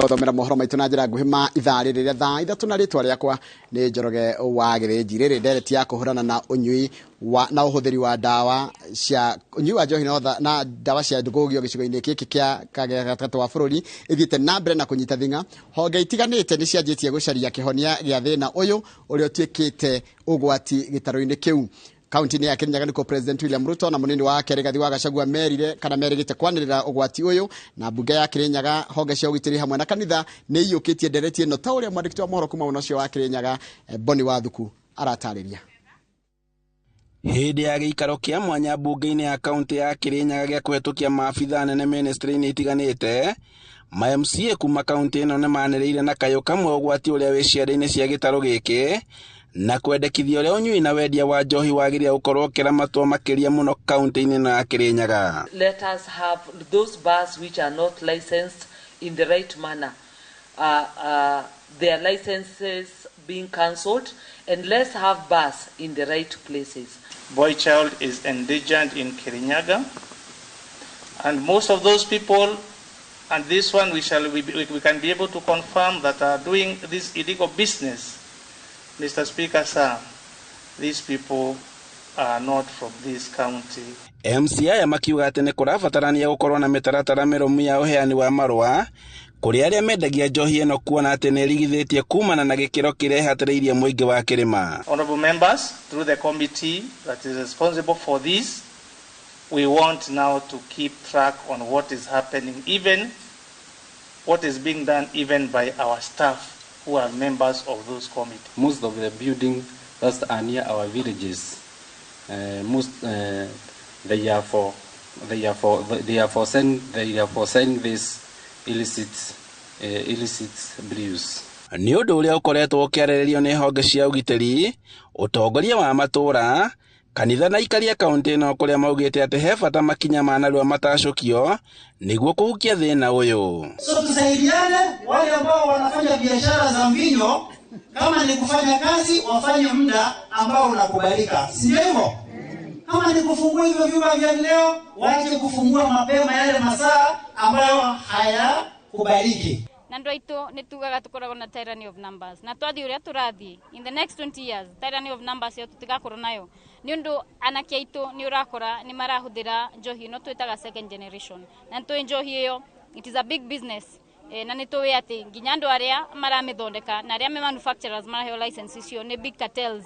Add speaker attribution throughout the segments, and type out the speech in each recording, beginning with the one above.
Speaker 1: Thomera mohoro maitũ na njĩra nguhĩ ma ithaa rĩrĩ rĩa thaa 3 na rĩtwa rĩakwa nĩ Njoroge wa Gĩthĩnji. Rĩrĩ ndereti ya kũhũrana na ũnyui wa na ũhũthĩri wa ndawa cia ũnyui wa njohi na ndawa cia ndũgũgio gĩcigo-inĩ gĩkĩ kĩa gatagatĩ wa bũrũri ĩthiĩte na mbere na kũnyita thing'a. Honge itiganĩte nĩ cianjĩtie gũcaria kĩhonia gĩa thĩna ũyũ ũrĩa ũtuĩkĩte ũgwati gĩtarũ-inĩ kĩu. Kaunti-inĩ ya Kirinyaga nĩkuo President William Ruto na mũnini wake Rigathi wa Gachagua merire kana merĩgĩte kwanĩrĩra ũgwati ũyũ, na mbunge ya Kirinyaga, honge cia ũgitĩri hamwe na kanitha nĩ iyũkĩtie ndereti ĩno ta ũrĩa mwandĩki wa mohoro kuma mwena ũcio wa Kirinyaga Boni Wathuku aratarĩria.
Speaker 2: Hĩndĩ ya gĩikaro kĩa mwanya mbunge-inĩ ya kaunti ya Kirinyaga gĩa kũhetũkia maabithaa anene ministry-inĩ itiganĩte, ma MCA kuma kaunti ĩno nĩ manĩrĩire na kayũ kamwe ũgwati ũrĩa wĩ ciande-inĩ cia gĩtarũ gĩkĩ na kwendekithia ũrĩa ũnyui na wendia wa njohi wagĩrĩire gũkorwo ũkĩramatwo makĩria mũno kaunti-inĩ ĩno ya Kirinyaga.
Speaker 3: Let us have those bars which are not licensed in the right manner, their licenses being cancelled, and let's have bars in the right places.
Speaker 4: Boy child is endangered in Kirinyaga, and most of those people, and this one we can be able to confirm that are doing this illegal business. Mr. Speaker, sir, these people are not from this county.
Speaker 2: MCA aya makiuga atĩ nĩ kũrabatarania gũkorwo na mĩtaratara mĩrũmu ya ũheani wa marũa kũrĩ arĩa mendagia njohi ĩno, kuona atĩ nĩ ĩrigithĩtie kumana na gĩkĩro kĩrĩa ĩhatĩrĩirie mũingĩ wa kĩrĩma.
Speaker 4: Honorable members, through the committee that is responsible for this, we want now to keep track on what is happening, even what is being done even by our staff who are members of those committees.
Speaker 5: Most of the buildings that are near our villages, most they are for they are for they are for selling they are for selling this illicit brews.
Speaker 2: Nĩ ũndũ ũrĩa ũkoretwo ũkĩarĩrĩrio nĩ honge cia ũgitĩri, ũtongoria wa matũũra, kanitha na aikari a kaunti ĩno, kũrĩa maugĩte atĩ he bata makinya ma narua matacũkio nĩguo kũhukia thĩna ũyũ.
Speaker 6: So tusaidiane, wale ambao wanafanya biashara za mvinyo, kama ni kufanya kazi wafanye muda ambao unakubalika, si ndio hivyo? Kama ni kufungua hivyo vyumba vya vileo, waache kufungua mapema yale masaa ambayo hayakubaliki.
Speaker 7: Na andũ aitũ nĩ tugaga tũkoragwo na tyranny of numbers, na twathiĩ ũrĩa tũrathiĩ in the next 20 years, tyranny of numbers ĩyo tũtigakorwo nayo, nĩ ũndũ anake aitũ nĩ ũrakora nĩ marahũthĩra njohi ĩno twĩtaga second generation, na nĩ tũĩ njohi ĩyo it is a big business, na nĩ tũĩ atĩ nginya andũ arĩa maramĩthondeka na arĩa me manufacturers maraheo license icio nĩ big cartels.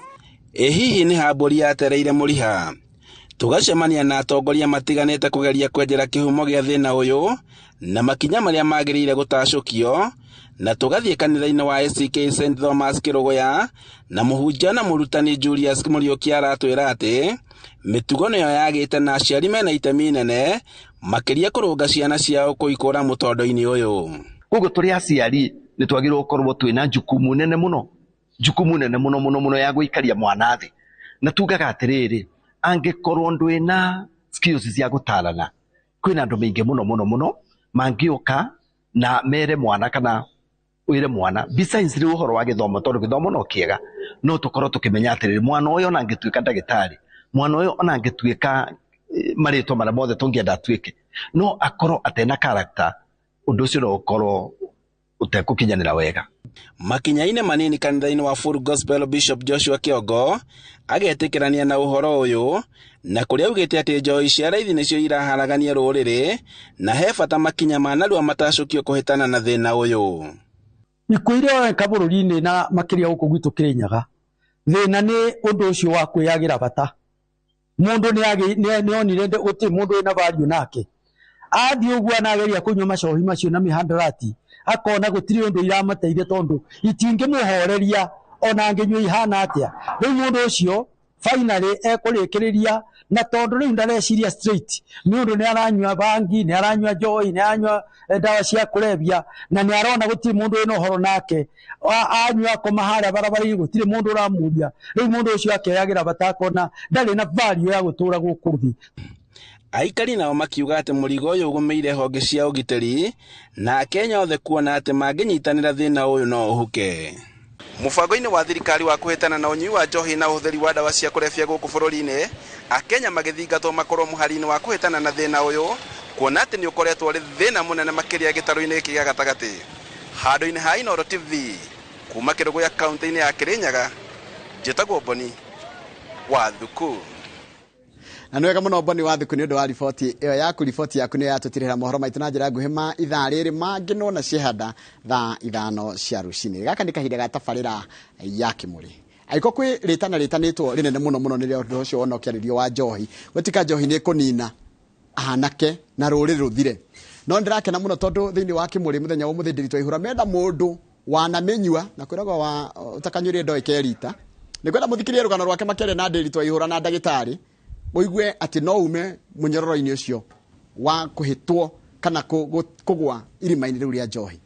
Speaker 2: Ĩ hihi nĩ hambũri yatereire mũriha? Tũgacemania na atongoria matiganĩte kũgeria kwenjera kĩhumo gĩa thĩna ũyũ na makinya marĩa magĩrĩire gũtacũkio, na tũgathiĩ kanitha-inĩ wa ACK St Thomas Kĩrũgũya, na mũhunjia na mũrutani Julius Mũriũki aratwĩra atĩ mĩtugo nĩyo yagĩte na aciari mena itemi inene makĩria kũrũnga ciana ciao kũikũra mũtondo-inĩ ũyũ.
Speaker 8: Koguo tũrĩ aciari nĩ twagĩrĩirwo gũkorwo twĩna jukumu nene mũno, jukumu nene mũno mũno mũno ya gũikaria mwana thĩ. Na tugaga atĩrĩrĩ, angĩkorwo ndwĩna skills cia gũtarana, kwĩna andũ maingĩ mũno mũno mũno mangĩũka na mere mwana kana wĩre mwana, besides rĩu ũhoro wa gĩthomo, tondũ gĩthomo no kĩega, no tũkorwo tũkĩmenya atĩrĩrĩ, mwana ũyũ ona angĩtuĩka ndagĩtarĩ, mwana ũyũ ona angĩtuĩka marĩtwa marĩa mothe tũngĩenda atuĩke, no akorwo atena character, ũndũ ũcio no ũkorwo ũtekũkinyanĩra wega.
Speaker 2: Makinya-inĩ manini kanitha-inĩ wa Full Gospel, Bishop Joshua Kĩongo agetĩkĩrania na ũhoro ũyũ, na kũrĩa augĩte atĩ njohi cia raithi nĩcio iraharagania rũrĩrĩ na he bata makinya ma narua matacũkio kũhĩtana na thĩna ũyũ.
Speaker 9: Ikuũ iria ũreka bũrũri-inĩ na makĩria gũkũ gwitũ Kĩrĩnyaga, thĩna nĩ ũndũ ũcio wa kwĩyagĩra bata. Mũndũ nĩ onire gũtirĩ mũndũ wĩna value nake, athiĩ ũguo anageria kũnyua macohi macio na mĩhandarati, akona gũtirĩ ũndũ iramateithia tondũ itingĩmũhoreria ona angĩnyua ihana atĩa. Rĩu mũndũ ũcio finally ekũrĩkĩrĩria, na tondũ rĩu ndareciria straight, nĩ ũndũ nĩ aranyua bangi, nĩ aranyua njohi, nĩ aranyua ndawa cia kũrebia, na nĩ arona gũtirĩ mũndũ wĩna ũhoro nake. Anyua akoma harĩa barabara-inĩ, gũtirĩ mũndũ ũramũria. Rĩu mũndũ ũcio akeyagĩra bata, akona ndarĩ na value ya gũtũra gũkũ thĩ.
Speaker 2: Aikari nao makiuga atĩ mũrigo ũyũ ũgũmĩire honge cia ũgitĩri na Akenya othe kuona atĩ mangĩnyitanĩra thĩna ũyũ no ũhuke. Mũbango-inĩ wa thirikari wa kũhĩtana na ũnyui wa njohi na ũhũthĩri wa ndawa cia kũrebia gũkũ bũrũri-inĩ, Akenya magĩthingatwo makorwo mũhari-inĩ wa kũhĩtana na thĩna ũyũ, kuona atĩ nĩ ũkoretwo ũrĩ thĩna mũnene makĩria gĩtarũ-inĩ gĩkĩ gĩa gatagatĩ. Handũ-inĩ ha Inooro TV kuma Kĩrũgũya kaunti-inĩ ya Kĩrĩnyaga, njĩtagwo Boni wa Thuku.
Speaker 1: Na nĩ wega mũno Boni wa Thuku nĩ ũndũ wa riboti ĩyo yaku. Riboti yaku nĩyo yatũtirĩra mohoro maitũ na njĩra nguhĩ ma ithaa rĩrĩ, mangĩ no na ciehanda thaa 5 cia rũcinĩ. Gaka nĩ kahinda ga tabarĩra ya Kĩmũrĩ. Angĩkorwo kwĩ rĩtana rĩtanĩtwo rĩnene mũno mũno nĩrĩo ũndũ ũcio wona ũkĩarĩrio wa njohi, gũtika njohi nĩ ĩkũnina anake na rũrĩrĩ rũthire. No ndĩrakena mũno tondũ thĩinĩ wa Kĩmũrĩ mũthenya wa ũmũthĩ Ndĩritũ Waihũra menda mũndũ wanamĩnyua na kwĩragwo wa ũtakanyuire ndoĩ kerita. Nĩngwenda mũthikĩrie rũgano rwake makĩaria na Ndĩritũ Waihũra na ndagĩtarĩ, ũigue atĩ no ume mũnyororo-inĩ ũcio wa kũhĩtwo kana kũgwa irima-inĩ rĩu rĩa njohi.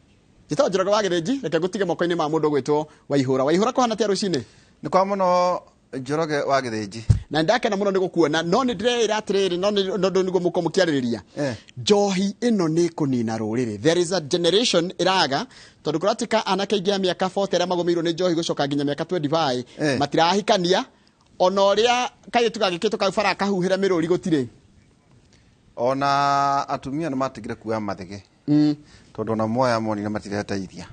Speaker 1: Njĩtagwo Njoroge wa Gĩthĩnji, reke ngũtige moko-inĩ ma mũndũ ũgwĩtwo Waihũra. Waihũra, kũhana atĩa rũcinĩ?
Speaker 10: Nĩ kwa mũno, Njoroge wa Gĩthĩnji.
Speaker 1: Na ndakena mũno nĩ gũkuona, no nĩ ndĩreĩra atĩrĩrĩ, no nĩ nĩguo mũkorwo mũkĩarĩrĩria njohi ĩno nĩ kũnina rũrĩrĩ. There is a generation ĩraga tondũ kũratika anake aingĩ a mĩaka 40 arĩa magũmĩirwo nĩ njohi gũcoka nginya mĩaka 25 matirahikania, ona ũrĩa kairĩtu gagĩkĩtwo kau bara kahuhĩra mĩrũri gũtirĩ.
Speaker 10: Ona atumia nĩ matigire kuoya mathege tondũ ona moya monire matireteithia.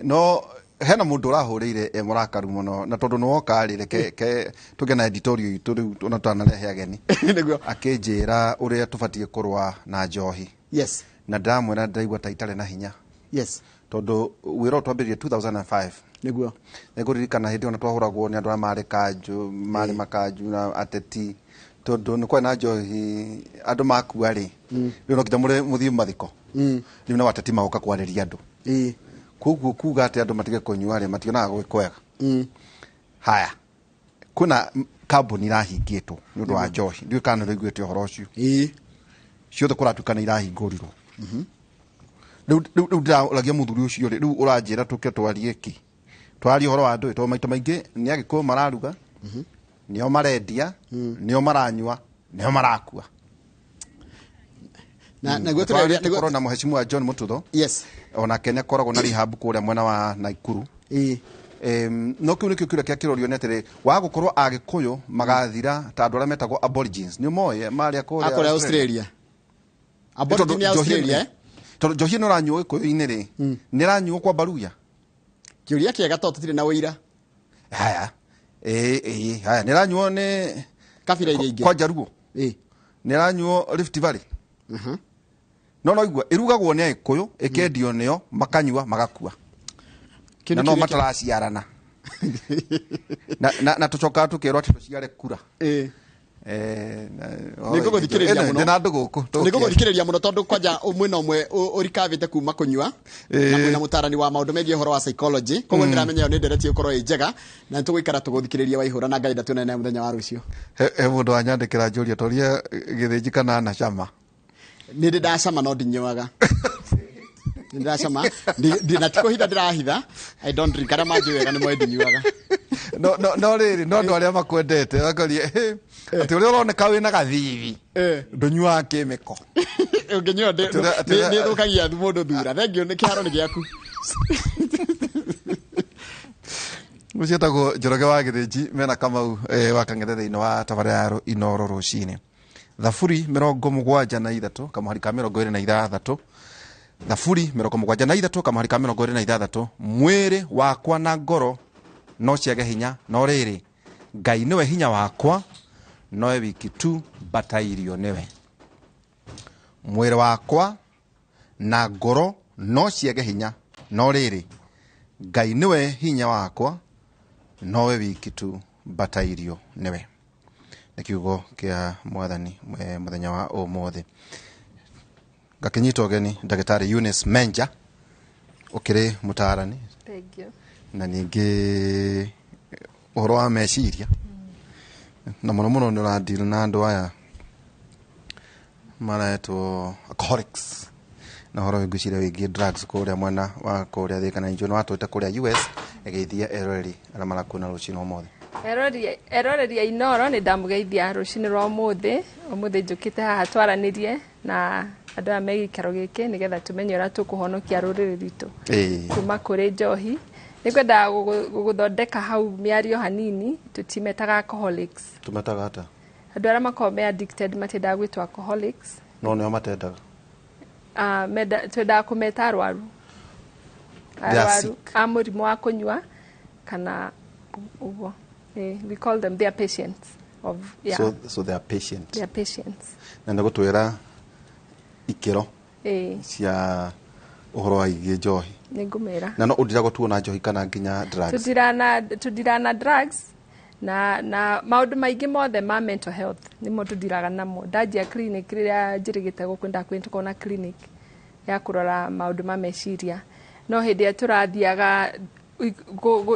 Speaker 10: No hena mũndũ ũrahũrĩire e mũrakaru mũno, na tondũ nĩ woka rĩ, reke tũgĩe na editorial itũ rĩu ona tũtanarehe ageni.
Speaker 1: Nĩguo.
Speaker 10: Akĩnjĩra ũrĩa tũbatiĩ kũrũa na njohi. Na ndĩramwĩra ndĩraigua ta itarĩ na hinya. Tondũ wĩra ũyũ twambĩrĩirie 2005.
Speaker 1: Nĩguo.
Speaker 10: Nĩngũririkana hĩndĩ ĩyo na twahũragwo nĩ andũ arĩa marĩ kanjũ, marĩ makanjũ na ateti, tondũ nĩ kwarĩ na njohi andũ makua rĩ, rĩu no nginya mũthiĩ mathiko. Rĩu no ateti magoka kwarĩria andũ. Koguo kuga atĩ andũ matige kũnyua rĩ, mationaga gwĩ kwega. Haya, kwĩna kambuni irahingĩtwo nĩ ũndũ wa njohi, ndiũĩ kana nĩ ũraiguĩte ũhoro ũcio. Ciothe kũratuĩka nĩ irahingũrirwo. Rĩu ndĩraũragia mũthuri ũcio rĩ, rĩu ũranjĩra tũke twarie kĩ? Twarie ũhoro wa andũ, tondũ maita maingĩ nĩ Agĩkũyũ mararuga, nĩo marendia, nĩo maranyua, nĩo marakua.
Speaker 1: Na naguo
Speaker 10: Twarĩ tũkorwo na mũhecimiwa John Mututho. Onake nĩ akoragwo na rehab kũrĩa mwena wa Naikuru. No kĩu nĩkĩo kĩũria kĩa kĩrorio nĩ atĩrĩ, wa gũkorwo Agĩkũyũ magathira ta andũ arĩa metagwo aborigines, nĩ ũmoĩ marĩa kũrĩa
Speaker 1: A kũrĩa Australia. Aborigine ya Australia, eh?
Speaker 10: Tondũ njohi ĩno ĩranyuo Gĩkũyũ-inĩ rĩ, nĩ ĩranyuo kwa Baruya?
Speaker 1: Kĩũria kĩega tondũ tũtirĩ na ũira.
Speaker 10: Haya. Ĩĩ, haya, nĩ ĩranyuo nĩ
Speaker 1: kabira iria ingĩ.
Speaker 10: Kwa Jaruo. Nĩ ĩranyuo Rift Valley. No igua ĩrugagwo nĩ Agĩkũyũ, ĩkendio nĩo, makanyua, magakua.
Speaker 1: Kĩndũ
Speaker 10: Na no
Speaker 1: kĩrĩa kĩa-
Speaker 10: mataraciarana. Na tũcokaga tũkerwo atĩ tũciare kura.
Speaker 1: Nĩngũgũthikĩrĩria mũno.
Speaker 10: Ndĩna andũ gũkũ, tũgũkĩaria.
Speaker 1: Nĩngũgũthikĩrĩria mũno tondũ kwanja mwĩna ũmwe ũrikavĩte kuma kũnyua, na mwĩna mũtarani wa maũndũ megiĩ ũhoro wa psychology, koguo ndĩramenya ĩyo nĩ ndereti ĩgũkorwo ĩ njega, na nĩtũgũikara tũgũthikĩrĩria Waihũra, na Ngai ndatuonane naye mũthenya wa rũciũ.
Speaker 10: He mũndũ wanyandĩkĩra njũria toria Gĩthĩnji kana anacama.
Speaker 1: Nĩ ndĩ ndacama no ndinyuaga. Nĩ ndacama. Na ti kũhitha ndĩrahitha. I don't drink. Arĩa manjũĩ wega nĩ moĩ ndinyuaga.
Speaker 10: No, no, no rĩrĩ, no andũ arĩa makwendete makoria, atĩ ũrĩa ũroneka wĩna gathithi, ndũnyuaga kĩmĩko.
Speaker 1: Ũngĩnyua nĩ ĩthũkagia mũndũ thura. Thengiũ, nĩ kĩharo nĩ gĩaku.
Speaker 10: Ũcio etagwo Njoroge wa Gĩthĩnji mena Kamau wa Kang'ethe thĩinĩ wa tabarĩra ya Inooro rũcinĩ. Thaburi 73 kamũhari ka 26. Thaburi 73 kamũhari ka 26. Mwĩrĩ wakwa na ngoro no ciage hinya, no rĩrĩ Ngai nĩwe hinya wakwa, nowe wiki tu mbatairio nĩwe. Mwĩrĩ wakwa na ngoro no ciage hinya, no rĩrĩ Ngai nĩwe hinya wakwa, nowe wiki tu mbatairio nĩwe. Nĩ kiugo kĩa Mwathani mũthenya wa ũmũthĩ. Ngakĩnyita ũgeni ndagĩtarĩ Eunice Menja, ũkĩrĩ mũtaarani.
Speaker 11: Thank you.
Speaker 10: Na ningĩ ũhoro wa meciria, na mũno mũno nĩ ũradeal na andũ aya maretwo alcoholics, na ũhoro ngwĩciria wĩgiĩ drugs kũrĩa mwena wa kũrĩa Thika, na ningĩ nĩ watwĩte kũrĩa US ĩgeithia eroreri arĩa marakuona rũcinĩ ũmũthĩ.
Speaker 11: Eroreri a Inooro, nĩ ndamũgeithia rũcinĩ rwa ũmũthĩ. Ũmũthĩ njũkĩte haha twaranĩrie na andũ aya me gĩikaro gĩkĩ nĩgetha tũmenye ũrĩa tũkũhonokia rũrĩrĩ rwitũ kuma kũrĩ njohi. Nĩngwendaga gũgũthondeka hau mĩario hanini, tũtimetaga alcoholics.
Speaker 10: Tũmetaga atĩa?
Speaker 11: Andũ arĩa makoragwo me addicted matiendaga gwĩtwo alcoholics.
Speaker 10: No nĩo matendaga.
Speaker 11: Twendaga kũmeta arwaru. Arwaru a mũrimũ wa kũnyua kana ũguo. We call them, they are patients of, yeah.
Speaker 10: So they are patient.
Speaker 11: They are patients.
Speaker 10: Na nĩ gũtwĩra ikĩro cia ũhoro wa igie njohi.
Speaker 11: Nĩ ngũmĩra.
Speaker 10: Na no ũndiragwo tuona njohi kana nginya drugs.
Speaker 11: Tũndirana drugs na maũndũ maingĩ mothe ma mental health nĩmo tũndiraga namo. Ndanjia clinic rĩrĩa njĩrĩgĩte gũkũ ndakwĩ tũkorwo na clinic ya kũrora maũndũ ma meciria. No hĩndĩ ĩrĩa tũrathiaga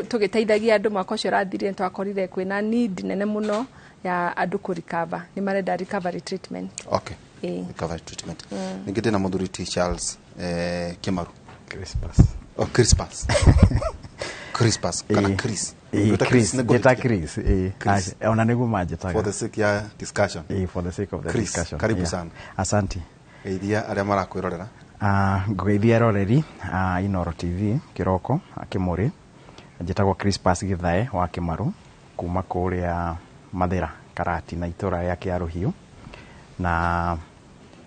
Speaker 11: tũgĩteithagia andũ mwaka ũcio ũrathirire, twakorire kwĩna need nene mũno ya andũ kũ recover. Nĩ marenda recovery treatment.
Speaker 10: Okay. Recovery treatment. Ningĩ ndĩna mũthuri ti Charles Kimaru.
Speaker 12: Crispus.
Speaker 10: Oh, Crispus. Crispus kana Chris.
Speaker 12: Chris, njĩta Chris. Ona nĩguo manjĩtaga.
Speaker 10: For the sake ya discussion.
Speaker 12: For the sake of the
Speaker 10: Chris,
Speaker 12: discussion.
Speaker 10: Karibu sana.
Speaker 12: Asante.
Speaker 10: Geithia arĩa marakwĩrorera.
Speaker 12: Ngũgeithia eroreri a Inooro TV kĩroko akĩmũrĩ. Njĩtagwo Crispus Githae wa Kĩmaru kuma kũrĩa Mathĩra Karati na itũra rĩa Kĩarũhiũ. Na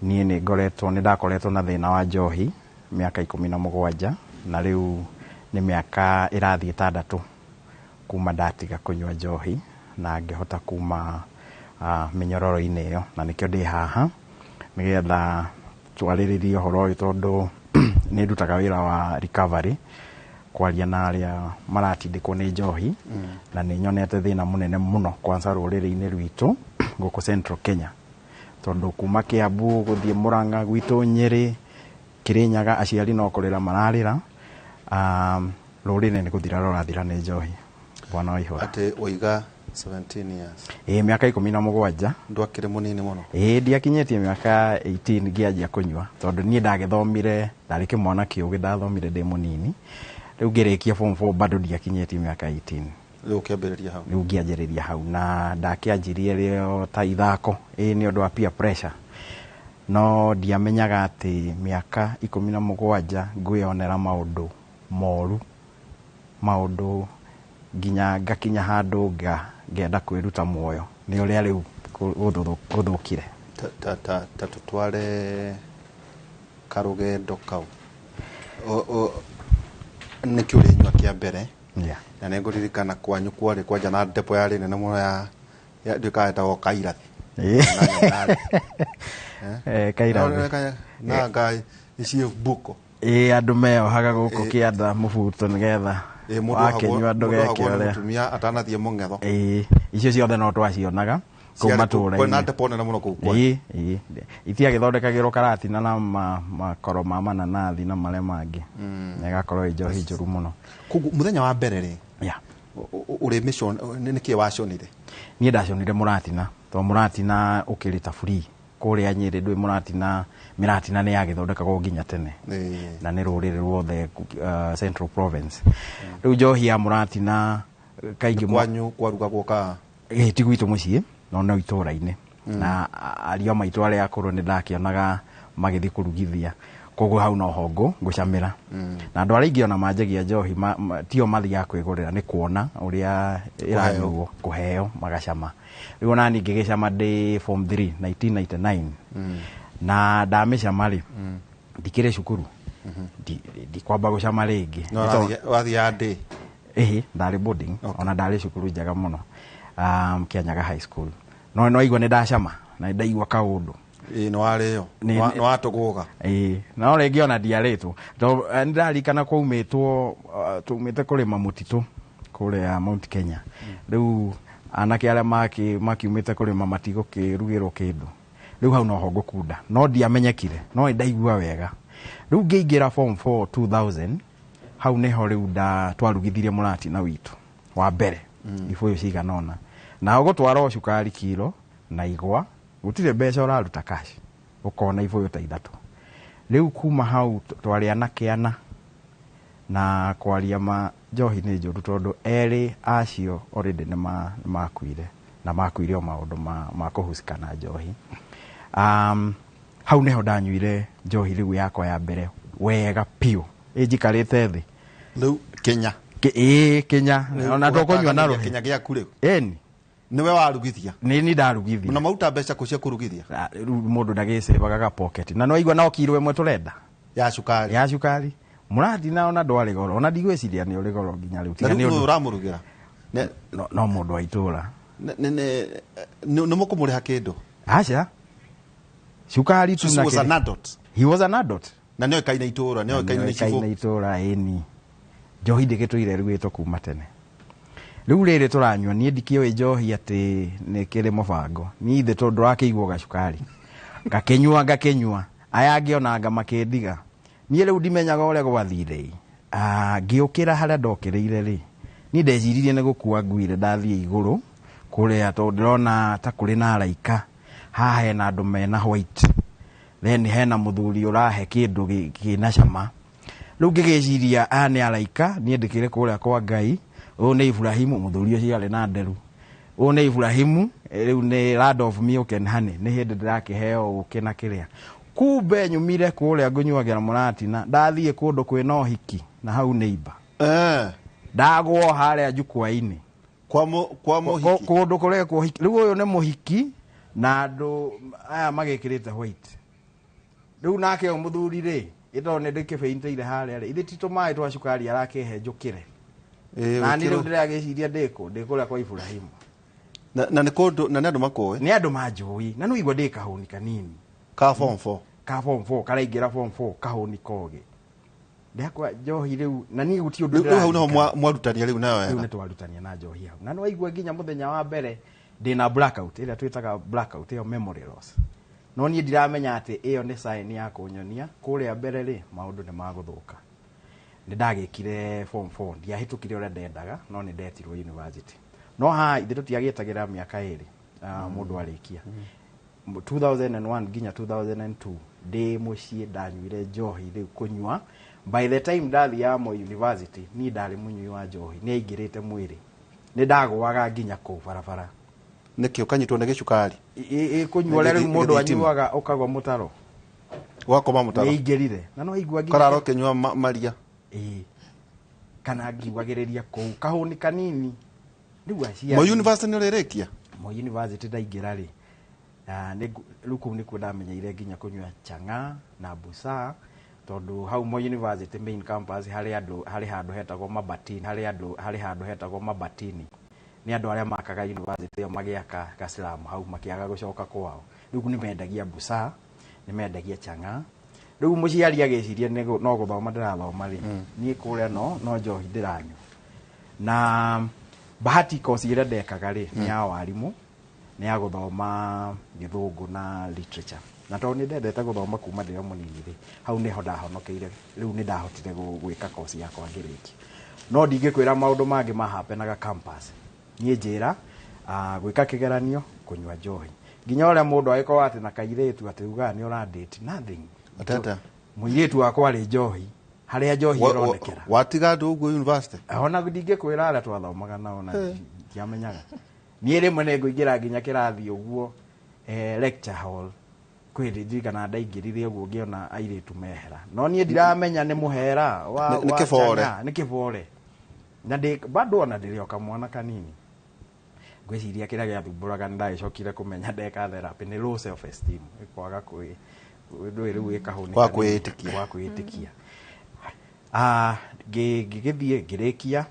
Speaker 12: niĩ nĩ ngoretwo nĩ ndakoretwo na thĩna wa njohi mĩaka 17 na rĩu nĩ mĩaka ĩrathiĩ 6 kuma ndatiga kũnyua njohi na ngĩhota kuma mĩnyororo-inĩ ĩyo, na nĩkĩo ndĩ haha nĩgetha twarĩrĩrie ũhoro ũyũ tondũ nĩ ndutaga wĩra wa recovery kwaria na arĩa maratindĩkwo nĩ njohi. Na nĩ nyonete thĩna mũnene mũno kwanza rũrĩrĩ-inĩ rwitũ gũkũ Central Kenya, tondũ kuma Kiambu gũthiĩ Murang'a gwitũ Nyĩrĩ Kĩrĩnyaga aciari no kũrĩra mararĩra. Rũrĩrĩ nĩ gũthira rũrathira nĩ njohi. Bwana Waihũra.
Speaker 10: Atĩ ũiga 17 years.
Speaker 12: Mĩaka 17.
Speaker 10: Ndwakĩrĩ mũnini mũno.
Speaker 12: Ndiakinyĩtie mĩaka 18 ngĩanjia kũnyua tondũ niĩ ndagĩthomire, ndarĩ kĩmwana kĩũgĩ, ndathomire ndĩ mũnini. Rĩu ngĩrĩkia form 4 bado ndiakinyĩtie mĩaka 18.
Speaker 10: Rĩu ũkĩambĩrĩria hau.
Speaker 12: Rĩu ngĩanjĩrĩria hau na ndakĩanjirie rĩo ta ithako nĩ ũndũ wa peer pressure. No ndiamenyaga atĩ mĩaka 17 ngwĩyonera maũndũ moru, maũndũ nginya ngakinya handũ ngenda kwĩruta muoyo nĩ ũrĩa rĩu gũthũkire.
Speaker 10: Ta tũtware karũgendo kau. Nĩkĩ ũrĩnyua kĩa mbere? Na nĩ ngũririkana kwanyu kwarĩ kwanja na depo yarĩ nene mũno ya ndiũĩ yetagwo Kairathi.
Speaker 12: Kairathi.
Speaker 10: Na ngai icio buko.
Speaker 12: Andũ meyohaga gũkũ kĩanda mũbuto nĩgetha wakĩnyua ndũgeke ũrĩa
Speaker 10: mũtumia atanathiĩ mũng'etho.
Speaker 12: Icio ciothe no twacionaga kũu matũũra-inĩ.
Speaker 10: Kwĩna depo nene mũno kũu kwanyu.
Speaker 12: Itiagĩthondekagĩrwo karatina na makoro ma mananathi na marĩa mangĩ. Na ĩgakorwo ĩ njohi njũru mũno.
Speaker 10: Koguo mũthenya wa mbere rĩ, ũrĩ mission nĩkĩ waconire?
Speaker 12: Niĩ ndaconire mũratina tondũ mũratina ũkĩrĩ ta free kũrĩa Nyĩrĩ ndwĩ mũratina, mĩratina nĩ yagĩthondekagwo nginya tene na nĩ rũrĩrĩ ruothe Central Province. Rĩu njohi ya mũratina kaingĩ
Speaker 10: kwanyu kwarugagwo ka
Speaker 12: ti gwitũ mũciĩ no no itũũra-inĩ. Na ariũ a maitũ arĩa akũrũ nĩ ndakĩonaga magĩthiĩ kũrugithia, koguo hau noho ngũcamĩra. Na andũ arĩa aingĩ ona manjagia njohi tio mathiaga kwĩgũrĩra, nĩ kuona ũrĩa ĩranyuo kũheo magacama. Rĩu ona niĩ ngĩgĩcama ndĩ form 3 1999. Na ndamĩcama rĩ, ndikĩrĩ cukuru, ndikwamba gũcama rĩngĩ.
Speaker 10: Wathiaga ndĩ?
Speaker 12: Ndarĩ boarding, ona ndarĩ cukuru njega mũno, Kĩanyaga High School. No no igua nĩ ndacama na ndaigua kaũndũ.
Speaker 10: Nĩ warĩo, nĩ watũgũga.
Speaker 12: No rĩngĩ ona ndiarĩtwo tondũ nĩ ndarikana kwaumĩtwo, tumĩte kũrĩma mũtitũ kũrĩa Mount Kenya. Rĩu anake arĩa makiumĩte kũrĩma matigũkĩrugĩrwo kĩndũ. Rĩu hau noho ngũkunda, no ndiamenyekire, no ndaigua wega. Rĩu ngĩingĩra form 4 2000, hau nĩho rĩu twarugithirie mũratina witũ wa mbere ibũyũ cigana ũna. Na ũgũtwara o cukari kiro na igwa, gũtirĩ mbeca ũraruta cash, ũkona ibũyũ ta 3. Rĩu kuma hau twarĩ anake ana, na kwaria ma njohi nĩ njũru tondũ erĩ acio already nĩ makuire, na makuire o maũndũ ma kũhusika na njohi. Hau nĩho ndanyuire njohi rĩu yakwa ya mbere wega biũ, ĩnjikarĩte thĩ.
Speaker 10: Rĩu Kenya.
Speaker 12: Kenya. Ona tũkũnyua na rũhĩ.
Speaker 10: Kenya gĩaku rĩu.
Speaker 12: Ĩni.
Speaker 10: Nĩwe warugithia?
Speaker 12: Nĩ ni ndarugithia.
Speaker 10: Na mauta mbeca kũ cia kũrugithia?
Speaker 12: Rĩu mũndũ ndagĩcĩbaga ga pocket. Na no aigua no kiro ĩmwe tũrenda.
Speaker 10: Ya cukari.
Speaker 12: Ya cukari. Mũratina ona ndwarĩ goro, ona ndigwĩciria nĩ ũrĩ goro nginya rĩu.
Speaker 10: Na rĩu ũramũrugĩra?
Speaker 12: No mũndũ wa itũra.
Speaker 10: Nĩ mũkũmũrĩha kĩndũ?
Speaker 12: Aca. Cukari tu
Speaker 10: na. He was an adult.
Speaker 12: He was an adult.
Speaker 10: Na nĩoĩkaine itũra, nĩoĩkaine nĩ cibũ.
Speaker 12: Nĩoĩkaine itũra, ĩni. Njohi ndĩgĩtũire ĩrugĩtwo kuma tene. Rĩu rĩrĩ tũranyua, niĩ ndikĩũĩ njohi atĩ nĩ kĩrĩ mũbango. Niĩ ithe tondũ ndũrakĩigua gacukari. Ngakĩnyua ngakĩnyua. Aya angĩ ona anga makĩndiga. Niĩ rĩu ndimenyaga ũrĩa gwathire. Ngĩũkĩra harĩa ndokĩrĩire rĩ, niĩ ndeciririe nĩ gũkua nguire ndathiĩ igũrũ kũrĩa tondũ ndĩrona ta kũrĩ na araika. Haha hena andũ mena white. Then hena mũthuri ũrahe kĩndũ kĩna cama. Rĩu ngĩgĩciria aya nĩ araika, niĩ ndĩkĩrĩ kũrĩa kwa Ngai. Ũyũ nĩ Ibrahimu, mũthuri ũcio arĩ na nderu. Ũyũ nĩ Ibrahimu, rĩu nĩ land of milk and honey, nĩ hĩndĩ ndĩrakĩheo ũkĩ na kĩrĩa. Kumbe nyumire kũrĩa ngũnyuagĩra mũratina, ndathiĩ kũndũ kwĩna ũhiki na hau nĩ imba. Ndagwo harĩa jukwaa-inĩ.
Speaker 10: Kwa mũhiki?
Speaker 12: Kũndũ kũrekwo ũhiki. Rĩu ũyũ nĩ mũhiki na andũ aya magĩkĩrĩte white. Rĩu nake ũyũ mũthuri rĩ, ĩtondũ nĩ ndĩkĩbĩintĩire harĩa rĩ, ithe ti tũmaĩ twa cukari arakĩhe njũkĩre. Na niĩ rĩu ndĩragĩciria ndĩkũ, ndĩ kũrĩa kwa Ibrahimu.
Speaker 10: Na nĩ kũndũ, na nĩ andũ makũĩ?
Speaker 12: Nĩ andũ manjũĩ, na nĩ ũigua ndĩ kahũni kanini.
Speaker 10: Ka form 4?
Speaker 12: Ka form 4, karaingĩra form 4, kahũni kogĩ. Ndakwa njohi rĩu, na niĩ gũtirĩ ũndũ
Speaker 10: Rĩu hau nĩho mwarutania rĩu nayo wega.
Speaker 12: Rĩu nĩ twarutania na njohi hau. Na nĩ waigua nginya mũthenya wa mbere ndĩna blackout, ĩrĩa twĩtaga blackout, ĩyo memory loss. No niĩ ndiramenya atĩ ĩyo nĩ sign ya kũnyonia kũrĩa mbere rĩ, maũndũ nĩ magũthũka. Nĩ ndagĩkire form 4, ndiahĩtũkire ũrĩa ndendaga, no nĩ ndetirwo university. No haha ithe tũtiagĩetagĩra mĩaka ĩrĩ mũndũ arĩkia. 2001 nginya 2002 ndĩ mũciĩ ndanyuire njohi rĩu kũnyua. By the time ndathiaga Moi University, niĩ ndarĩ mũnyui wa njohi, nĩ aingĩrĩte mwĩrĩ. Nĩ ndagũaga nginya kũu barabara.
Speaker 10: Nĩkĩ ũkanyitwo nĩ gĩcukari?
Speaker 12: Kũnyua ũrĩa rĩu mũndũ anyuaga ũkagwa mũtaro.
Speaker 10: Ũgakoma mũtaro.
Speaker 12: Nĩ aingĩrire. Na no aigua nginya
Speaker 10: Karara ũkĩnyua maria.
Speaker 12: Ĩĩ. Kana ngiugagĩrĩria kũu kahũni kanini. Rĩu aciari.
Speaker 10: Moi University nĩ ũrĩrĩkia?
Speaker 12: Moi University ndaingĩra rĩ. Rĩu kũu nĩkuo ndamenyeire nginya kũnyua chang'aa na busaa, tondũ hau Moi University main campus harĩ andũ, harĩ handũ hetagwo Mabatini, harĩ andũ, harĩ handũ hetagwo Mabatini. Nĩ andũ arĩa makaga university ĩyo magĩaka gasilamu hau makĩaga gũcoka kwao. Rĩu nĩ mendagia busaa, nĩ mendagia chang'aa. Rĩu mũciari agĩciria no gũthoma ndĩrathoma rĩ, niĩ kũrĩa no njohi ndĩranyua. Na bahati kosi ĩrĩa ndekaga rĩ, nĩ ya warimũ, nĩ ya gũthoma gĩthũngũ na literature. Na tondũ nĩ ndendete gũthoma kuma ndĩ o mũnini rĩ, hau nĩho ndahonokeire, rĩu nĩ ndahotire gwĩka kosi yakwa ngĩrĩkia. No ndingĩkwĩra maũndũ mangĩ mahapenaga campus. Niĩ njĩra gwĩka kĩgeranio, kũnyua njohi. Nginya ũrĩa mũndũ agĩkorwo atĩ na kairĩtu atĩ ugaga nĩ ũra date, nothing.
Speaker 10: Atete.
Speaker 12: Mũirĩtu wakwa arĩ njohi, harĩa njohi ĩronekera.
Speaker 10: Watiga andũ ũguo university?
Speaker 12: Ona ndingĩkwĩra arĩa twathomaga nao na ndiamenyaga. Niĩ rĩmwe nĩ ngũingĩra nginya kĩrathi ũguo, lecture hall. Kwĩ hĩndĩ ndirikanaga ndaingĩrire ũguo ngĩona airĩtu mehera. No niĩ ndiramenya nĩ mũhera wa
Speaker 10: Nĩ kĩbore.
Speaker 12: Nĩ kĩbore. Na ndĩ bado ona ndĩrĩ o kamwana kanini. Ngwĩciria kĩrĩa gĩathumbũraga nĩ ndagĩcokire kũmenya ndeka therapy nĩ low self esteem, kwaga kwĩ ndũĩ rĩu wĩ kahũni
Speaker 10: Kwaga
Speaker 12: kanini.
Speaker 10: kwĩĩtĩkia.
Speaker 12: Kwaga kwĩĩtĩkia. Ngĩgĩthiĩ ngĩrĩkia,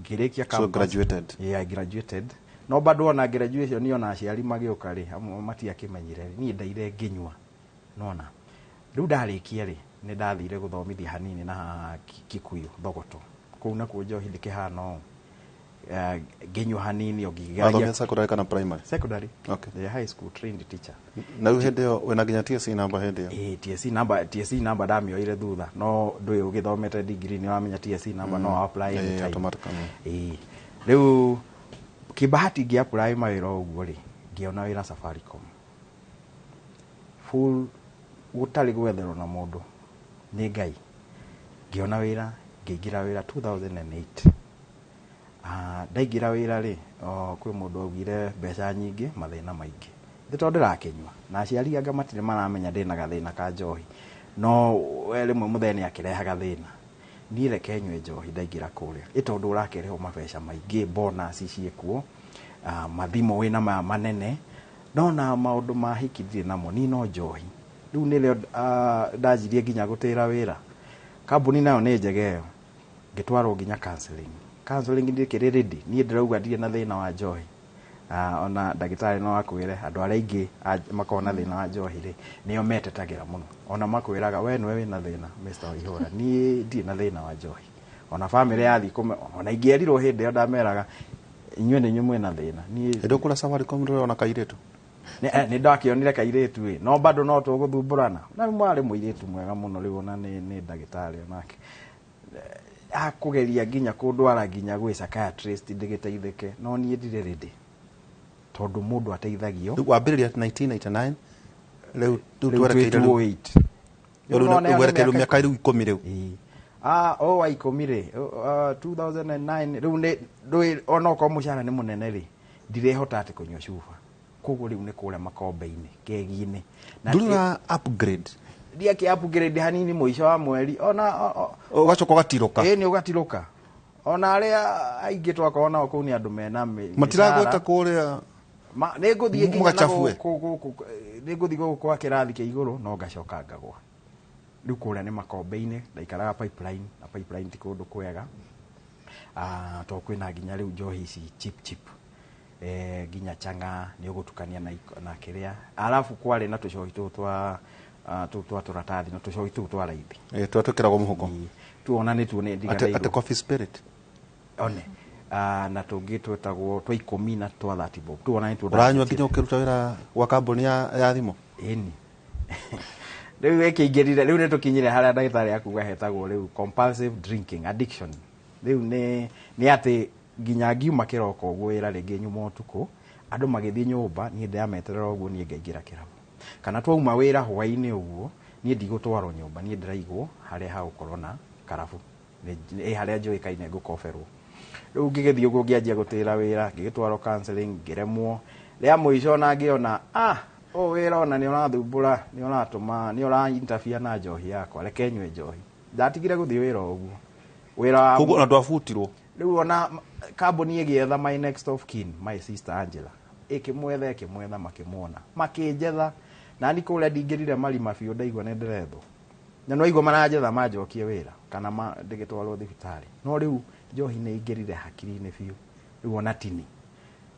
Speaker 12: ngĩrĩkia
Speaker 10: So
Speaker 12: campus.
Speaker 10: graduated.
Speaker 12: Yeah, I graduated. No bado ona graduation ona aciari magĩũka rĩ, amwe matiakĩmenyire. Niĩ ndaire ngĩnyua. Nona. Rĩu ndarĩkia rĩ, nĩ ndathire gũthomithia hanini na Kikuyu Thogoto. Kũu nakuo njohi ndĩkĩhana ũũ. Ngĩnyua hanini o ngĩgeragia.
Speaker 10: Wathomire secondary kana primary?
Speaker 12: Secondary.
Speaker 10: Okay.
Speaker 12: The high school trained teacher.
Speaker 10: Na rĩu hĩndĩ ĩyo wĩna nginya TSC number hĩndĩ ĩyo?
Speaker 12: Ĩĩ, TSC number, TSC number ndamĩoire thutha. No ndũĩ ũgĩthomete degree nĩ ũramenya TSC number no apply anytime.
Speaker 10: Automatically.
Speaker 12: Ĩĩ. Rĩu kĩbahati ngĩ apply mawĩra ũguo rĩ, ngĩona wĩra Safaricom. Full gũtarĩ gwetherwo na mũndũ nĩ Ngai. Ngĩona wĩra, ngĩingĩra wĩra 2008. Ndaingĩra wĩra rĩ, kwĩ mũndũ augire mbeca nyingĩ, mathĩna maingĩ. Nĩ tondũ ndĩrakĩnyua. Na aciari anga matirĩ maramenya ndĩna gathĩna ka njohi. No we rĩmwe mũthee nĩ akĩrehaga thĩna. Niĩ reke nyue njohi ndaingĩra kũrĩa. Ĩ tondũ ũrakĩrĩhwo mabeca maingĩ, bonus ciĩkuo, mathimũ wĩna maya manene. No na maũndũ ma hiki ndirĩ namo, niĩ no njohi. Rĩu nĩrĩo ndanjirie nginya gũtĩra wĩra. Kambuni nayo nĩ njega ĩyo. Ngĩtwarwo nginya counseling. Counseling ndikĩrĩ ready, niĩ ndĩrauga ndirĩ na thĩna wa njohi. Ona ndagĩtarĩ no akwĩre andũ arĩa aingĩ makoragwo na thĩna wa njohi rĩ, nĩo metetagĩra mũno. Ona makwĩraga we nĩwe wĩna thĩna Mr. Waihũra, niĩ ndirĩ na thĩna wa njohi. Ona bamĩrĩ yathiĩ, ona ingĩerirwo hĩndĩ ĩyo ndameraga inyuĩ nĩ inyuĩ mwĩna thĩna. Niĩ
Speaker 10: Hĩndĩ ũkũra Safaricom ndũrona kairĩtu?
Speaker 12: Nĩ ndakĩonire kairĩtu ĩ, no bado no tũgũthumbũrana. Na mwarĩ mũirĩtu mwega mũno rĩu ona nĩ ndagĩtarĩ onake. Akũgeria nginya kũndwara nginya gwĩ psychiatrist ndĩgĩteithĩke, no niĩ ndirĩ ready. Tondũ mũndũ ateithagio.
Speaker 10: Rĩu wambĩrĩria 1999, rĩu twerekeire rĩu
Speaker 12: 2008.
Speaker 10: Rĩu werekeire mĩaka rĩu 10 rĩu.
Speaker 12: O wa 10 rĩ, 2009 rĩu nĩ ndũĩ onokorwo mũcara nĩ mũnene rĩ, ndirehota atĩ kũnyua cuba. Koguo rĩu nĩ kũrĩa makombe-inĩ, kegi-inĩ.
Speaker 10: Ndũrĩ ũra upgrade?
Speaker 12: Ndiakĩ upgrade hanini mũico wa mweri. Ona
Speaker 10: ũgacoka ũgatirũka.
Speaker 12: Ĩĩ nĩ ũgatirũka. Ona arĩa aingĩ twakorwo nao kũu nĩ andũ mena mĩcara.
Speaker 10: Matiragweta kũrĩa.
Speaker 12: Nĩ ngũthiĩ nginya na gũkũ, nĩ ngũthiĩ gũkũ kwa kĩrathi kĩa igũrũ no ngacoka ngagwa. Rĩu kũrĩa nĩ makombe-inĩ, ndaikaraga pipeline, na pipeline ti kũndũ kwega. Tondũ kwĩna nginya rĩu njohi ici cheap cheap. Nginya chang'aa nĩ ũgũtukania na kĩrĩa. Alafu kwarĩ na tũcohi tũtũ twa tũtũ twa tũratathi na tũcohi tũu twa raithi.
Speaker 10: Tũrĩa twĩkĩragwo mũhuko.
Speaker 12: Tuona nĩ tuo nĩ ndiganĩirwo.
Speaker 10: Atĩ coffee spirit.
Speaker 12: One. Na tũngĩ twĩtagwo twa 10 na twa 30 bob. Tuona nĩ tuo.
Speaker 10: Ũranyua nginya ũkĩruta wĩra gwa kambuni ya thimũ?
Speaker 12: Ĩni. Rĩu ĩkĩingĩrire, rĩu nĩ tũkinyire harĩa ndagĩtarĩ akuga hetagwo rĩu compulsive drinking addiction. Rĩu nĩ atĩ nginya ngiuma kĩroko ũguo wĩra rĩngĩ nyuma ũtukũ, andũ magĩthiĩ nyũmba, niĩ ndĩrameterera ũguo niĩ ngaingĩra kĩrabu. Kana twauma wĩra hwaĩ-inĩ ũguo, niĩ ndigũtwarwo nyũmba, niĩ ndĩraigwo harĩa hagũkorwo na karabu. Nĩ harĩa njũĩkaine ngũkoberwo. Rĩu ngĩgĩthiĩ ũguo ngĩanjia gũtĩra wĩra, ngĩgĩtwarwo counseling, ngĩremwo. Rĩa mũico ona ngĩona, ũyũ wĩra ona nĩ ũrathumbũra, nĩ ũratũma, nĩ ũra interfere na njohi yakwa, reke nyue njohi. Ndatigire gũthiĩ wĩra ũguo. Wĩra wa
Speaker 10: Koguo ona ndwabutirwo?
Speaker 12: Rĩu ona kambuni ĩgĩetha my next of kin, my sister Angela. Ĩkĩmwetha makĩmuona. Makĩnjetha. Na ni kũrĩa ndingĩrire marima biũ ndaigua nĩ ndĩrethwo. Na no igua maranjetha manjokie wĩra kana ndĩgĩtwarwo thibitarĩ. No rĩu njohi nĩ ingĩrire hakiri-inĩ biũ. Rĩu ona tini.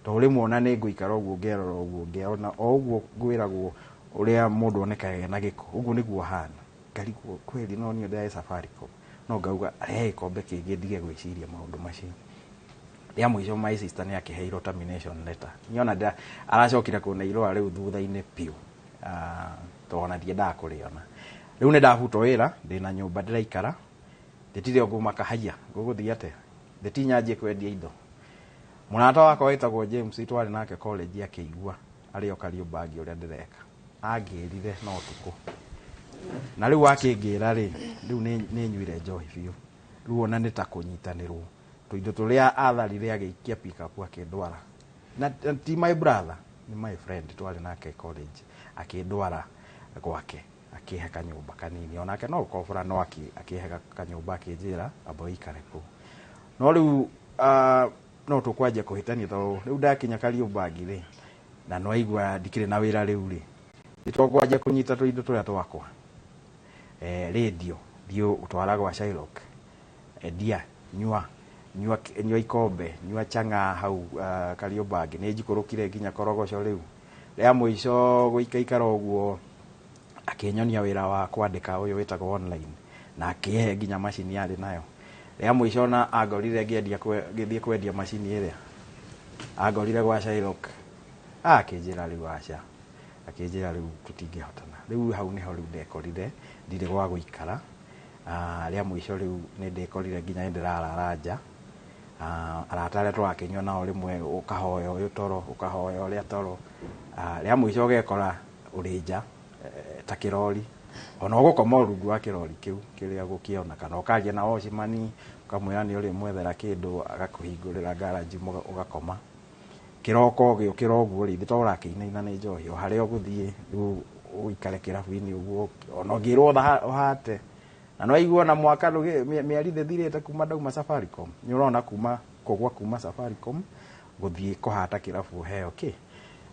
Speaker 12: Tondũ rĩmwe ona nĩ ngũikara ũguo ngerora ũguo ngeona o ũguo ngwĩragwo ũrĩa mũndũ onekaga na gĩko. Ũguo nĩguo hana. Ngarigwo kweli no niĩ ndĩrarĩ Safaricom. No ngauga rehe gĩkombe kĩngĩ ndige gwĩciria maũndũ macio. Rĩa mũico my sister nĩ akĩheirwo termination letter. Niĩ ona aracokire kũne irũa rĩu thutha-inĩ biũ. Tondũ ona ndiendaga kũrĩona. Rĩu nĩ ndabutwo wĩra, ndĩna nyũmba ndĩraikara. Ndĩtirĩ o ngũmaka haiya, ngũgũthiĩ atĩa? Ndĩtinyanjie kwendia indo. Mũrata wakwa wĩtagwo James twarĩ nake college akĩigua arĩ o Kariũmbangi ũrĩa ndĩreka. Angĩrire no ũtukũ. Na rĩu akĩngĩra rĩ, rĩu nĩ nyuire njohi biũ. Rĩu ona nĩ ta kũnyitanĩrwo. Tũindo tũrĩa atharire agĩikia pick up akĩndwara. Na ti my brother, ni my friend twarĩ nake college akĩndwara gwake akĩhe kanyũmba kanini. Onake no gũkobora no akĩhe kanyũmba akĩnjĩra amba ũikare kũu. No rĩu no tũkwanjia kũhĩtania tondũ rĩu ndakinya Kariũmbangi rĩ, na no aigua ndikĩrĩ na wĩra rĩu rĩ, nĩtũkwanjia kũnyita tũindo tũrĩa twakwa. Radio thiĩ ũtwara gwa Shylock, endia, nyua nyua ikombe, nyua chang'aa hau Kariũmbangi. Nĩ njikũrũkire nginya Korogoco rĩu. Rĩa mũico gũikaikara ũguo akĩnyonia wĩra wa kwandĩka ũyũ wĩtagwo online na akĩhe nginya macini yarĩ nayo. Rĩa mũico ona angorire ngĩendia ngĩthiĩ kwendia macini ĩrĩa. Angorire gwa Shylock. Akĩnjĩra rĩu aca. Akĩnjĩra rĩu tũtingĩhotana. Rĩu hau nĩho rĩu ndekorire ndirĩ gwa gũikara. Rĩa mũico rĩu nĩ ndekorire nginya nĩ ndĩrarara nja. Arata arĩa tũrakĩnyua nao rĩmwe ũkahoya ũyũ toro, ũkahoya ũrĩa toro. Rĩa mũico ũgekora ũrĩ nja ta kĩrori. Ona ũgũkoma rungu wa kĩrori kĩu kĩrĩa gũkĩona, kana ũkaria na watchman ũkamwĩra nĩ ũrĩmwethera kĩndũ agakũhingũrĩra garage ũgakoma. Kĩroko ũgĩũkĩra ũguo rĩ, to ũrakĩinaina nĩ njohi o harĩa ũgũthiĩ rĩu ũikare kĩrabu-inĩ ũguo ona ũngĩrwo ũhate. Na no aigua na mwaka mĩeri ĩthirĩte kuma ndauma Safaricom. Nĩ ũrona kuma kũgwa kuma Safaricom gũthiĩ kũhata kĩrabu heo kĩ.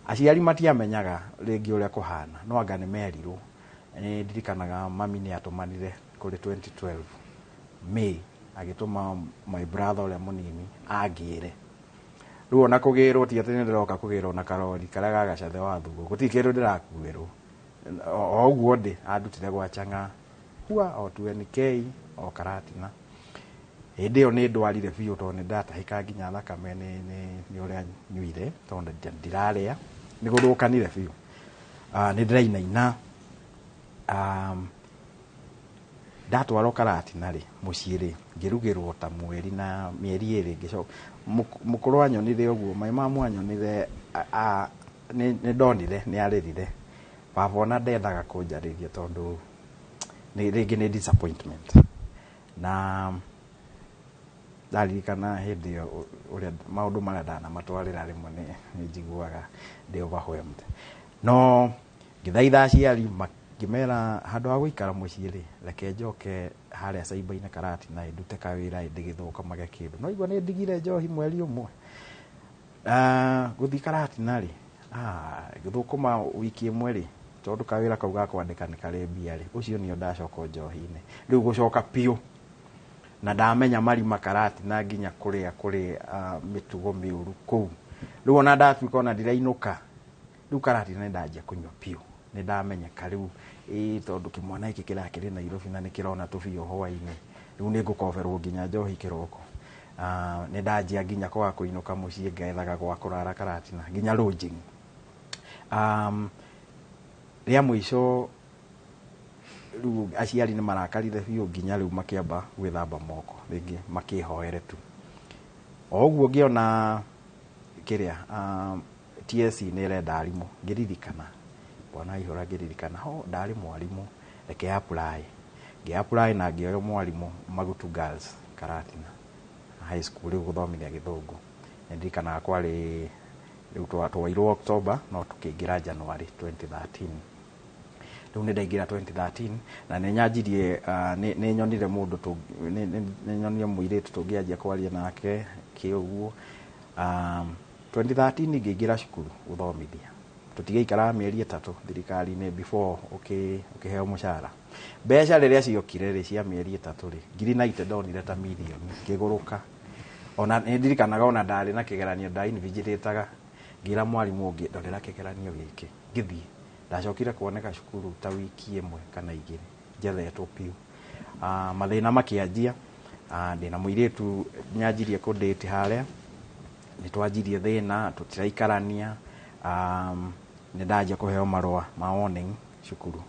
Speaker 12: Aciari matiamenyaga rĩngĩ ũrĩa kũhana, no anga nĩ merirwo. Nĩ ndirikanaga mami nĩ atũmanire kũrĩ 2012. May agĩtũma my brother ũrĩa mũnini angĩre. Rĩu ona kũgĩrwo ti atĩ nĩndĩroka kũgĩrwo na karori karĩa ga Gacathe wa Thugo, gũtirĩ kĩndũ ndĩrakuĩrwo. O ũguo ndĩ andutire gwa Chang'aa hua o 2NK o Karatina. Hĩndĩ ĩyo nĩ ndwarire biũ tondũ nĩ ndatahĩka nginya thakame nĩ ũrĩa nyuire tondũ ndirarĩa, nĩ gũthũkanire biũ. Nĩ ndĩrainaina. Ndatwarwo Karatina rĩ, mũciĩ rĩ, ngĩrugĩrwo ta mweri na mĩeri ĩrĩ ngĩcoka. Mũkũrũ anyonire ũguo, my mom anyonire, nĩ ndonire nĩ arĩrire. Baba ona ndendaga kũnjarĩria tondũ rĩngĩ nĩ disappointment. Na ndaririkana hĩndĩ ĩyo ũrĩa maũndũ marĩa ndanamatwarĩra rĩmwe nĩ njiguaga ndĩ overwhelmed. No ngĩthaitha aciari ngĩmera handũ ha gũikara mũciĩ rĩ, reke njoke harĩa cyber-inĩ Karatina ndute kawĩra ndĩgĩthũkũmage kĩndũ. No igua nĩ ndigire njohi mweri ũmwe. Gũthiĩ Karatina rĩ, ngĩthũkũma wiki ĩmwe rĩ, tondũ kawĩra kau ga kwandĩka nĩ karĩ mbia rĩ, ũcio nĩo ndacoka njohi-inĩ. Rĩu gũcoka biũ. Na ndamenya marima Karatina nginya kũrĩa kũrĩ mĩtugo mĩũru kũu. Rĩu ona ndatuĩka ona ndirainũka, rĩu Karatina nĩ ndanjia kũnyua biũ. Nĩ ndamenyeka rĩu, ĩĩ tondũ kĩmwana gĩkĩ kĩrakĩrĩ Nairobi na nĩ kĩrona tũbiũ hwaĩ-inĩ. Rĩu nĩ ngũkoberwo nginya njohi kĩroko. Nĩ ndanjia nginya kwaga kũinũka mũciĩ ngethaga gwa kũrara Karatina nginya lodging. Rĩa mũico rĩu aciari nĩ marakarire biũ nginya rĩu makĩamba gwĩthamba moko rĩngĩ makĩhoere tu. O ũguo ngĩona kĩrĩa TSC nĩ ĩrenda arimũ, ngĩririkana bwana Ihũra, ngĩririkana ho ndarĩ mwarimũ, reke apply. Ngĩ apply na ngĩoywo mwarimũ Magutu Girls Karatina High School rĩu gũthomithia Gĩthũngũ. Nĩ ndirikanaga kwarĩ rĩu twoirwo October no tũkĩingĩra January 2013. Rĩu nĩ ndaingĩra 2013 na nĩ nyanjirie, nĩ nyonire mũndũ, nĩ nyonire mũirĩtu tũngĩanjia kwaria nake kĩ ũguo. 2013 ngĩingĩra cukuru gũthomithia. Tũtigĩikaraga mĩeri 3 thirikari-inĩ before ũkĩheo mũcara. Mbeca rĩrĩa ciokire rĩ cia mĩeri 3 rĩ, ngiri 90 ndonire ta mirioni ngĩgũrũka. Ona nĩ ndirikanaga ona ndarĩ na kĩgeranio nda invigilator ngĩra mwarimũ ũngĩ ndorera kĩgeranio gĩkĩ ngĩthiĩ. Ndacokire kuoneka cukuru ta wiki 1 kana 2 njethetwo biũ. Mathĩna makĩanjia. Ndĩna mũirĩtu nyanjirie kũ-date harĩa, nĩ twanjirie thĩna, tũtiraikarania. Nĩ ndanjia kũheo marũa ma warning cukuru.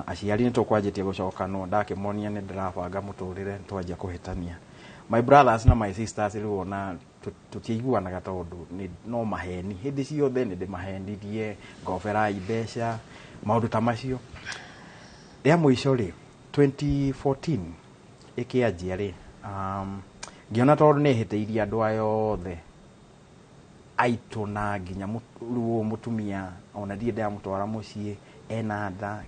Speaker 12: Aciari nĩ tũkwanjĩtie gũcokanwo, ndakĩmonia nĩ ndĩrabanga mũtũrĩre, twanjia kũhĩtania. My brothers na my sisters rĩu ona tũtiaiguanaga tondũ no maheni hĩndĩ ciothe, nĩ ndĩmahenirie, ngoberai mbeca, maũndũ ta macio. Rĩa mũico rĩ, 2014 ĩkĩanjia rĩ, ngĩona tondũ nĩ hĩtĩirie andũ aya othe aitũ na nginya rĩu ũyũ mũtumia ona ndirĩ ndĩramũtwara mũciĩ ena nda,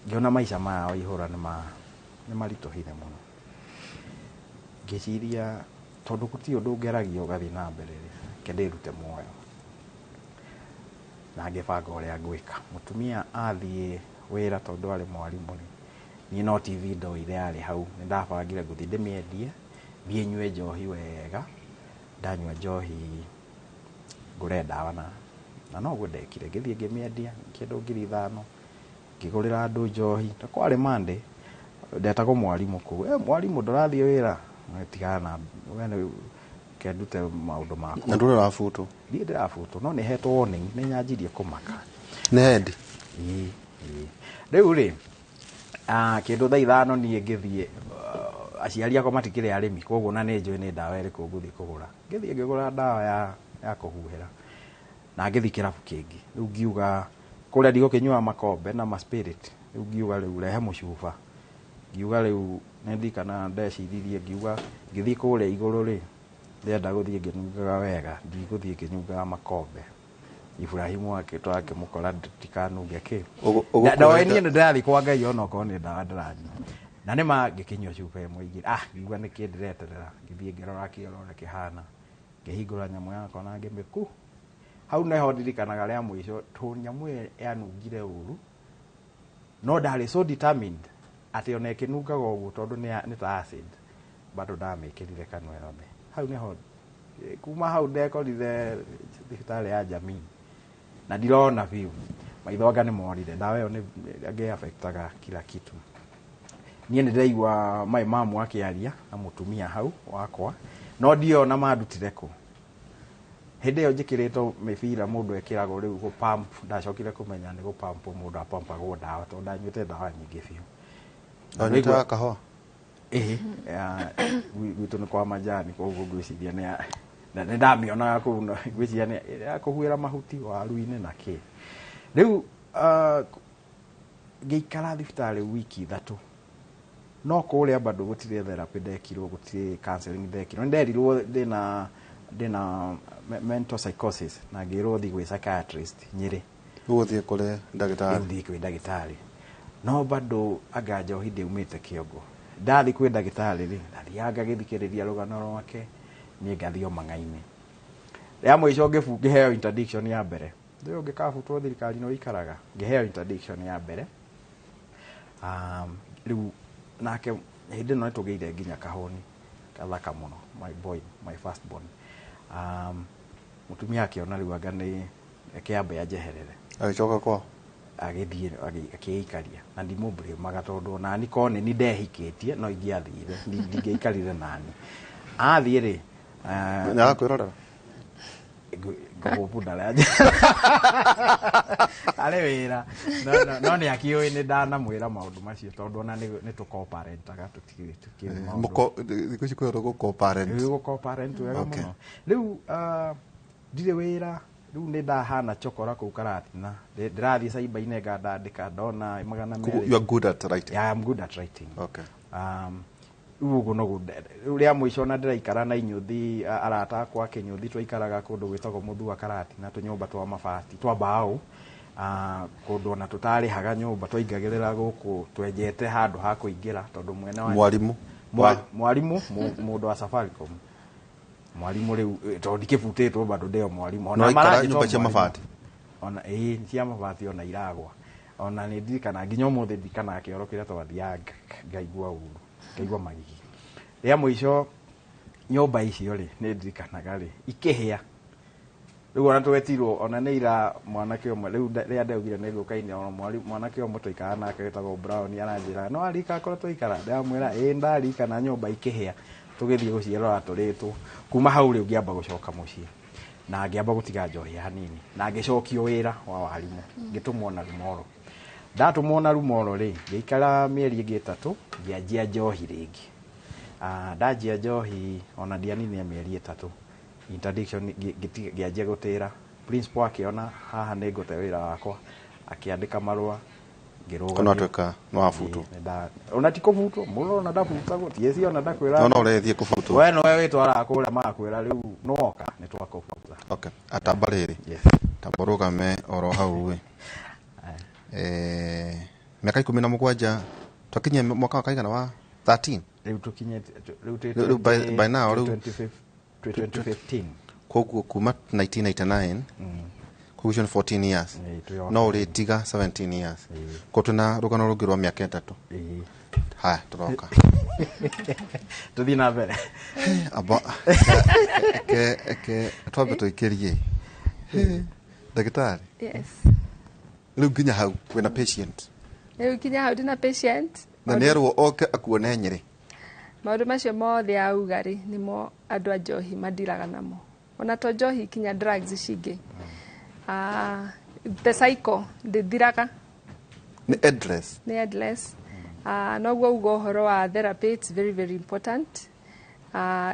Speaker 12: ngĩona maica maya Waihũra nĩ maritũhire mũno. Ngĩciria tondũ gũtirĩ ũndũ ũngeragia ũgathiĩ na mbere rĩ, reke ndĩrute muoyo. Na ngĩbanga ũrĩa ngwĩka. Mũtumia athiĩ wĩra tondũ arĩ mwarimũ rĩ, niĩ no TV ndoire yarĩ hau, nĩ ndabangire ngũthiĩ ndĩmĩendie, thiĩ nyue njohi wega, ndanyua njohi ngũre ndawa na noguo ndekire, ngĩthiĩ ngĩmĩendia kĩndũ 5,000, ngĩgũrĩra andũ njohi. Ta kwarĩ Monday, ndetagwo mwarimũ kũu, mwarimũ ndũrathiĩ wĩra? Tigana na we, reke ndute maũndũ makwa.
Speaker 10: Na ndũrĩ ũrabutwo?
Speaker 12: Ndiĩ ndĩrabutwo, no nĩ hetwo warning, nĩ nyanjirie kũmaka.
Speaker 10: Nĩ hendi?
Speaker 12: Ĩĩ. Rĩu rĩ, kĩndũ thaa 5 niĩ ngĩthiĩ, aciari akwa matikĩrĩ arĩmi, koguo na nĩ njũĩ nĩ ndawa ĩrĩkũ ngũthiĩ kũgũra. Ngĩthiĩ ngĩgũra ndawa ya kũhuhĩra na ngĩthiĩ kĩrabu kĩngĩ. Rĩu ngiuga kũrĩa ndigũkĩnyua makombe na ma spirit, rĩu ngiuga rĩu rehe mũcuba. Ngiuga rĩu nĩ ndirikana ndeciririe, ngiuga ngĩthiĩ kũrĩa igũrũ rĩ, ndĩrenda gũthiĩ ngĩnungaga wega, ndigũthiĩ ngĩnyungaga makombe. Ibrahimu twakĩmũkora ndikanunge kĩ. Ndoĩ niĩ nĩ ndĩrathiĩ kwa Ngai onokorwo nĩ ndawa ndĩranyua. Na nĩ ma ngĩkĩnyua cuba ĩmwe igĩrĩ, ngiuga nĩkĩ ndĩreterera, ngĩthiĩ ngĩrora kĩoro ũrĩa kĩhana, ngĩhingũra nyamũ yakwa na ngĩmĩku. Hau nĩho ndirikanaga rĩa mũico, tondũ nyamũ ĩyo yanungire ũru, no ndarĩ so determined Atĩ ona ĩkĩnungaga ũguo tondũ nĩ ta acid, bado ndamĩkĩrire kanua yothe. Hau nĩho kuma hau ndekorire thibitarĩ ya jamii na ndirona biũ, maitho anga nĩ morire. Ndawa ĩyo nĩ angĩ affectaga kila kitu. Niĩ nĩ ndĩraigua my mamu akĩaria na mũtumia hau wakwa, no ndiona mandutire kũ. Hĩndĩ ĩyo njĩkĩrĩtwo mĩbira mũndũ ekĩragwo rĩu gũ pump, ndacokire kũmenya nĩ gũ pump mũndũ apampagwo ndawa tondũ ndanyuĩte ndawa nyingĩ biũ.
Speaker 10: Wanyuĩte kahũa?
Speaker 12: Ĩĩ, gwitũ nĩ kwa majani, koguo ngwĩciria nĩ na nĩ ndamĩonaga kũu, ngwĩciria nĩ ya kũhuĩra mahuti waru-inĩ na kĩ. Rĩu ngĩikara thibitarĩ wiki 3, no kũrĩa bado gũtirĩ therapy ndekirwo, gũtirĩ counseling ndekirwo. Nĩ nderirwo ndĩna mental psychosis na ngĩrwo thiĩ gwĩ psychiatrist Nyĩrĩ.
Speaker 10: Ũgũthiĩ kũrĩ ndagĩtarĩ?
Speaker 12: Rĩu thiĩ kwĩ ndagĩtarĩ, no bado anga njohi ndĩumĩte kĩongo. Ndathiĩ kwĩ ndagĩtarĩ rĩ, ndathiaga ngagĩthikĩrĩria rũgano rwake, niĩ ngathiĩ o mang'ainĩ. Rĩa mũico ngĩheo interdiction ya mbere. Rĩu ũngĩkabutwo thirikari no ikaraga, ngĩheo interdiction ya mbere. Rĩu nake hĩndĩ ĩno nĩtũgĩire nginya kahũni kathaka mũno, my boy, my first born. Mũtumia akĩona rĩu anga nĩ reke ambe anjeherere.
Speaker 10: Agĩcoka kwao?
Speaker 12: Agĩthiĩ akĩikaria na ndimũblĩmaga tondũ onani korwo nĩ ni ndehikĩtie no ingĩathire, ndingĩaikarire nani. Athiĩ rĩ,
Speaker 10: Nĩ arakwĩrorera?
Speaker 12: Ngũhũbu ndaranja. Arĩ wĩra. No nĩ akĩũĩ nĩ ndanamwĩra maũndũ macio tondũ ona nĩ tũkoparentaga, tũtikĩũĩ maũndũ.
Speaker 10: Thikũ ici kwĩrwo gũkoparent.
Speaker 12: Rĩu gũkoparent wega mũno. Rĩu ndirĩ wĩra, rĩu nĩ ndahana chokora kũu Karatina. Ndĩrathiĩ cyber-inĩ ngandandĩka ndona magana merĩ.
Speaker 10: You are good at writing.
Speaker 12: Yeah, I'm good at writing.
Speaker 10: Okay.
Speaker 12: Rĩu ũguo noguo rĩu rĩa mũico ona ndĩraikara na inyuthi, arata akwa kĩnyuthi, twaikaraga kũndũ gwĩtagwo Mũthua Karatina, tũnyũmba twa mabati twa mbaũ, kũndũ ona tũtarĩhaga nyũmba, twaingagĩrĩra gũkũ twenjete handũ ha kũingĩra tondũ mwene wa
Speaker 10: Mwarimũ.
Speaker 12: Mwarimũ, mũndũ wa Safaricom. Mwarimũ rĩu, tondũ ndikĩbutĩtwo bado ndĩo mwarimũ. Ona
Speaker 10: No ikara
Speaker 12: maranjĩta
Speaker 10: nyũmba cia
Speaker 12: mwarimũ.
Speaker 10: mabati.
Speaker 12: Ona ĩĩ, cia mabati ona iragwa. Ona nĩ ndirikanaga nginya ũmũthĩ ndirikanaga kĩoro kĩrĩa twathiaga ngaigua ũru, ngaigua magigi. Rĩa mũico nyũmba icio rĩ, nĩ ndirikanaga rĩ, ikĩhĩa. Rĩu ona twetirwo, ona nĩ ira mwanake ũmwe, rĩu rĩrĩa ndaugire nĩ ngũka-inĩ, ona mwanake ũmwe twaikaraga nake wĩtagwo Brown aranjĩra, no aririkana kũrĩa twaikara? Ndĩramwĩra, ĩĩ ndarikana nyũmba ikĩhĩa, tũgĩthiĩ gũciĩrora tũrĩtwo. Kuma hau rĩu ngĩamba gũcoka mũciĩ. Na ngĩamba gũtiga njohi hanini. Na ngĩcokio wĩra wa warimũ, ngĩtũmwo na Rumoro. Ndatũmwo na Rumoro rĩ, ngĩikara mĩeri ĩngĩ 3, ngĩanjia njohi rĩngĩ. Ndanjia njohi ona ndianinire mĩeri 3. Interdiction ngĩanjia gũtĩra. Principal akĩona haha nĩ ngũte wĩra wakwa, akĩandĩka marũa, ngĩrũgamio.
Speaker 10: Ona atuĩka nĩ wabutwo.
Speaker 12: Ĩĩ, ona ti kũbutwo, mũndũ ona ndabutagwo, TSC ona ndakwĩra.
Speaker 10: No, no ũrethiĩ kũbutwo.
Speaker 12: We nowe wĩtwaraga kũrĩa magakwĩra rĩu nĩwoka, nĩ twakũbuta.
Speaker 10: Okay, atamba rĩrĩ.
Speaker 12: Yes.
Speaker 10: Tamba ũrũgame oro hau ĩ. Mĩaka 17, twakinyia mwaka wa kaigana wa 13?
Speaker 12: Rĩu tũkinyĩte, rĩu twĩ
Speaker 10: Rĩu by now, rĩu
Speaker 12: twĩ 2015.
Speaker 10: Koguo kuma 1999, koguo icio nĩ 14 years.
Speaker 12: Ĩĩ, twĩ o
Speaker 10: No ũrĩtiga 17 years.
Speaker 12: Ĩĩ.
Speaker 10: Koguo twĩna rũgano rũngĩ rwa mĩaka 3.
Speaker 12: Ĩĩ.
Speaker 10: Haya, tũroka.
Speaker 12: Tũthiĩ na mbere.
Speaker 10: Amba, ke, twambe tũikĩrie. Ndagĩtarĩ.
Speaker 11: Yes.
Speaker 10: Rĩu nginya hau wĩna patient.
Speaker 11: Rĩu nginya hau ndĩna patient.
Speaker 10: Na nĩerwo oke akuone Nyĩrĩ.
Speaker 11: Maũndũ macio mothe auga rĩ, nĩmo andũ a njohi mandiraga namo. Ona to njohi kinya drugs cingĩ. The cycle ndĩthiraga.
Speaker 10: Nĩ endless.
Speaker 11: Nĩ endless. Noguo uga ũhoro wa therapy, it's very very important.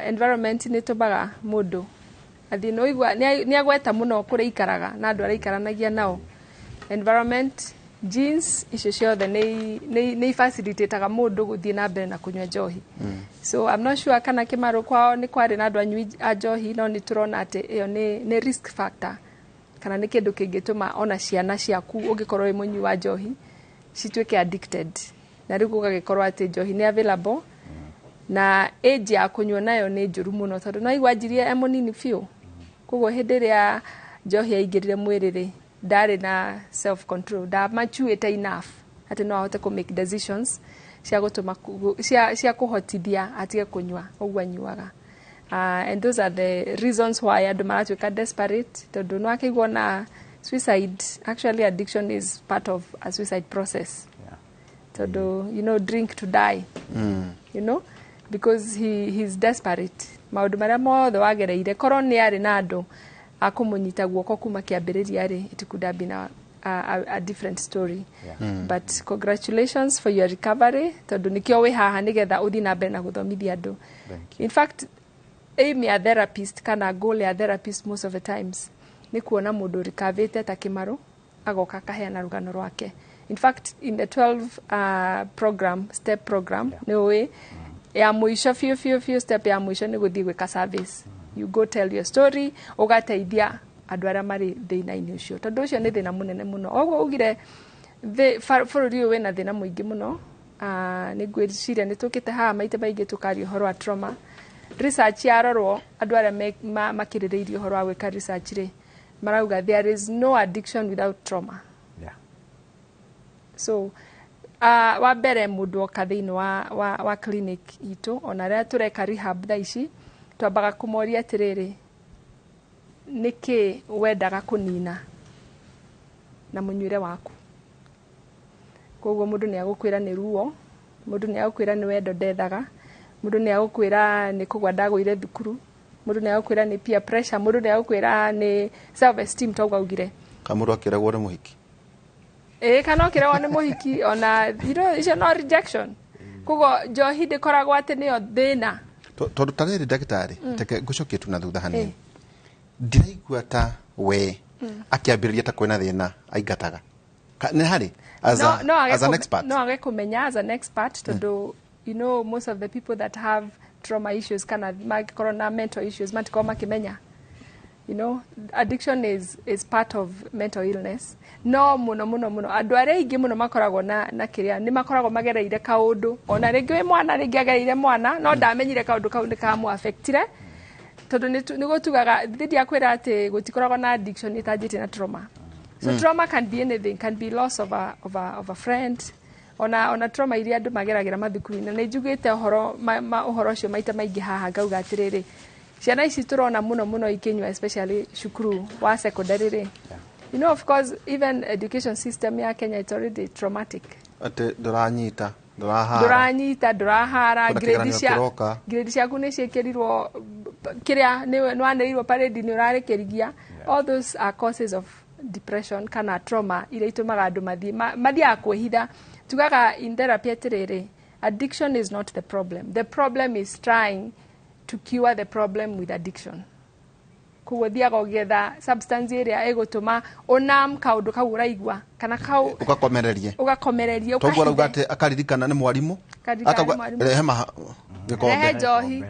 Speaker 11: Environment nĩ ĩtũmaga mũndũ athiĩ, nĩ ũigua, nĩ agweta mũno kũrĩa aikaraga na andũ arĩa aikaranagia nao. Environment, genes, icio ciothe nĩ facilitate-aga mũndũ gũthiĩ na mbere na kũnyua njohi. So I'm not sure kana Kĩmarũ kwao nĩ kwarĩ na andũ anyui a njohi, no nĩ tũrona atĩ ĩyo nĩ risk factor, kana nĩ kĩndũ kĩngĩtũma ona ciana ciaku ũngĩkorwo wĩ mũnyui wa njohi cituĩke addicted. Na rĩu gũgagĩkorwo atĩ njohi nĩ available na age ya kũnyua nayo nĩ njũru mũno, tondũ no aigua anjirie e mũnini biũ. Koguo hĩndĩ ĩrĩa njohi yaingĩrire mwĩrĩ rĩ, ndarĩ na self control, ndamachuĩte enough atĩ no ahote kũ make decisions Cia gũtũma cia kũhotithia atige kũnyua ũguo anyuaga. And those are the reasons why andũ maratuĩka desperate, tondũ no akĩigua na suicide. Actually, addiction is part of a suicide process, tondũ drink to die, because he's desperate. Maũndũ marĩa mothe wagereire, korwo nĩ arĩ na andũ a kũmũnyita guoko kuma kĩambĩrĩria rĩ, it could have been a different story. But congratulations for your recovery, tondũ nĩkĩo wĩ haha, nĩgetha ũthiĩ na mbere na gũthomithia andũ. In fact, aim ya therapist kana goal ya therapist most of the times nĩ kuona mũndũ recoverĩte ta Kĩmarũ agoka akaheana rũgano rwake. In fact, in the 12 program step program, nĩ ũĩ ya mũico biũ biũ biũ, step ya mũico nĩ gũthiĩ gwĩka service. You go tell your story, ũgateithia andũ arĩa marĩ thĩna-inĩ ũcio, tondũ ũcio nĩ thĩna mũnene mũno. Oguo ugire bũrũri ũyũ wĩna thĩna mũingĩ mũno. Nĩ ngwĩciria nĩ tũkĩte haha maita maingĩ tũkaria ũhoro wa trauma. Research yarorwo, andũ arĩa makĩrĩrĩirie ũhoro wa gwĩka research rĩ, marauga there is no addiction without trauma. So wa mbere, mũndũ oka thĩinĩ wa clinic itũ, ona rĩrĩa tũreka rehab thaa ici, twambaga kũmoria atĩrĩrĩ, nĩkĩ wendaga kũnina na mũnyuĩre waku? Koguo mũndũ nĩ agũkwĩra nĩ ruo, mũndũ nĩ agũkwĩra nĩ wendo ndethaga, mũndũ nĩ agũkwĩra nĩ kũgwa ndagũire thukuru, mũndũ nĩ agũkwĩra nĩ peer pressure, mũndũ nĩ agũkwĩra nĩ self esteem, toguo augire.
Speaker 10: Kamũndũ akĩragwo nĩ mũhiki.
Speaker 11: Ĩĩ, kana ũkĩragwo nĩ mũhiki ona icio no rejection. Koguo njohi ndĩkoragwo atĩ nĩyo thĩna.
Speaker 10: Tondũ ta rĩrĩ, ndagĩtarĩ, reke ngũcokie tu na thutha hanini. Ndiraigua ta we akĩambĩrĩria ta kwĩna thĩna aingataga. Nĩ harĩ as
Speaker 11: No,
Speaker 10: a,
Speaker 11: no age
Speaker 10: as an expert?
Speaker 11: No age kũmenya as an expert, tondũ most of the people that have trauma issues kana mangĩkorwo na mental issues matikorwo makĩmenya. Addiction is part of mental illness. No mũno mũno mũno andũ arĩa aingĩ mũno makoragwo na kĩrĩa nĩ makoragwo magereire kaũndũ, ona rĩngĩ wĩ mwana, rĩngĩ agereire mwana no ndamenyire kaũndũ kau nĩ kamũ-affectire, tondũ nĩguo tugaga ndindiakwĩra atĩ gũtikoragwo na addiction ĩtanjĩtie na trauma. So trauma can be anything, can be loss of a friend, ona trauma iria andũ mageragĩra mathukuru-inĩ. Na nĩ njugĩte ũhoro ũhoro ũcio maita maingĩ haha, ngauga atĩrĩrĩ, ciana ici tũrona mũno mũno ikĩnyua, especially cukuru wa secondary rĩ, of course, even education system ya Kenya, it's already traumatic.
Speaker 10: Atĩ ndũranyita, ndũrahara.
Speaker 11: Ndũranyita, ndũrahara.
Speaker 10: Kuna
Speaker 11: grade
Speaker 10: kĩgeranio
Speaker 11: cia
Speaker 10: kĩroka.
Speaker 11: Grade ciaku nĩ ciĩkĩrirwo kĩrĩa nĩ wanĩrĩirwo parade nĩ ũrarĩkĩrigia. All those are causes of depression kana trauma iria itũmaga andũ mathiĩ mathiaga kwĩhitha. Tugaga in therapy atĩrĩrĩ, addiction is not the problem, the problem is trying to cure the problem with addiction. Koguo thiaga ũgĩetha substance ĩrĩa ĩgũtũma ũnam kaũndũ kau ũraigua kana kau
Speaker 10: Ũgakomererie.
Speaker 11: Ũgakomereria.
Speaker 10: Toguo arauga
Speaker 11: ũkahithe.
Speaker 10: atĩ akaririkana nĩ mwarimũ.
Speaker 11: Akaririkana nĩ
Speaker 10: Akauga,
Speaker 11: mwarimũ.
Speaker 10: rehe gĩkombe.
Speaker 11: Rehe njohi.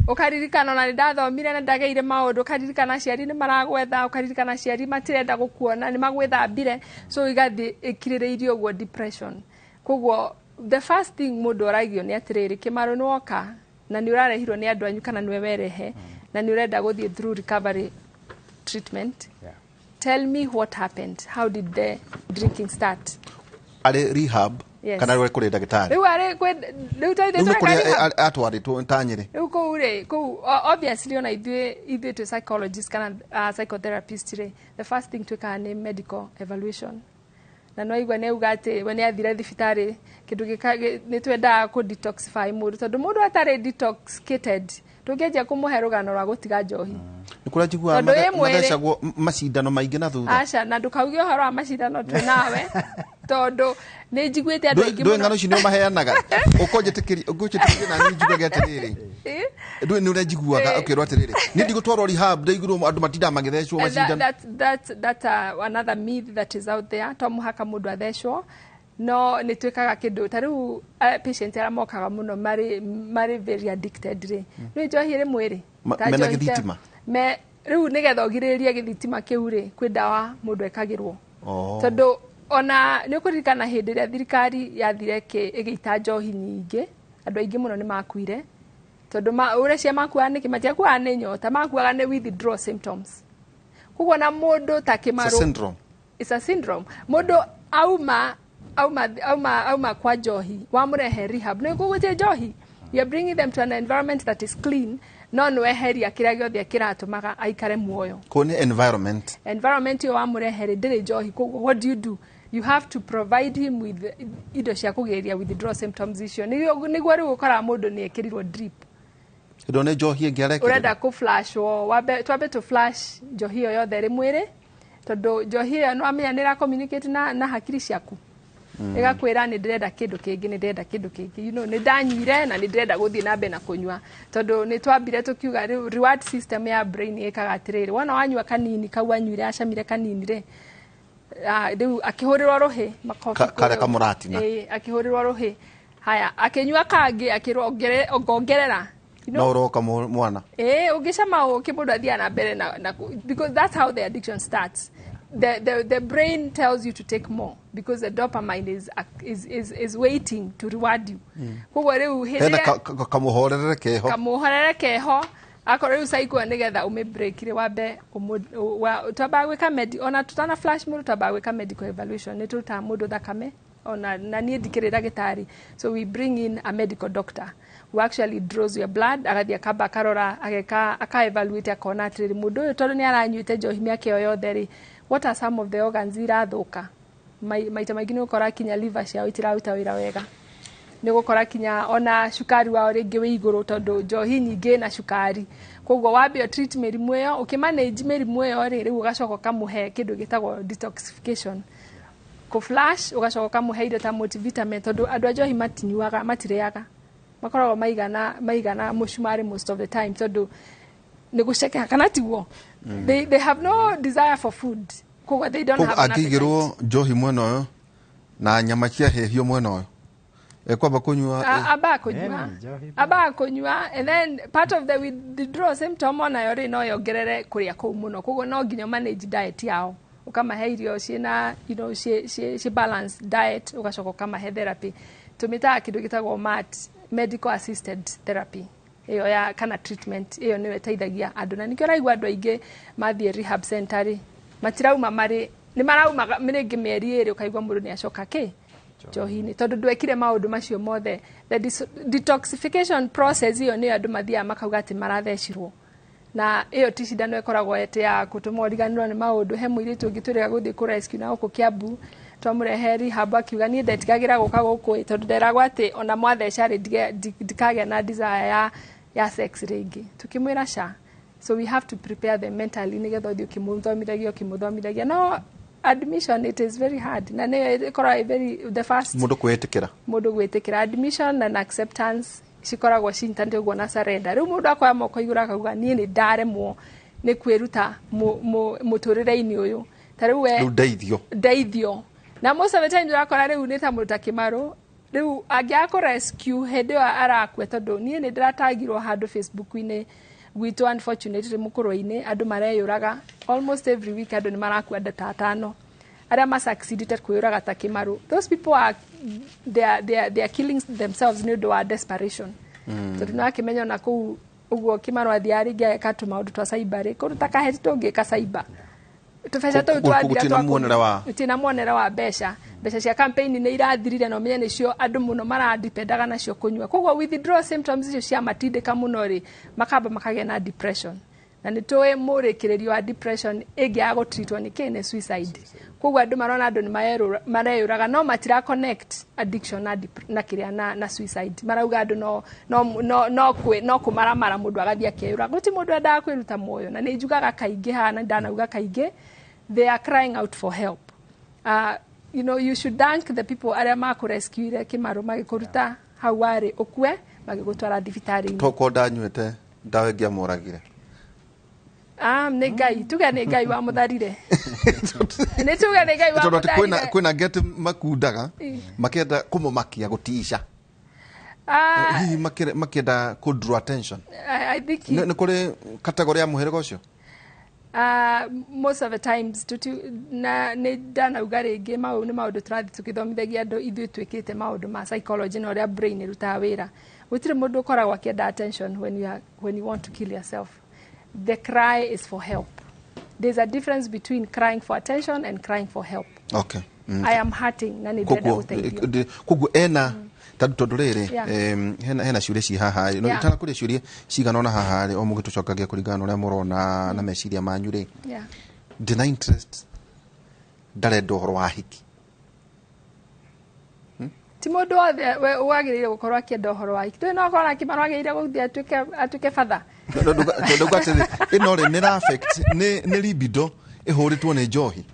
Speaker 11: Ũkaririkana ona nĩ ndathomire na ndageire maũndũ, ũkaririkana aciari nĩ maragwetha, ũkaririkana aciari matirenda gũkuona, nĩ magwĩthambire. So igathiĩ ĩkirĩrĩirie ũguo depression. Koguo the first thing mũndũ oragio nĩ atĩrĩrĩ, Kĩmarũ, nĩ woka na nĩ ũrarehirwo nĩ andũ anyu kana nĩwe werehe na nĩ ũrenda gũthiĩ through recovery treatment, tell me what happened. How did the drinking start?
Speaker 10: Arĩ rehab?
Speaker 11: Yes.
Speaker 10: Kana arĩ kũrĩ ndagĩtarĩ?
Speaker 11: Rĩu arĩ rĩu to ithuĩ
Speaker 10: Rĩu nĩ
Speaker 11: tũreka
Speaker 10: kũrĩa
Speaker 11: rehab.
Speaker 10: atwarĩtwo ta Nyĩrĩ.
Speaker 11: Rĩu kũu rĩ, kũu obviously ona ithuĩ twĩ psychologist kana psychotherapist rĩ, the first thing twĩkaga nĩ medical evaluation. Na no igua nĩ auga atĩ we nĩ athire thibitarĩ kĩndũ nĩ twendaga kũ detoxify mũndũ, tondũ mũndũ atarĩ detoxicated tũngĩanjia kũmũhe rũgano rwa gũtiga njohi.
Speaker 10: Nĩ kũrĩa njiguaga
Speaker 11: Tondũ ĩ mwĩrĩ-
Speaker 10: mathecagwo macindano maingĩ na thutha.
Speaker 11: Aca, na ndũkauge ũhoro wa macindano twĩ nawe, tondũ nĩ njiguĩte andũ aingĩ
Speaker 10: Ndũĩ
Speaker 11: mũno.
Speaker 10: ng'ano icio nĩ ũmaheanaga, ũkonjĩtĩkĩria ũngũnjĩtĩkĩria na niĩ njugage atĩrĩrĩ, ndũĩ nĩ ũrĩa njiguaga ũkĩrwo atĩrĩrĩ, niĩ ndigũtwarwo rehab, ndaiguirwo andũ matindaga magĩthecwo macindano.
Speaker 11: That another myth that is out there. To mũhaka mũndũ athecwo, no nĩ twĩkaga kĩndũ ta rĩu patient arĩa mokaga mũno marĩ very addicted rĩ, nĩ njohi ĩrĩ mwĩrĩ. Ta
Speaker 10: Mena
Speaker 11: njohi
Speaker 10: gĩthitima?
Speaker 11: Rĩu nĩgetha ũgirĩrĩrie gĩthitima kĩu rĩ, kwĩ ndawa mũndũ ekagĩrwo.
Speaker 10: Oh.
Speaker 11: Tondũ ona nĩ ũkũririkana hĩndĩ ĩrĩa thirikari yathire ĩgĩita njohi nyingĩ, andũ aingĩ mũno nĩ makuire, tondũ ũrĩa cia makuaga nĩkĩ? Matiakuaga nĩ nyota, makuaga nĩ withdrawal symptoms. Koguo na mũndũ ta
Speaker 10: It's a
Speaker 11: Kĩmarũ
Speaker 10: syndrome.
Speaker 11: It's a syndrome. Mũndũ auma auma kwa njohi, wamũrehe rehab, nĩ gũgũtie njohi, you are bringing them to an environment that is clean, no nĩ weheria kĩrĩa gĩothe kĩratũmaga aikare muoyo.
Speaker 10: Kũu nĩ environment.
Speaker 11: Environment ĩyo wamũrehe rĩ, ndĩrĩ njohi. Koguo what do you do? You have to provide him with indo cia kũgĩrĩria withdrawal symptoms icio, nĩguo rĩu ũkoraga mũndũ nĩ ekĩrirwo drip.
Speaker 10: Ĩndo nĩ njohi ĩngĩ arekĩrĩrwo.
Speaker 11: Ũrenda kũ flash wo, wambe twambe tũ flash njohi ĩyo yothe ĩrĩ mwĩrĩ, tondũ njohi ĩyo nĩ wamenya nĩ ĩra communicate na hakiri ciaku. Ĩgakwĩra nĩ ndĩrenda kĩndũ kĩngĩ, nĩ ndĩrenda kĩndũ kĩngĩ, nĩ ndanyuire na nĩ ndĩrenda gũthiĩ na mbere na kũnyua, tondũ nĩ twambire tũkiuga rĩu reward system ya brain ĩkaga atĩrĩrĩ, wona wanyua kanini kau anyuire acamire kanini rĩ, rĩu akĩhũrĩrwo rũhĩ makobi
Speaker 10: Karĩa kamũratina.
Speaker 11: Ĩĩ, akĩhũrĩrwo rũhĩ, haya akĩnyua kangĩ, akĩrwo ongerera.
Speaker 10: No ũroka mwana.
Speaker 11: Ĩĩ, ũngĩcama ũkĩ mũndũ athiaga na mbere na because that's how the addiction starts. The brain tells you to take more because the dopamine is waiting to reward you. Koguo rĩu hĩndĩ
Speaker 10: Hena
Speaker 11: ĩrĩa
Speaker 10: kamũhorere keho.
Speaker 11: Kamũhorere keho, akorwo rĩu cycle nĩgetha ũmĩ break rĩ, wambe twambaga gwĩka ona tũtana flash mũndũ, twambaga gwĩka medical evaluation, nĩ tũrutaga mũndũ thakame, ona na niĩ ndikĩrĩ ndagĩtarĩ, so we bring in a medical doctor who actually draws your blood, agathiĩ akamba akarora, ageka aka evaluate, akona atĩrĩrĩ, mũndũ ũyũ tondũ nĩ aranyuĩte njohi mĩaka ĩyo yothe rĩ, what are some of the organs irathũka? Maita maingĩ nĩ ũgũkora kinya liver ciao itiraruta wĩra wega, nĩ ũgũkora kinya ona cukari wao rĩngĩ wĩ igũrũ tondũ njohi nyingĩ na cukari. Koguo wambe treat mĩrimũ ĩyo, ũkĩmanage mĩrimũ ĩyo rĩ, rĩu ũgacoka ũkamũhe kĩndũ gĩtagwo detoxification, kũ flash, ũgacoka ũkamũhe indo ta multivitamin, tondũ andũ a njohi matinyuaga, matirĩaga, makoragwo maigana mũcumarĩ most of the time, tondũ nĩ gũcekeha kana tiguo. They have no desire for food, koguo they don't have an appetite.
Speaker 10: Angĩigĩrwo njohi mwena ũyũ na nyama cia hĩhio mwena ũyũ, ekwamba kũnyua.
Speaker 11: Amba kũnyua, and then part of the withdrawal symptom onayo rĩ, no yongerere kũrĩa kũu mũno, koguo no nginya manage diet yao, ũkamahe irio ciĩna ciĩ balanced diet, ũgacoka ũkamahe therapy, tũmĩtaga kĩndũ gĩtagwo MAT, medical assisted therapy, ĩyo ya kana treatment ĩyo nĩyo ĩteithagia andũ, na nĩkĩo ũraigua andũ aingĩ mathiĩ rehab center rĩ, matirauma, marĩ nĩ marauma rĩngĩ mĩeri 2, ũkaigua mũndũ nĩ acoka kĩ njohi-inĩ, tondũ ndwekire maũndũ macio mothe. The detoxification process ĩyo nĩyo andũ mathiaga makauga atĩ marathecirwo, na ĩyo ti cindano ĩkoragwo ĩtĩ ya gũtũma ũriganĩrwo nĩ maũndũ. He mũirĩtu ũngĩ twĩrĩga gũthiĩ kũ rescue na gũkũ Kiambu, twamũrehe rehab, akiuga niĩ ndetigagĩra gũka gũkũ tondũ nderagwo atĩ ona mwatheca rĩ, ndikagĩa na desire ya sex rĩngĩ. Tukĩmwĩra ca, so we have to prepare them mentally nĩgetha ũthiĩ ũkĩmũthomithagia, no admission, it is very hard, na nĩyo ĩkoragwo very the first
Speaker 10: mũndũ kwĩĩtĩkĩra.
Speaker 11: Mũndũ gwĩtĩkĩra, admission and acceptance cikoragwo cinyitanĩte ũguo na surrender. Rĩu mũndũ akoya moko igũrũ akauga niĩ nĩ ndaremwo nĩ kwĩruta mũtũrĩre-inĩ ũyũ, ta rĩu we
Speaker 10: rĩu ndeithio.
Speaker 11: Ndeithio. Na most of the time ũrakora rĩu nĩ ta mũndũ ta Kĩmarũ, rĩu angĩaga kũ rescue hĩndĩ ĩyo arakua, tondũ niĩ nĩ ndĩratagirwo handũ Facebook-inĩ gwitũ, unfortunately mũkũrwe-inĩ andũ mareyũraga almost every week, andũ nĩ marakua, andũ ta 5 arĩa masucceeded kwĩyũraga ta Kĩmarũ. Those people are they are killing themselves nĩ ũndũ wa desperation, tondũ nĩ wakĩmenya ona kũu ũguo Kĩmarũ athiaga rĩngĩ ageka tũmaũndũ twa cyber rĩ, kũndũ ta kaheti tũngĩka cyber, tũbeca tũu twathira.
Speaker 10: Gũtirĩ muonere wa
Speaker 11: Gũtirĩ na muonere wa mbeca. Mbeca cia campaign nĩ irathirire, na ũmenye nĩcio andũ mũno maradipendaga nacio kũnyua. Koguo withdrawal symptoms icio cia matindĩka mũno rĩ, makamba makagĩa na depression, na nĩ tũĩ mũrĩkĩrĩrio wa depression ĩngĩaga gũtreatwo nĩ kĩ? Nĩ suicide. Koguo andũ marona andũ nĩ mareyũraga, no matira connect addiction na kĩrĩa na suicide. Marauga andũ no kũmaramara mũndũ agathiĩ akeyũraga. Gũtirĩ mũndũ endaga kwĩruta muoyo, na nĩ njugaga kaingĩ haha na ndanauga kaingĩ, they are crying out for help. You should thank the people arĩa makũrescuire Kĩmarũ, magĩkũruta hau warĩ ũkue, magĩgũtwara thibitarĩ-inĩ.
Speaker 10: Tokorwo ndanyuĩte ndawa ĩngĩamũragire.
Speaker 11: Nĩ Ngai, tuge nĩ Ngai wamũtharire, nĩ tuge nĩ Ngai
Speaker 10: tondũ atĩ kwĩna
Speaker 11: wamũtharire.
Speaker 10: Kwĩna ngeti makundaga makĩenda kũmũmakia gũtica, hihi makĩenda kũ draw attention.
Speaker 11: I think
Speaker 10: Nĩ kũrĩ category ya mũhĩrĩga ũcio.
Speaker 11: Most of the times tuti, na nĩ ndanauga rĩngĩ, mau nĩ maũndũ tũrathiĩ tũgĩthomithagia andũ. Ithuĩ twĩkĩte maũndũ ma psychology na ũrĩa brain ĩrutaga wĩra, gũtirĩ mũndũ ũkoragwo akĩenda attention when you want to kill yourself. The cry is for help. There's a difference between crying for attention and crying for help. I am hurting na nĩ ndĩrenda gũteithio.
Speaker 10: Koguo ena tondũ rĩrĩ hena ciũria ci haha no itana kũrĩ ciũria cigana ona haha rĩ o mũgĩtũcokagia kũringana na ũrĩa mũrona na meciria manyu rĩ. Ndĩna interest, ndarenda ũhoro wa hiki.
Speaker 11: Ti mũndũ wothe wagĩrĩire gũkorwo akĩenda ũhoro wa hiki. Ndũĩ no ũkorwo na Kĩmaro agĩrĩire gũthiĩ atuĩke batha.
Speaker 10: Ndauga atĩrĩ ĩno rĩ nĩ affect nĩ libido ĩhũrĩtwo nĩ njohi.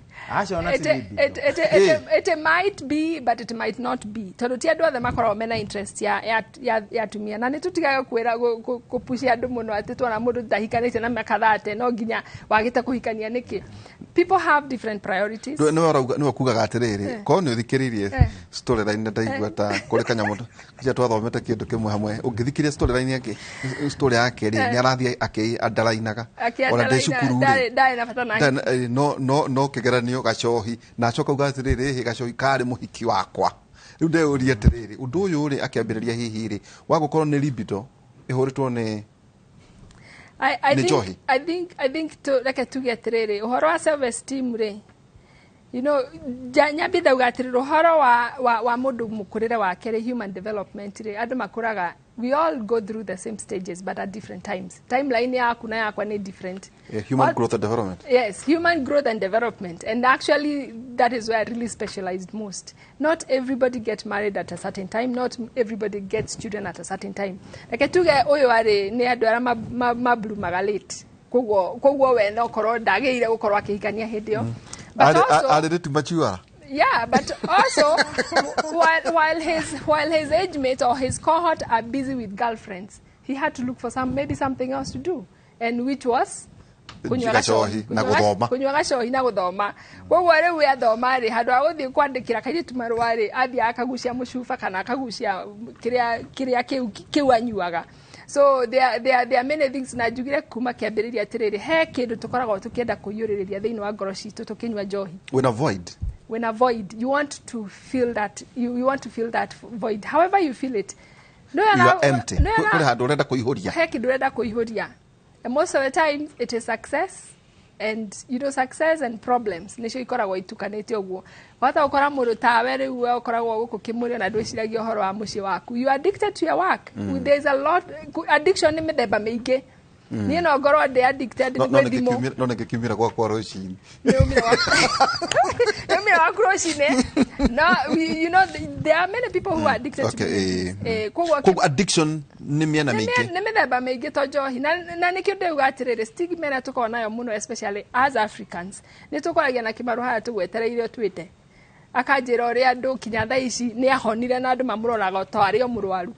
Speaker 11: It might be, but it might not be. Tondũ ti andũ othe makoragwo mena interest ya atumia. Na nĩ tũtigaga kwĩra kũpucia andũ mũno atĩ tuona mũndũ ndahikanĩtie na mĩaka 30 no nginya wagĩte kũhikania nĩkĩ. People have different priorities.
Speaker 10: Nĩwe kugaga atĩrĩrĩ korwo nĩ ũthikĩrĩirie storyline ndaigua ta kũrĩ kanyamũ kĩrĩa twathomete kĩndũ kĩmwe hamwe, ũngĩthikĩrĩria storyline yake, story yake rĩ nĩ arathiĩ akĩ-underlinaga ona ndĩ cukuru rĩ
Speaker 11: ndarĩ na bata nake,
Speaker 10: no kĩgeranio gacohi na acoka uga atĩrĩrĩ gacohi karĩ mũhiki wakwa. Rĩu ndeyũria atĩrĩrĩ ũndũ ũyũ rĩ akĩambĩrĩria hihi rĩ wa gũkorwo nĩ libido ĩhũrĩtwo nĩ
Speaker 11: I think reke tuge atĩrĩrĩ ũhoro wa self esteem rĩ, you know, nyambi ndauga atĩrĩrĩ ũhoro wa mũndũ mũkũrĩre wake rĩ, human development rĩ, andũ makũraga, we all go through the same stages but at different times. Timeline yaku na yakwa nĩ different.
Speaker 10: Human growth and development.
Speaker 11: Yes, human growth and development. And actually that is where I really specialized most. Not everybody gets married at a certain time. Not everybody gets children at a certain time. Reke tuge ũyũ arĩ nĩ andũ arĩa mablumaga late. Koguo we no korwo ndagĩrĩire gũkorwo akĩhikania hĩndĩ ĩyo.
Speaker 10: But also, are too mature.
Speaker 11: Yeah, but also while his age mate or his cohort are busy with girlfriends, he had to look for maybe something else to do, and which was
Speaker 10: kunywa gacohi na guthoma.
Speaker 11: Kunywa gacohi na guthoma. Koguo riu athoma ri handu ha guthii kwandikira kairitu marua ri athia akagucia mucuba kana akagucia kiria kiu anyuaga. So there are many things na njugire kuma kiambiriria atiriri he kindu tukoragwo tukienda kuyuririria thiini wa ngoro citu tukinywa njohi.
Speaker 10: Wina void.
Speaker 11: When a void, you want to feel that you want to fill that void, however you feel it.
Speaker 10: No, you are empty. Kuri handu urenda kuihuria.
Speaker 11: He kindu urenda kuihuria. And most of the time it is success, and you know, success and problems nicio ikoragwo itukanĩte ũguo. Wahota gũkora mũndũ tawe rĩu we ũkoragwo gũkũ kĩmũrĩ na ndwĩciragia ũhoro wa mũciĩ waku. You are addicted to your work. There is a lot. Addiction nĩ mĩthemba mĩingĩ. Niĩ no ngorwo ndĩ addicted nĩ thimũ.
Speaker 10: No nĩngĩkiumĩra gwakwa rũcinĩ.
Speaker 11: Nĩumĩra waku rũcinĩ. No, you know, there are many people who are addicted to
Speaker 10: koguo addiction nĩ mĩena mĩingĩ.
Speaker 11: Nĩ mĩthemba mĩingĩ to njohi. Na nĩkĩo ndĩuga atĩrĩrĩ stigma ĩrĩa tũkoragwo nayo mũno especially as Africans nĩ tũkoragia na Kĩmaru haha tũgwetereire twĩte akanjĩra ũrĩa andũ kinya thaa ici nĩ ahonire na andũ mamũroraga ta arĩ o mũrwaru.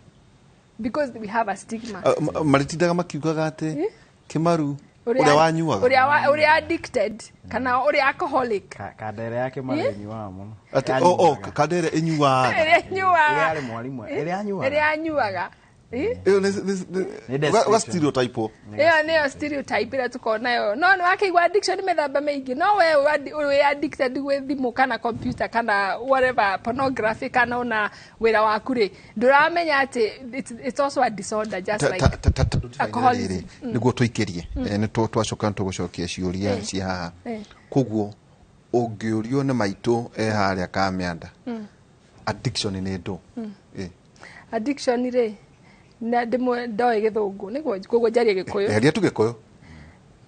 Speaker 11: Because we have a stigma.
Speaker 10: Maritindaga makiugaga atĩ Kĩmaru ũrĩa wanyuaga,
Speaker 11: ũrĩa addicted kana ũrĩa alcoholic.
Speaker 12: Kandere ya Kĩmaru ĩnyuaga mũno.
Speaker 10: Atĩ o kandere ĩnyuaga.
Speaker 11: Ĩrĩa
Speaker 12: arĩ mwarimũ, ĩrĩa
Speaker 11: anyuaga.
Speaker 10: Ĩyo nĩ stereotype.
Speaker 11: Ĩyo nĩyo stereotype ĩrĩa tũkoragwo nayo. No nĩ wakĩigua addiction nĩ mĩthemba mĩingĩ. No we wĩ addicted gwĩ thimũ kana computer kana whatever pornography kana ona wĩra waku rĩ, ndũramenya atĩ it's also a disorder just like alcoholism.
Speaker 10: Nĩguo tũikĩrie nĩ twacoka tũgũcokia ciũria ci haha. Koguo ũngĩũrio nĩ maitũ e harĩa Kamĩanda, addiction nĩ ndũ?
Speaker 11: Addiction rĩ na ndimwe ndoĩ gĩthũngũ nĩguo koguo njarie gĩkũyũ.
Speaker 10: Eheria tu gĩkũyũ.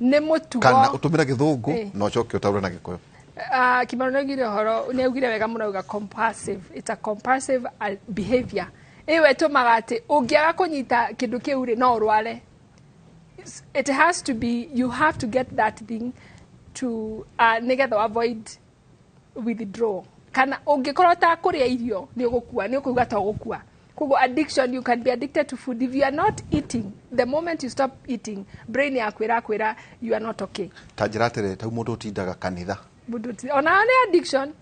Speaker 11: Nĩ mũtugo.
Speaker 10: Kana ũtũmĩre gĩthũngũ na ũcoke ũtaũre na gĩkũyũ.
Speaker 11: Kĩmaru nĩaugire ũhoro, nĩaugire wega mũno auga compulsive. It's a compulsive behavior. Ĩyo ĩtũmaga atĩ ũngĩaga kũnyita kĩndũ kĩu rĩ no ũrware. It has to be, you have to get that thing to nĩgetha avoid withdrawal. Kana ũngĩkorwo ta kũrĩa irio nĩ ũgũkua, nĩ ũkũigua ta ũgũkua. Koguo addiction, you can be addicted to food. If you are not eating, the moment you stop eating, brain yaku ĩrakwĩra you are not okay.
Speaker 10: Ta njĩra atĩrĩ, ta mũndũ ũtindaga kanitha.
Speaker 11: Ona nĩ addiction.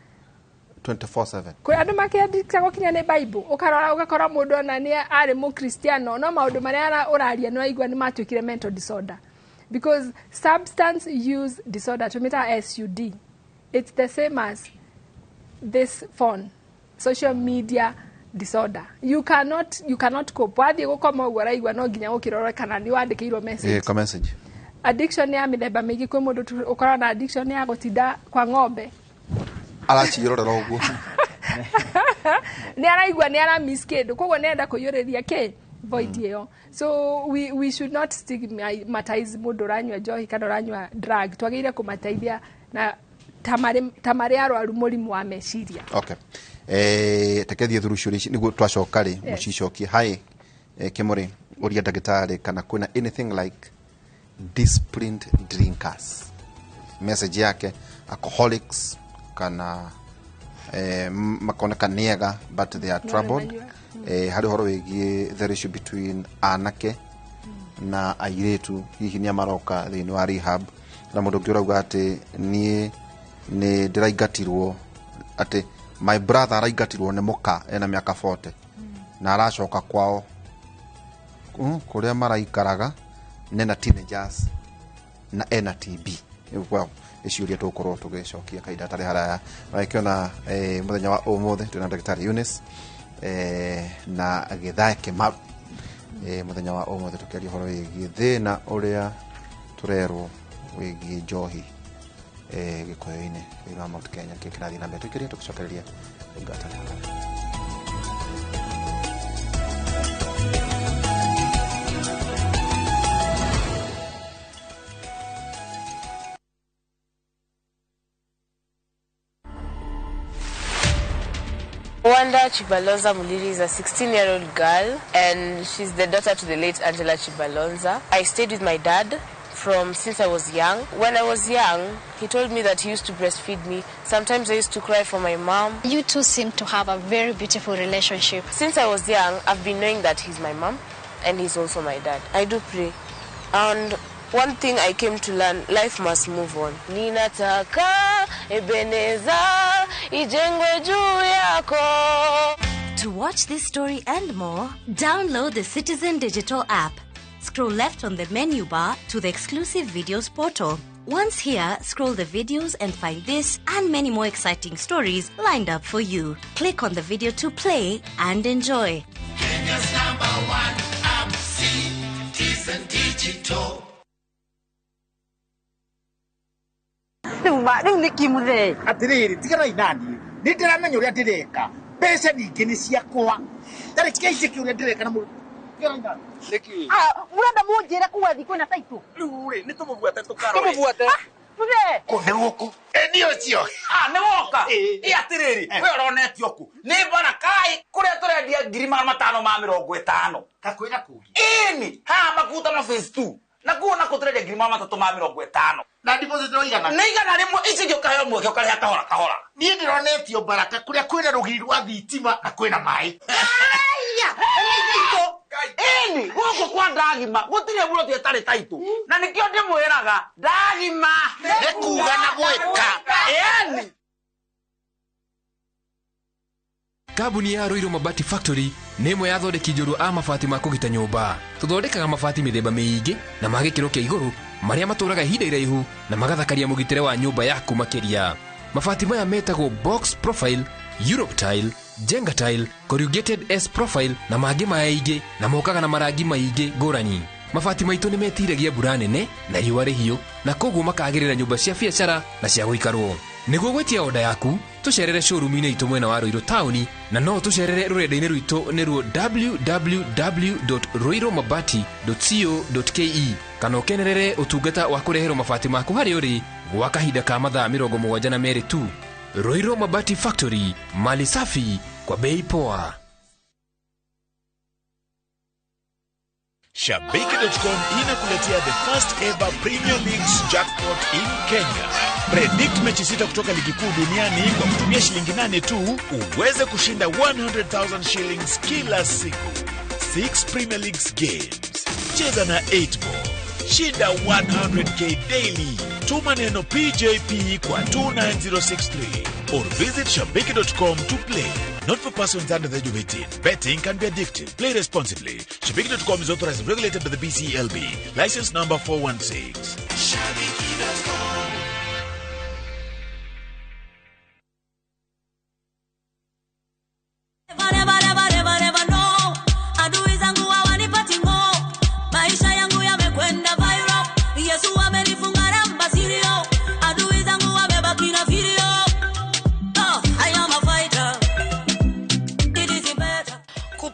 Speaker 10: 24/7.
Speaker 11: Kũrĩ andũ makĩaddictagwo kinya nĩ Bible. Ũkarora ũgakora mũndũ ona nĩ arĩ mũkristiano, no maũndũ marĩa ũraria nĩ waigua nĩ matuĩkire mental disorder. Because substance use disorder, tũmĩtaga SUD, it's the same as this phone, social media disorder. You cannot cope. Wathiĩ gũkoma ũguo ũraigua no nginya ũkĩrore kana nĩ wandĩkĩirwo message.
Speaker 10: Ka message.
Speaker 11: Addiction ya mĩthemba mĩingĩ. Kwĩ mũndũ ũkoragwo na addiction ya gũtinda kwa ng'ombe.
Speaker 10: Araciĩrorera ũguo.
Speaker 11: Nĩ araigua nĩ ara miss kĩndũ, koguo nĩ arenda kũiyũrĩria kĩ void ĩyo. So we should not stigmatize mũndũ ũranyua njohi kana ũranyua drug. Twagĩrĩire kũmateithia na ta marĩ arwaru mũrimũ wa meciria.
Speaker 10: Okay. Reke thiĩ through ciũria ici nĩguo twacoka rĩ mũcicokie. Hi, Kĩmũrĩ, ũria ndagĩtarĩ kana kwĩna anything like disciplined drinkers. Message yake, alcoholics kana makoneka nĩ ega but they are
Speaker 11: No,
Speaker 10: troubled.
Speaker 11: nĩmanyua.
Speaker 10: Harĩ ũhoro wĩgiĩ the ratio between anake na airĩtu, hihi nĩa maroka thĩinĩ wa rehab, na mũndũ ũngĩ ũrauga atĩ niĩ nĩ ndĩraingatirwo, atĩ my brother araingatirwo nĩ mũka ena mĩaka 40 na aracoka kwao kũrĩa maraikaraga nena teenagers na ena TB. Well, ĩciũria tũgũkorwo tũgĩcokia kahinda tarĩ haraya. Wagĩkĩona mũthenya wa ũmũthĩ twĩna ndagĩtarĩ Eunice na Gĩthae Kĩmaru, mũthenya wa ũmũthĩ tũkĩaria ũhoro wĩgiĩ thĩna ũrĩa tũrerwo wĩgiĩ njohi gĩkũyũ-inĩ thĩinĩ wa Mount Kenya, kĩ kĩrathiĩ na mbere. Tũikĩrie tũgĩcokereria ngatarĩ haraya.
Speaker 13: Wanda Chibalonza Muliri is a 16-year-old girl, and she's the daughter to the late Angela Chibalonza. I stayed with my dad from since I was young. When I was young, he told me that he used to breastfeed me. Sometimes I used to cry for my mom.
Speaker 14: You two seem to have a very beautiful relationship.
Speaker 13: Since I was young, I've been knowing that he's my mom and he's also my dad. I do pray. And one thing I came to learn, life must move on. Ninataka Ebeneza ijengwe juu yako.
Speaker 15: To watch this story and more, download the Citizen Digital app. Scroll left on the menu bar to the exclusive videos portal. Once here, scroll the videos and find this and many more exciting stories lined up for you. Click on the video to play and enjoy.
Speaker 16: Kenya's number one app, Citizen Digital.
Speaker 17: Rĩu nĩ kĩmũthee. Atĩrĩrĩ, tiganai naniĩ, nĩ ndĩramenya ũrĩa ndĩreka, mbeca ningĩ nĩ ciakwa, tarĩ kĩnjĩke ũrĩa ndĩreka na mũndũ. Tiganai naniĩ.
Speaker 18: Nĩkĩ?
Speaker 17: Mũrenda mũnjĩre kuga thi kwĩna taitũ?
Speaker 18: Rĩu rĩ, nĩ tũmũbuate tũkarore. Tũmũbuate.
Speaker 17: Mũthee.
Speaker 16: Kũ nĩ gũkũ? Ĩ nĩ ũcio.
Speaker 18: Nĩ woka. Ĩ atĩrĩrĩ, we ũronetio kũ? Nĩ Barakai kũrĩa tũrendia 550,000.
Speaker 16: Kakwĩna kũngĩ.
Speaker 18: Ĩni, haha Makutano phase 2. Na kuo nako tũrendia 350,000.
Speaker 16: Na deposit no igana.
Speaker 18: Nĩ 100, ici ingĩ ũkaheo mweke ũkarĩha kahora kahora.
Speaker 16: Niĩ ndĩronetio Baraka kũrĩa kwĩna rũgiri rwa thitima na kwĩna maĩ.
Speaker 18: Ĩni, gũkũ kwa ndagima gũtirĩ buroti ĩtarĩ taitũ, na nĩkĩo ndĩmwĩraga ndagima
Speaker 16: nĩ kuga na gwĩka.
Speaker 18: Ĩni.
Speaker 19: Kambuni ya Ruiru Mabati Factory nĩ ĩmwe ya athondeki njorua a mabati ma kũgita nyũmba. Tũthondekaga mabati mĩthemba mĩingĩ na ma gĩkĩro kĩa igũrũ marĩa matũraga ihinda iraihu na magathakaria mũgitĩre wa nyũmba yaku makĩria. Mabati maya metagwo box profile, Europe tile, Jenga tile, corrugated S profile na mangĩ maingĩ, na mokaga na marangi maingĩ ngũrani. Mabati maitũ nĩ metiragia mbura nene na riũa rĩhiũ, na koguo makagĩrĩra nyũmba cia biacara na cia gũikarwo. Nĩguo gwĩtia oda yaku, tũcerere showroom-inĩ itũ mwena wa Ruiru taũni, na no tũcerere rũrenda-inĩ rwitũ nĩruo www.ruirumabati.co.ke, kana ũkenerere ũtungata wa kũreherwo mabati maku harĩa ũrĩ gwa kahinda ka mathaa 72 tu. Ruiru Mabati Factory, mali safi kwa bei poa.
Speaker 20: Shabiki.com inakuletea the first ever Premier Leagues jackpot in Kenya. Predict mechi 6 kutoka ligi kuu duniani kwa kutumia shilingi 8 tu uweze kushinda 100,000 shillings kila siku. 6 Premier Leagues games. Cheza na 8 ball. Shinda 100k daily. Tuma neno PJP kwa 29063 or visit shabiki.com to play. Not for persons under the age of 18. Betting can be addictive. Play responsibly. Shabiki.com is authorized and regulated by the BCLB. License number 416.
Speaker 16: Shabiki.com.
Speaker 15: Never, never, never, never know. Adui zangu hawanipati ngo. Maisha yangu yamekwenda viral. Yesu amenifunga namba sirio. Adui zangu wamebaki na video.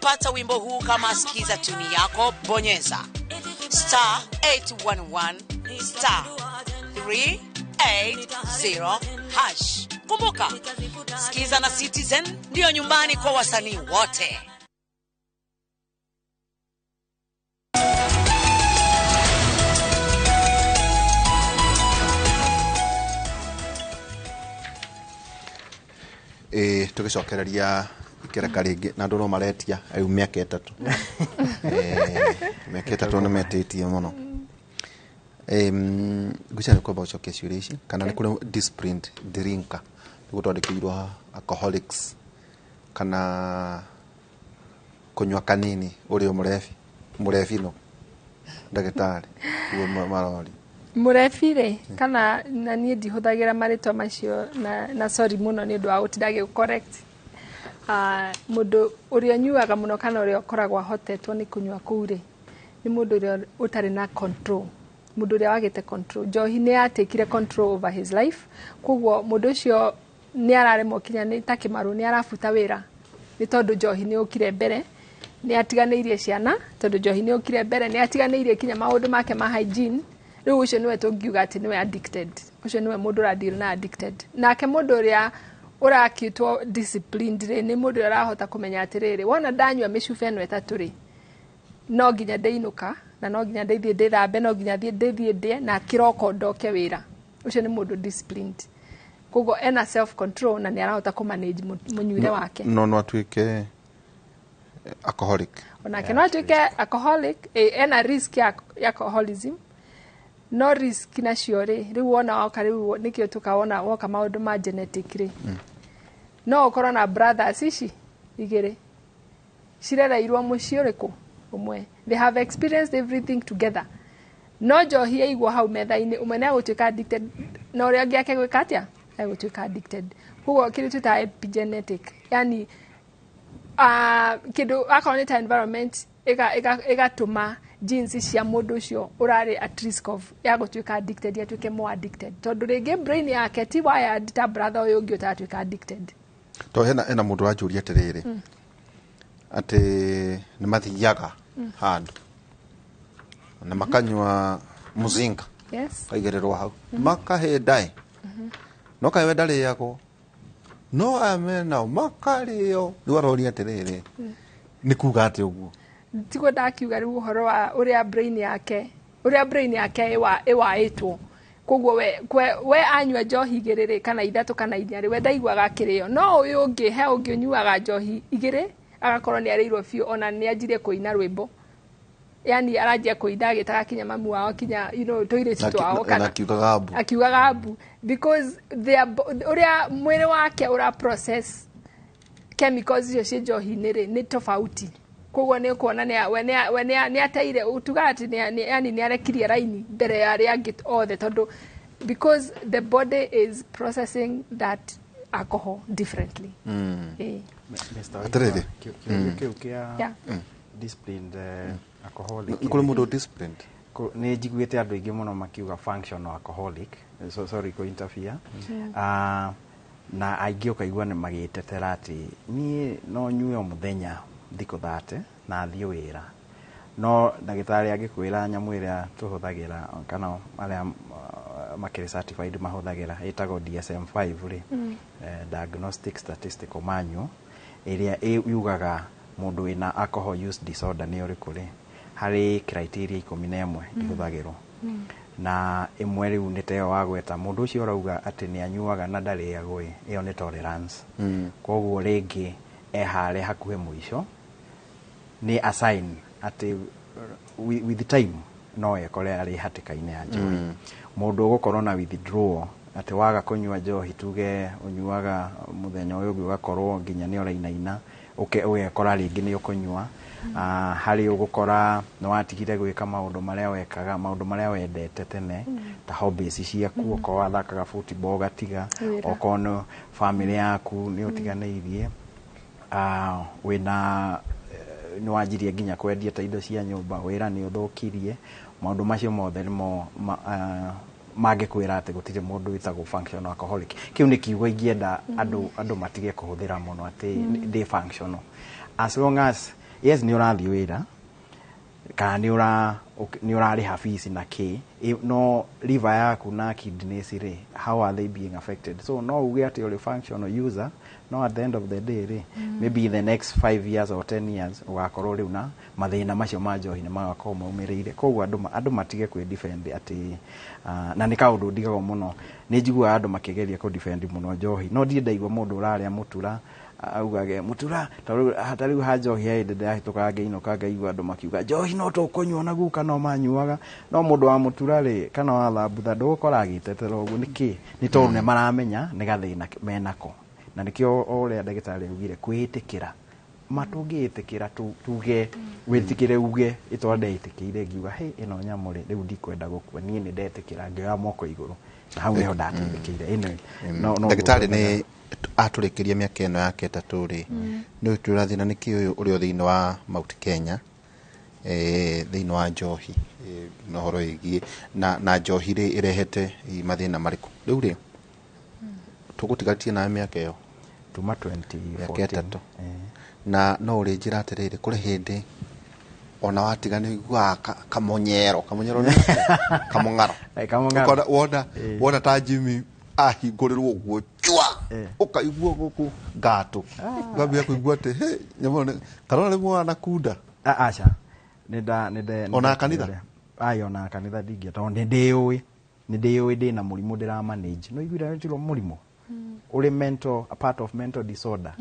Speaker 21: Kupata wimbo huu kama skiza tuni yako, bonyeza star 811 star 380 hash. Kumbuka, Skiza na Citizen ndiyo nyumbani kwa wasanii wote.
Speaker 10: Tũgĩcokereria ikereka rĩngĩ na andũ no maretia rĩu mĩaka 3. Mĩaka 3 nĩ metĩtie mũno. Ngwĩciria nĩ kwamba gũcokia ciũria ici kana nĩ kũrĩ disciplined drinker nĩguo twandĩkĩirwo haha, alcoholics kana kũnyua kanini ũrĩ o mũrebi mũrebi no ndagĩtarĩ guo marori
Speaker 11: Mũrebi rĩ, kana na niĩ ndihũthagĩra marĩtwa macio na sorry mũno nĩ ũndũ wa gũtinda ngĩgũ correct. Mũndũ ũrĩa ũnyuaga mũno kana ũrĩa ũkoragwo ahotetwo nĩ kũnyua kũu rĩ, nĩ mũndũ ũrĩa ũtarĩ na control, mũndũ ũrĩa wagĩte control. Njohi nĩ yatekire control over his life, koguo mũndũ ũcio nĩ araremwo kinya nĩ ta Kĩmarũ nĩ arabuta wĩra nĩ tondũ njohi nĩ yũkire mbere, nĩ atiganĩirie ciana tondũ njohi nĩ yũkire mbere, nĩ atiganĩirie kinya maũndũ make ma hygiene. Rĩu ũcio nĩwe tũngiuga atĩ nĩwe addicted, ũcio nĩwe mũndũ ũradeal na addicted. Nake mũndũ ũrĩa ũrakĩtwo disciplined rĩ, nĩ mũndũ ũrĩa ũrahota kũmenya atĩrĩrĩ, wona ndanyua mĩcuba ĩno 3 rĩ, no nginya ndĩinũka na no nginya ndĩthiĩ ndĩthambe, no nginya ndĩthiĩ ndĩe na kĩroko ndoke wĩra. Ũcio nĩ mũndũ disciplined, koguo ena self control na nĩ arahota kũ manage mũnyuĩre wake.
Speaker 10: No atuĩke alcoholic.
Speaker 11: Onake no atuĩke alcoholic, ena risk ya alcoholism. No risk nacio rĩ, rĩu wona woka rĩu nĩkĩo tũkawona woka maũndũ ma genetic rĩ, no ũkorwo na brothers ici igĩrĩ cirereirwo mũciĩ ũrĩkũ ũmwe, they have experienced everything together, no njohi yaigwo hau metha-inĩ, ũmwe nĩ egũtuĩka addicted na ũrĩa ũngĩ ake gwĩka atĩa, egũtuĩka addicted. Koguo kĩrĩa twĩtaga epigenetic, yani kĩndũ akorwo nĩ ta environment ĩgatũma genes cia mũndũ ũcio ũrarĩ at risk of ya gũtuĩka addicted atuĩke more addicted, tondũ rĩngĩ brain yake ti wired ta brother ũyũ ũngĩ ũtaratuĩka addicted.
Speaker 10: To hena mũndũ ũranjũria atĩrĩrĩ, atĩ nĩ mathiaga handũ na makanyua mũzinga, kaigĩrĩrwo hau makahĩnda, no kaĩ we ndarĩagwo, no aya menao makarĩo. Rĩu aroria atĩrĩrĩ, nĩ kuga atĩ ũguo?
Speaker 11: Tiguo ndakiuga rĩu ũhoro wa ũrĩa brain yake, ũrĩa brain yake ĩwaĩtwo. Koguo we anyua njohi 2 rĩ, kana 3 kana 4 rĩ, we ndaiguaga akĩrĩo. No ũyũ ũngĩ, he ũngĩ ũnyuaga njohi 2 agakorwo nĩ arĩirwo biũ, ona nĩ anjirie kũina rwĩmbo, yani aranjia kũina agĩtaga kinya mamu wao kinya tũirĩtu twao, kana akiugaga mbu, because ũrĩa mwĩrĩ wake ũra process chemicals icio ciĩ njohi-inĩ rĩ, nĩ tofauti. Koguo nĩ ũkuona we nĩ ateire, tugaga atĩ yani nĩ arekirie raini mbere ya arĩa angĩ othe, tondũ because the body is processing that alcohol differently.
Speaker 10: Atĩrĩrĩ,
Speaker 12: kĩũria kĩu kĩa disciplined alcoholic,
Speaker 10: nĩ kũrĩ mũndũ disciplined?
Speaker 12: Nĩ njiguĩte andũ aingĩ mũno makiuga functional alcoholic, so sorry kũ interfere, na aingĩ ũkaigua nĩ magĩtetera atĩ niĩ no nyue o mũthenya thikũ 30 na thiĩ wĩra. No ndagĩtarĩ angĩkwĩra nyamũ ĩrĩa tũhũthagĩra kana arĩa makĩrĩ certified mahũthagĩra ĩtagwo DSM-5 rĩ, Diagnostic Statistical Manual, ĩrĩa yugaga mũndũ wĩna alcohol use disorder nĩ ũrĩkũ rĩ, harĩ criteria 11 ihũthagĩrwo. Na ĩmwe rĩu nĩ ta ĩyo wagweta, mũndũ ũcio ũrauga atĩ nĩ anyuaga na ndarĩagwo ĩ, ĩyo nĩ tolerance. Koguo rĩngĩ eharĩa hakuhĩ mũico nĩ a sign atĩ with time no ekore arĩ hatĩka-inĩ ya njohi. Mũndũ ũgũkorwo na withdrawal, atĩ waga kũnyua njohi, tuge ũnyuaga mũthenya ũyũ ũngĩ ũgakorwo nginya nĩ ũrainaina, ũgekora rĩngĩ nĩ ũkũnyua. Harĩ ũgũkora nĩ watigire gwĩka maũndũ marĩa wekaga, maũndũ marĩa wendete tene, ta hobbies ciaku, okorwo wathakaga football ũgatiga, okorwo nĩ family yaku nĩ ũtiganĩirie, wĩna nĩ wanjirie nginya kwendia ta indo cia nyũmba, wĩra nĩ ũthũkirie, maũndũ macio mothe nĩmo mangĩkwĩra atĩ gũtirĩ mũndũ wĩtagwo functional alcoholic. Kĩu nĩ kiugo ingĩenda andũ matige kũhũthĩra mũno atĩ ndĩ functional. As long as Yes, nĩ ũrathiĩ wĩra kana nĩ ũrarĩha fees na kĩ, no liver yaku na kidneys rĩ, how are they being affected? So no uge atĩ ũrĩ functional user, no at the end of the day rĩ, maybe in the next 5 years or 10 years ũgakorwo rĩu na mathĩna macio ma njohi nĩ magakorwo maumĩrĩire. Koguo andũ matige kwĩ defend atĩ na nĩ kaũndũ ndigagwo mũno, nĩ njiguaga andũ makĩgeria kũ defend mũno njohi, no ndirĩ ndaigua mũndũ ũrarĩa mũtura augage mũtura ta rĩu ha njohi he hĩndĩ ndĩrahĩtũkaga ngĩinũka ngaigua andũ makiuga njohi no tũkũnyua na guka no manyuaga, no mũndũ wa mũtura rĩ kana wa thambutha ndũgũkora agĩtetera ũguo. Nĩkĩ? Nĩ tondũ nĩ maramenya nĩ gathĩna menako, na nĩkĩo o ũrĩa ndagĩtarĩ augire kwĩĩtĩkĩra, matũngĩĩtĩkĩra tuge wĩtĩkĩre uge ĩtwa ndeĩtĩkĩire ngiuga hey, ĩno nyamũ rĩ rĩu ndikwenda gũkua, niĩ nĩ ndetĩkĩra, ngĩoya moko igũrũ na hau nĩho ndateithĩkĩire. No
Speaker 10: ndagĩtarĩ nĩ atũrĩkĩria mĩaka ĩno yake ĩtatũ rĩ, nĩ twĩra thĩna nĩ kĩ ũyũ ũrĩ o thĩinĩ wa Mount Kenya, thĩinĩ wa njohi, na ũhoro wĩgiĩ na njohi rĩ ĩrehete mathĩna marĩkũ. Rĩu rĩ tũgũtigarĩtie nawe mĩaka ĩyo
Speaker 12: tuma 2014
Speaker 10: mĩaka ĩtatũ, na no ũrĩnjĩra atĩrĩrĩ, kũrĩ hĩndĩ ona watiga nĩ ũiguaga kamonyero nĩ kamong'aro, wona wona ta Jimmy ahingũrĩrwo ũguo chua ũkaigua gũkũ ngatũ, ũkambia kũigua atĩ he nyamũ kana rĩmwe wanakunda.
Speaker 12: Aca, nĩ
Speaker 10: ona kanitha
Speaker 12: ai, ona kanitha ndingĩ, tondũ nĩ ndĩũĩ ndĩna mũrimũ ndĩra manage. No iguire nĩ mũrimũ ũrĩ mental, a part of mental disorder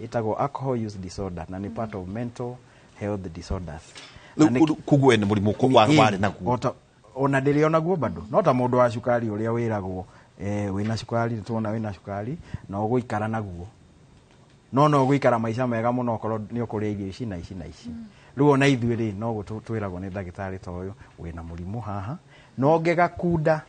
Speaker 12: ĩtagwo alcohol use disorder, na nĩ part of mental health disorders.
Speaker 10: Rĩu koguo nĩ mũrimũ warĩ naguo
Speaker 12: ona ndĩrĩ onaguo bado, no ta mũndũ wa cukari ũrĩa wĩragwo wĩna cukari, tuona wĩna cukari na ũgũikara naguo, no ũgũikara maica mega mũno okorwo nĩ ũkũrĩa irio ici na ici na ici. Rĩu ona ithuĩ rĩ no twĩragwo nĩ ndagĩtarĩ ta ũyũ wĩna mũrimũ haha, no ngĩgakunda,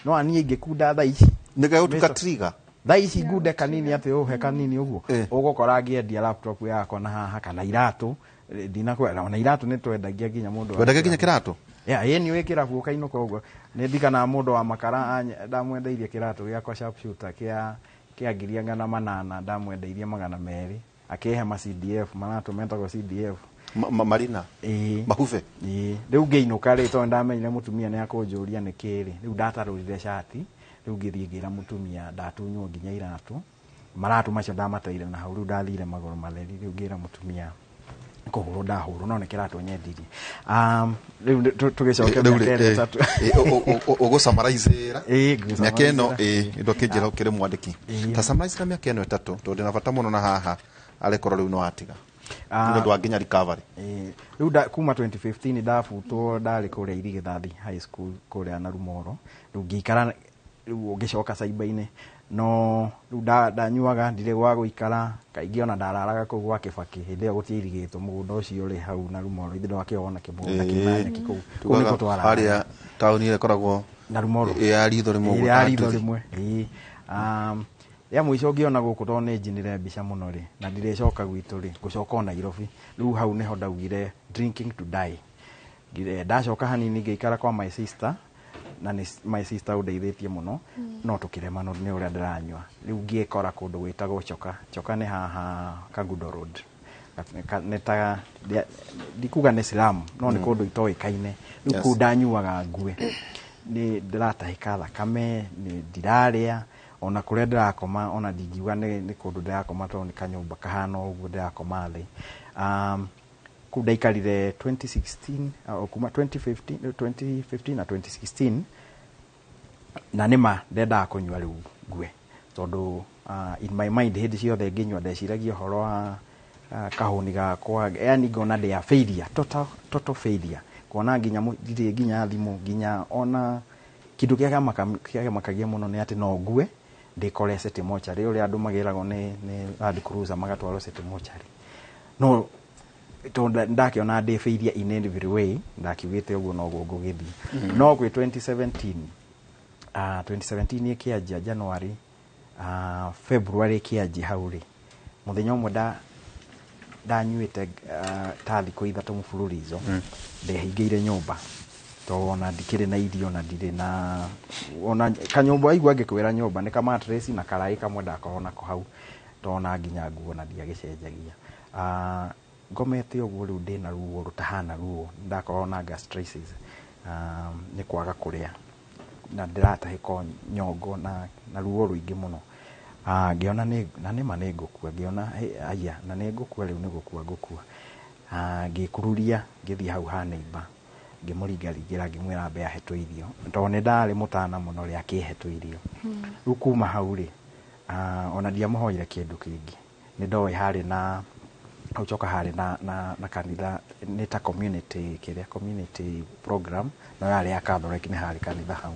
Speaker 12: no niĩ ingĩkunda thaa ici
Speaker 10: nĩgegũtuĩka trigger
Speaker 12: thaa ici ngunde kanini atĩ ũhe kanini ũguo ũgũkora ngĩendia laptop yakwa na haha kana iratũ ndinakwenda, ona iratũ nĩ twendagia nginya mũndũ
Speaker 10: wendagia nginya kĩratũ.
Speaker 12: Ĩĩ nĩ wĩkĩrabu ũkainũka ũguo. Nĩ ndirikanaga mũndũ wa makara ndamwendeirie kĩratũ gĩakwa sharpshooter kĩa 800,000, ndamwendeirie 200, akĩhe ma CDF, maratũ metagwo CDF
Speaker 10: marina mahube.
Speaker 12: Rĩu ngĩinũka rĩ, tondũ ndamenyire mũtumia nĩ akũnjũria nĩkĩ rĩ, rĩu ndatarũrire cati, rĩu ngĩthiĩ ngĩra mũtumia ndatunywo nginya iratũ, maratũ macio ndamateire na hau, rĩu ndathire magũrũ matheri, rĩu ngĩra mũtumia kũhũrwo ndahũrwo, no nĩ kĩratũ nyendirie. Rĩu tũgĩcoke mĩaka ĩno ĩtatũ
Speaker 10: ũgũcamaraicĩra mĩaka ĩno ĩndũ akĩnjĩra ũkĩrĩ mwandĩki ta summarize mĩaka ĩno ĩtatũ, tondũ ndĩna bata mũno na haha arĩkorwo rĩu nĩ watiga nĩ ũndũ wa nginya recovery.
Speaker 12: Rĩu kuma 2015 ndabutwo, ndarĩ kũrĩa Irigithathi High School kũrĩa Narumoro, rĩu ngĩikara, rĩu ngĩcoka cyber-inĩ, no rĩu ndanyuaga ndirĩ gwa gũikara, kaingĩ ona ndararaga kũu gwa Kĩbakĩ, hĩndĩ ĩyo gũtiairigĩtwo mũgũnda ũcio ũrĩ hau Narumoro, ithuĩ ndwakĩwona kĩmũgũnda kĩna nyeki kũu, kũu nĩkuo twararaga
Speaker 10: harĩa taũni ĩrĩa ĩkoragwo
Speaker 12: Narumoro
Speaker 10: ya ritho rĩmwe,
Speaker 12: ya ritho rĩmwe. Ya mũico ngĩona gũkũ tondũ nĩ njinire mbica mũno rĩ, na ndirĩcoka gwitũ rĩ, ngũcoka o Nairobi. Rĩu hau nĩho ndaugire drinking to die. Ndacoka hanini ngĩikara kwa my sister, na nĩ my sister ũndeithĩtie mũno, no tũkĩremano nĩ ũrĩa ndĩranyua. Rĩu ngĩkora kũndũ gwĩtagwo Choka. Choka nĩ haha Kangundo Road, nĩ ta ndikuga nĩ slum, no nĩ kũndũ itoĩkaine. Rĩu kũu ndanyuaga ngue, nĩ ndĩratahĩka thakame, nĩ ndirarĩa, ona kũrĩa ndĩrakoma ona ndingiuga nĩ kũndũ ndĩrakoma tondũ nĩ kanyũmba kahana ũguo ndĩrakoma thĩ. Kũu ndaikarire 2016, kuma 2015 na 2016, na nĩma ndendaga kũnyua rĩu ngue, tondũ in my mind hĩndĩ ciothe ngĩnyua ndeciragia ũhoro wa kahũni gakwa, yani ngona ndĩ a failure, total failure, kuona nginya ndirĩ nginya thimũ, nginya ona kĩndũ kĩrĩa kĩamakagia mũno nĩ atĩ no ngue ndĩkore City Mortuary, ũrĩa andũ magĩragwo nĩ Land Cruiser magatwarwo City Mortuary. No tondũ ndakĩona ndĩ failure in every way, ndakiugĩte ũguo noguo ngũgĩthiĩ. No kwĩ 2017, 2017 ĩkĩanjia January, February ĩkĩanjia hau rĩ, mũthenya ũmwe ndanyuĩte ta thikũ ithatũ mũbulurizo, ndehingĩire nyũmba, tondũ ona ndikĩrĩ na irio na ndirĩ na ona kanyũmba, waigua ngĩkwĩra nyũmba nĩ kamatress na karaĩ kamwe ndakorwo nako hau, tondũ ona nginya nguo na ndiagĩcenjagia. Ngomete ũguo rĩu ndĩna ruo rũtahana ruo, ndakorwo na gastritis, nĩ kwaga kũrĩa na ndĩratahĩka nyongo na ruo rũingĩ mũno. Ngĩona na nĩma nĩ ngũkua, ngĩona aya na nĩ ngũkua rĩu, nĩ gũkua ngũkua. Ngĩkururia ngĩthiĩ hau ha neighbor, ngĩmũringaringĩra, ngĩmwĩra ambe ahe tũirio tondũ nĩ ndarĩ mũtana mũno rĩ, akĩhe tũirio. Rĩu kuma hau rĩ, ona ndiamũhoire kĩndũ kĩngĩ, nĩ ndoĩ harĩ na hau coka harĩ na kanitha, nĩ ta community, kĩrĩa community program no yarĩ ya Catholic, nĩ harĩ kanitha hau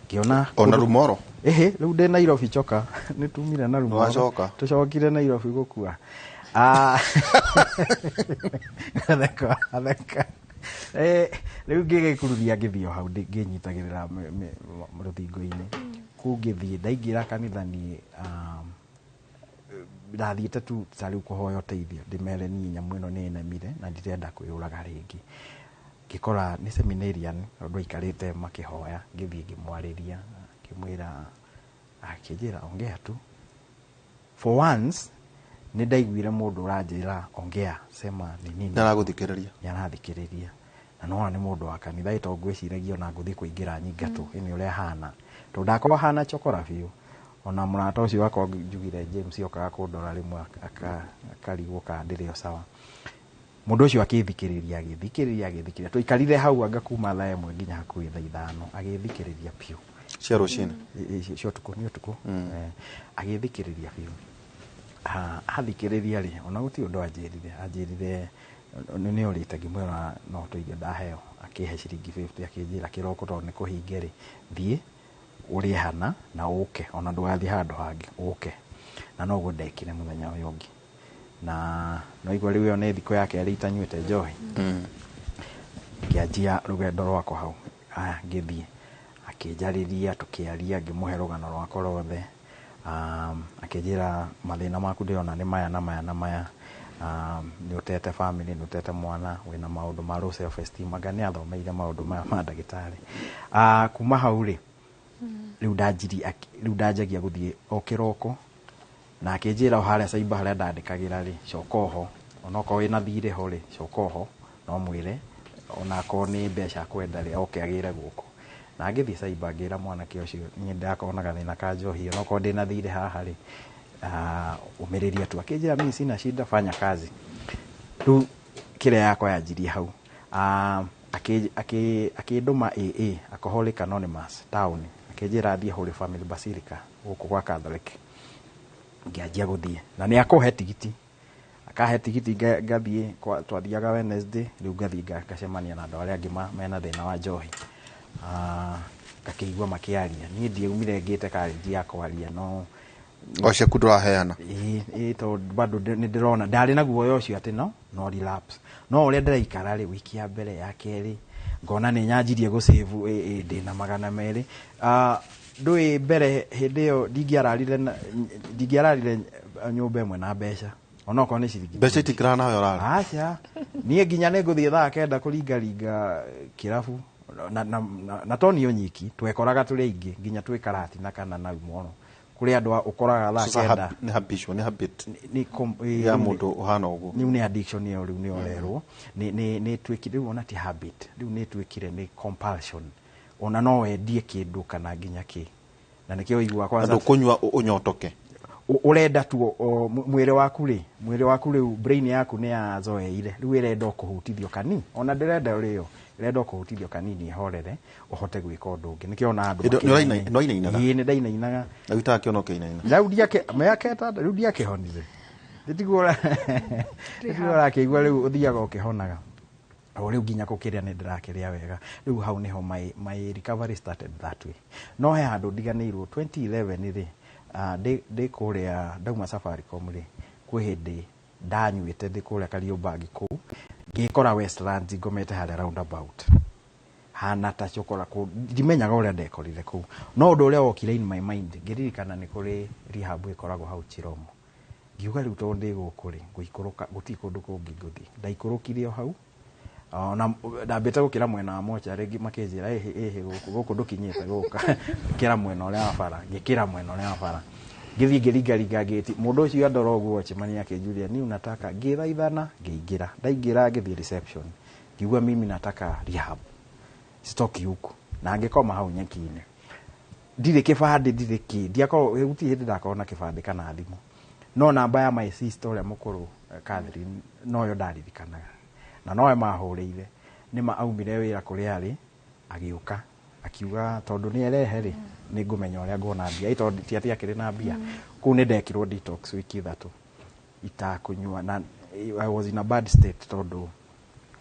Speaker 12: ngĩona.
Speaker 10: Ona Rumoro?
Speaker 12: Ĩhĩ, rĩu ndĩ Nairobi coka, nĩ tumire na Rumoro.
Speaker 10: Wacoka?
Speaker 12: Tũcokire Nairobi gũkua. Ah, theka theka. Rĩu ngĩgĩkururia ngĩthiĩ o hau ngĩnyitagĩrĩra rũthingo-inĩ kũu, ngĩthiĩ ndaingĩra kanitha niĩ, ndathiĩte tu ta rĩu kũhoya ũteithio, ndĩmere niĩ nyamũ ĩno nĩ ĩnemire na ndirenda kwĩyũraga rĩngĩ. Ngĩkora nĩ seminarian andũ aikarĩte makĩhoya, ngĩthiĩ ngĩmwarĩria, ngĩmwĩra, akĩnjĩra ongea tu. For once nĩ ndaiguire mũndũ ũranjĩra ongea, sema ni nini.
Speaker 10: Nĩaragũthikĩrĩria.
Speaker 12: Nĩ arathikĩrĩria na nĩwona nĩ mũndũ wa kanitha, ĩ to ngwĩciragia ona ngũthiĩ kũingĩra nyingatũ ĩnĩ ũrĩa hana, tondũ ndakorwo hana chokora biũ. Ona mũrata ũcio wakwa njugire James okaga kũndora rĩmwe akarigwo kana ndĩrĩ o sawa. Mũndũ ũcio akĩthikĩrĩria, agĩthikĩrĩria, agĩthikĩrĩria, tũikarire hau anga kuma thaa 1 nginya hakuhĩ thaa 5, agĩthikĩrĩria biũ.
Speaker 10: Cia rũcinĩ?
Speaker 12: Cia ũtukũ, nĩ ũtukũ. Agĩthikĩrĩria biũ. Athikĩrĩria rĩ, ona gũtirĩ ũndũ anjĩrire, anjĩrire nĩ ũrĩte, ngĩmwĩra no tũirio ndaheo, akĩhe ciringi 50, akĩnjĩra kĩroko tondũ nĩ kũhinge rĩ, thiĩ ũrĩe hana na ũke, ona ndũgathiĩ handũ hangĩ, ũke. Na noguo ndekire mũthenya ũyũ ũngĩ, na noigua rĩu ĩyo nĩ thikũ ya kerĩ itanyuĩte njohi. Ngĩanjia rũgendo rwakwa hau. Aya, ngĩthiĩ, akĩnjarĩria, tũkĩaria, ngĩmũhe rũgano rwakwa rwothe. Akĩnjĩra mathĩna maku ndĩrona nĩ maya na maya na maya, nĩ ũtete family, nĩ ũtete mwana, wĩna maũndũ ma low self esteem, anga nĩ athomeire maũndũ maya ma ndagĩtarĩ. Kuma hau rĩ, rĩu ndanjirie, rĩu ndanjagia gũthiĩ o kĩroko, na akĩnjĩra o harĩa cyber harĩa ndandĩkagĩra rĩ, coka oho, onokorwo wĩna thirĩ ho rĩ, coka oho no mwĩre onakorwo nĩ mbeca akwenda rĩ, oke agĩre gũkũ. Na ngĩthiĩ cyber ngĩra mwanake ũcio niĩ ndakorwo na gathĩna ka njohi, onokorwo ndĩna thirĩ haha rĩ, ũmĩrĩria tu. Akĩnjĩra mimi sina shida, fanya kazi. Rĩu kĩrĩa yakwa yanjirie hau, akĩndũma AA, Alcoholic Anonymous town, akĩnjĩra thiĩ Holy Family Basilica gũkũ gwa Catholic. Ngĩanjia gũthiĩ na nĩ akũhe tigiti, akahe tigiti, ngathiĩ. Twathiaga Wednesday, rĩu ngathiĩ ngacemania na andũ arĩa angĩ mena thĩna wa njohi. Ngakĩigua makĩaria, niĩ ndiaumire ngĩte courage ya kwaria no.
Speaker 10: O ciaku ndũraheana?
Speaker 12: Ĩĩ, tondũ bado nĩ ndĩrona ndarĩ na guoya ũcio atĩ no relapse, no ũrĩa ndĩraikara rĩ, wiki ya mbere, ya kerĩ, ngona nĩ nyanjirie gũsave, ndĩna 200. Ndũĩ mbere hĩndĩ ĩyo ndingĩararire nyũmba ĩmwe na mbeca onokorwo nĩ ciringi.
Speaker 10: Mbeca itingĩraga nawe ũrarĩ?
Speaker 12: Aca, niĩ nginya nĩ ngũthiĩ thaa 9 kũringaringa kĩrabu na to niĩ nyiki, twekoraga tũrĩ aingĩ nginya twĩ Karatina kana na Rumono kũrĩ andũ ũkoraga thaa
Speaker 10: Sasa
Speaker 12: kenda.
Speaker 10: Nĩ habitual, nĩ habit
Speaker 12: Nĩ
Speaker 10: ya
Speaker 12: rĩu
Speaker 10: mũndũ ũhana ũguo.
Speaker 12: Rĩu nĩ addiction ĩyo, rĩu nĩ ũrerwo nĩ ĩtuĩkire rĩu ona ti habit, rĩu nĩ ĩtuĩkire nĩ compulsion, ona no wendie kĩndũ kana nginya kĩ, na nĩkĩo ũiguaga kwanza
Speaker 10: Andũ kũnyua ũnyotoke.
Speaker 12: Ũrenda tu mwĩrĩ waku rĩ, mwĩrĩ waku rĩu, brain yaku nĩ yazoeire, rĩu ĩrenda o kũhutithio kanini, ona ndĩrenda ũrĩo, ĩrenda o kũhutithio kanini ĩhorere ũhote gwĩka ũndũ ũngĩ. Nĩkĩo ona andũ
Speaker 10: Hĩndĩ- nĩ ũrainainaga?
Speaker 12: Ĩĩ, nĩ ndainainaga.
Speaker 10: Na witaga kĩono ũkĩinaina?
Speaker 12: Rĩu mĩaka 6 rĩu ndiakĩhonire, nĩtiguo ũrakĩigua rĩu ũthiaga ũkĩhonaga o rĩu nginya gũkĩrĩa nĩ ndĩrakĩrĩa wega rĩu. Hau nĩho my recovery started that way. No he handũ ndiganĩirwo 2011 rĩ, ndĩ kũrĩa ndauma Safaricom rĩ, kwĩ hĩndĩ ndanyuĩte ndĩ kũrĩa Kariobangi kũu, ngĩkora Westlands ngomete harĩa roundabout hana ta cokora kũ, ndimenyaga ũrĩa ndekorire kũu, no ũndũ ũrĩa wokire in my mind, ngĩririkana nĩ kũrĩ rehab ĩkoragwo hau Chiromo, ngiuga rĩu tondũ ndĩ gũkũ rĩ, ngũikũrũka, gũtirĩ kũndũ kũngĩ ngũthiĩ. Ndaikũrũkire o hau, ona ndambĩte gũkĩra mwena wa mocarĩ, makĩnjĩra ĩhĩ ĩhĩ, gũkũ gũkũ ndũkinyĩte gũka, kĩra mwena ũrĩa wa bara. Ngĩkĩra mwena ũrĩa wa bara. Ngĩthiĩ ngĩringaringa ngĩti mũndũ ũcio andora ũguo watchman akĩnjũria ni unataka, ngĩthaithana ngĩingĩra. Ndaingĩra ngĩthiĩ reception, ngiuga mimi nataka rehab, sitoki huku, na ngĩkoma hau nyeki-inĩ. Ndirĩ kĩbandĩ, ndirĩ kĩ, ndiakorwo gũtirĩ hĩndĩ ndakorwo na kĩbandĩ kana thimũ, no namba ya my sister ũrĩa mũkũrũ, Catherine, noyo ndaririkanaga na nowe mahũrĩire. Nĩma aumire wĩra kũrĩa arĩ agĩũka akiuga tondũ nĩ erehe rĩ, nĩ ngũmenya ũrĩa nguona mbia. Ĩ tondũ ti atĩ akĩrĩ na mbia. Kũu nĩ ndekirwo detox wiki 3 itakũnyua, na I was in a bad state tondũ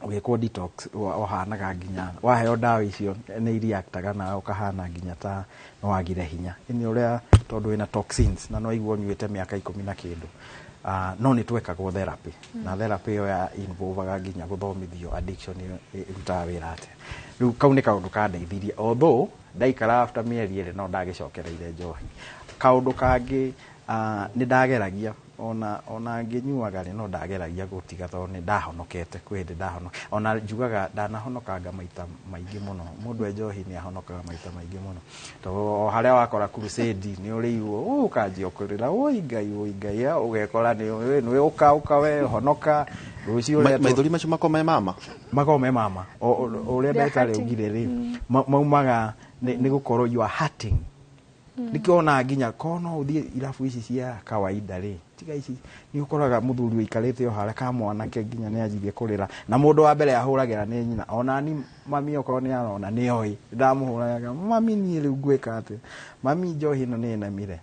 Speaker 12: ũgĩkwo detox ũhanaga nginya waheo ndawa icio nĩ ireactaga na ũkahana nginya ta nĩ wagire hinya. Ĩni ũrĩa tondũ wĩna toxins na no igua ũnyuĩte mĩaka 10 na kĩndũ. No nĩ twekagwo therapy, na therapy ĩyo ya involvaga nginya gũthomithio addiction ĩyo ĩrutaga wĩra atĩa. Rĩu kau nĩ kaũndũ kandeithirie, although ndaikara after mĩeri 2 no ndagĩcokereire njohi. Kaũndũ kangĩ, nĩ ndageragia ona ngĩnyuaga rĩ, no ndageragia gũtiga tondũ nĩ ndahonokete, kwĩ hĩndĩ ndahonoka. Ona njugaga ndanahonokanga maita maingĩ mũno. Mũndũ e njohi nĩ ahonokaga maita maingĩ mũno, tondũ o harĩa wakora crusade nĩ ũrĩirwo ũkanjia kũrĩra, oi Ngai, oi Ngai, ũgekora nĩ ũka we honoka rũciũ ũrĩa
Speaker 10: Maithori macio makoragwo me mama,
Speaker 12: makoragwo me mama. Ũrĩa ndagĩtarĩ augire rĩ, maumaga nĩ gũkorwo you are hurting. Nĩkĩo ona nginya korwo no ũthiĩ irabu ici cia kawaida rĩ, tiga ici nĩ ũkoraga mũthuri ũikarĩte o harĩa ka mwanake nginya nĩ anjirie kũrĩra, na mũndũ wa mbere ahũragĩra nĩ nyina. Ona ni mami okorwo nĩ arona nĩ oĩ, ndamũhũraga mami niĩ rĩu ngwĩka atĩa, mami njohi ĩno nĩ ĩnemire,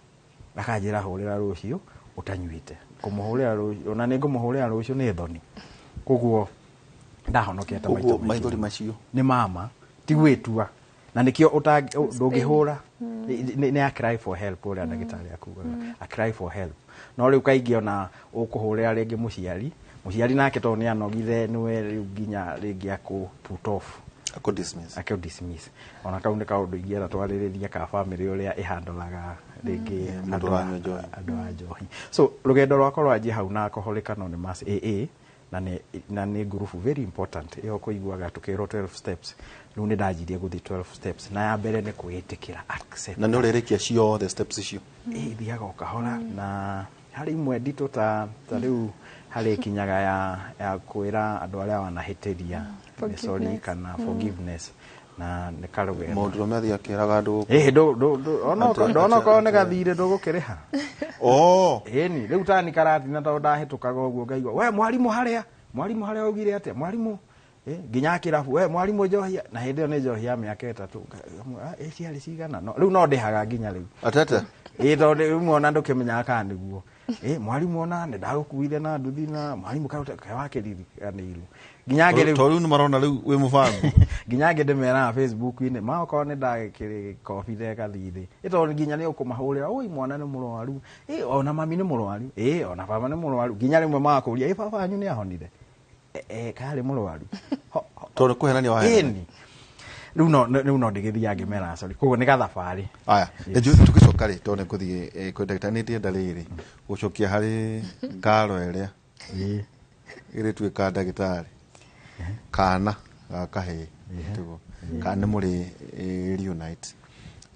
Speaker 12: akanjĩra hũrĩra rũciũ ũtanyuĩte. Kũmũhũrĩra rũciũ, ona nĩ ngũmũhũrĩra rũciũ nĩ thoni. Koguo ndahonokete maita maingĩ.
Speaker 10: Maithori macio
Speaker 12: nĩ mama, ti gwĩtua, na nĩkĩo ndũngĩhũra nĩ a cry for help ũrĩa ndagĩtarĩ akugaga, a cry for help. No rĩu kaingĩ ona ũkũhũrĩra rĩngĩ mũciari nake tondũ nĩ anogire nĩwe rĩu nginya rĩngĩ akũ put off,
Speaker 10: akũ dismiss,
Speaker 12: akũ dismiss. Ona kau nĩ kaũndũ ingĩenda twarĩrĩria ka family ũrĩa ĩhandũraga rĩngĩ
Speaker 10: mũndũ ũranyua njohi,
Speaker 12: andũ a njohi. So rũgendo rwakwa rwanjia hau na Alcoholic Anonymous AA, na nĩ ngurubu very important ĩyo kũiguaga tũkĩrwo 12 steps. Rĩu nĩ ndanjirie gũthiĩ 12 steps, na ya mbere nĩ kwĩĩtĩkĩra, accept.
Speaker 10: Na nĩ ũrĩrĩkia ciothe steps icio?
Speaker 12: Ĩ, thiaga o kahora, na harĩ imwe nditũ ta rĩu harĩ kinyaga ya kwĩra andũ arĩa wanahĩtĩria nĩ sorry kana forgiveness, na nĩ karũgendo.
Speaker 10: Mũndũ ũrĩa athiĩ akĩraga andũ
Speaker 12: Ndona okorwo nĩ gathirĩ ndũgũkĩrĩha. Ĩni rĩu tani karatina tondũ ndahĩtũkaga ũguo ngaigua we mwarimũ harĩa augire atĩa, mwarimũ nginya kĩrabu we mwarimũ njohi, na hĩndĩ ĩyo nĩ njohi ya mĩaka 3, ciarĩ cigana. No rĩu no ndĩhaga nginya rĩu.
Speaker 10: Atete?
Speaker 12: Ĩ, tondũ rĩu ona ndũkĩmenyaga kana nĩguo. Mwarimũ ona nĩ ndagũkuire na nduthi na mwarimũ wakĩririkanĩirwo. Nginya ngĩ rĩu
Speaker 10: Tondũ rĩu nĩ marona rĩu wĩ mũbango.
Speaker 12: Nginya ngĩ ndĩmeraga Facebook-inĩ, ma okorwo nĩ ndagĩkobire gathirĩ. Tondũ nginya nĩ ũkũmahũrĩra, oi mwana nĩ mũrwaru, ona mami nĩ mũrwaru, ona baba nĩ mũrwaru. Nginya rĩmwe magakũria, baba wanyu nĩ ahonire? Karĩ mũrwaru.
Speaker 10: Tondũ kũhenania wahenania.
Speaker 12: Ĩni. Rĩu no ndĩgĩthiaga ngĩmeraga sorry. Koguo nĩ gathabarĩ.
Speaker 10: Aya, tũgĩcoka rĩ, tondũ nĩ ngũthiĩ kwĩ ndagĩtarĩ, nĩ ndĩrenda rĩrĩ gũcokia harĩ ngaro ĩrĩa ĩrĩtuĩka ndagĩtarĩ kana ga kahĩĩ, tiguo, kana nĩ mũrĩ reunite,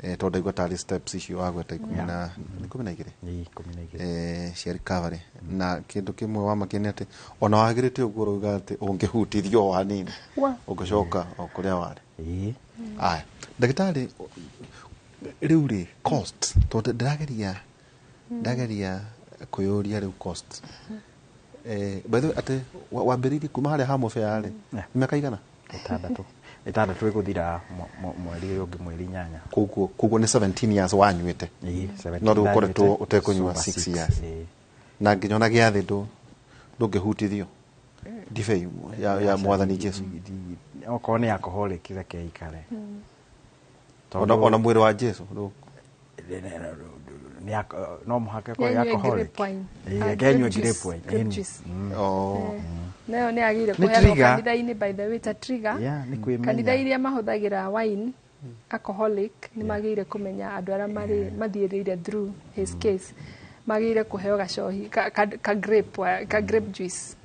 Speaker 10: tondũ ndaigua tarĩ steps icio wagweta 12 cia recovery. Na kĩndũ kĩmwe wamakia nĩ atĩ ona wagĩrĩte ũguo ũrauga atĩ ũngĩhutithio o hanini ũngĩcoka o kũrĩa warĩ. Aya, ndagĩtarĩ, rĩu rĩ cost, tondũ ndĩrageria kwĩyũria rĩu cost. By the way, atĩ wambĩrĩirie kuma harĩa ha mũbĩa rĩ, mĩaka igana?
Speaker 12: 6 ĩgũthira mweri ũyũ ũngĩ, mweri 8.
Speaker 10: Koguo nĩ 17 years wanyuĩte. No rĩu ũkoretwo ũtekũnyua 6 years. Na nginya ona gĩathĩ ndũngĩhutithio ndibei ya mwathani Jesu.
Speaker 12: Okorwo nĩ alcoholic reke ikare.
Speaker 10: Ona mwĩrĩ wa Jesu
Speaker 12: no mũhaka ĩkorwo alcoholic. Reke grape wine.
Speaker 11: Nayo nĩ yagĩrĩire kũheanwo kanitha-inĩ, by the way, ta trigger. Kanitha iria mahũthagĩra wine alcoholic nĩ magĩrĩire kũmenya andũ arĩa mathiĩrĩire through his case, magĩrĩire kũheo gacohi ka grape juice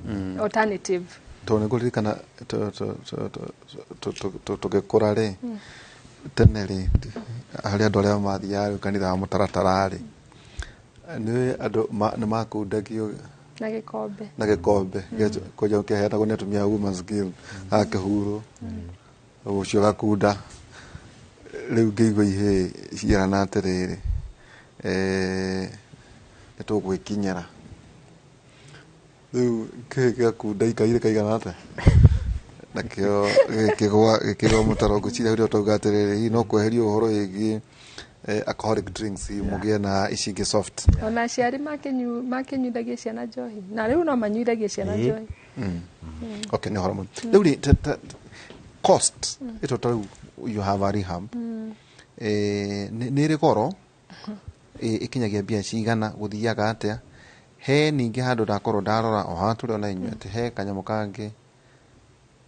Speaker 11: alternative.
Speaker 10: Tondũ nĩ ngũririkana tũgĩkũra rĩ, tene rĩ, harĩ andũ arĩa mathiaga rĩu kanitha wa mũtaratara rĩ, Nĩ andũ nĩ makundagio
Speaker 11: na gĩkombe.
Speaker 10: Na gĩkombe kũnja kĩheanagwo nĩ atumia a Women's Guild, agakĩhurwo ũcio gakunda. Rĩu ngĩigua ihĩĩ ciarana atĩrĩrĩ, nĩ tũgwĩkinyĩra rĩu kĩhĩ gĩakunda ikaire kaigana atĩa nakĩo gĩkĩgwa mũtaro. Ngwĩciria hau twauga atĩrĩrĩ, hihi no kweherio ũhoro wĩgiĩ alcoholic drinks, mũgĩe na ici ingĩ soft.
Speaker 11: Ona aciari makĩnyuithagia ciana njohi, na rĩu no manyuithagie ciana njohi.
Speaker 10: Okay, nĩ ũhoro mũno. Rĩu rĩ, cost ĩto ta rĩu you have a rehab, nĩ ĩrĩ goro, ĩkinyagia mbia cigana, gũthiaga atĩa? He ningĩ handũ ndakorwo ndarora o haha tũrĩ ona inyuĩ atĩ he kanyamũ kangĩ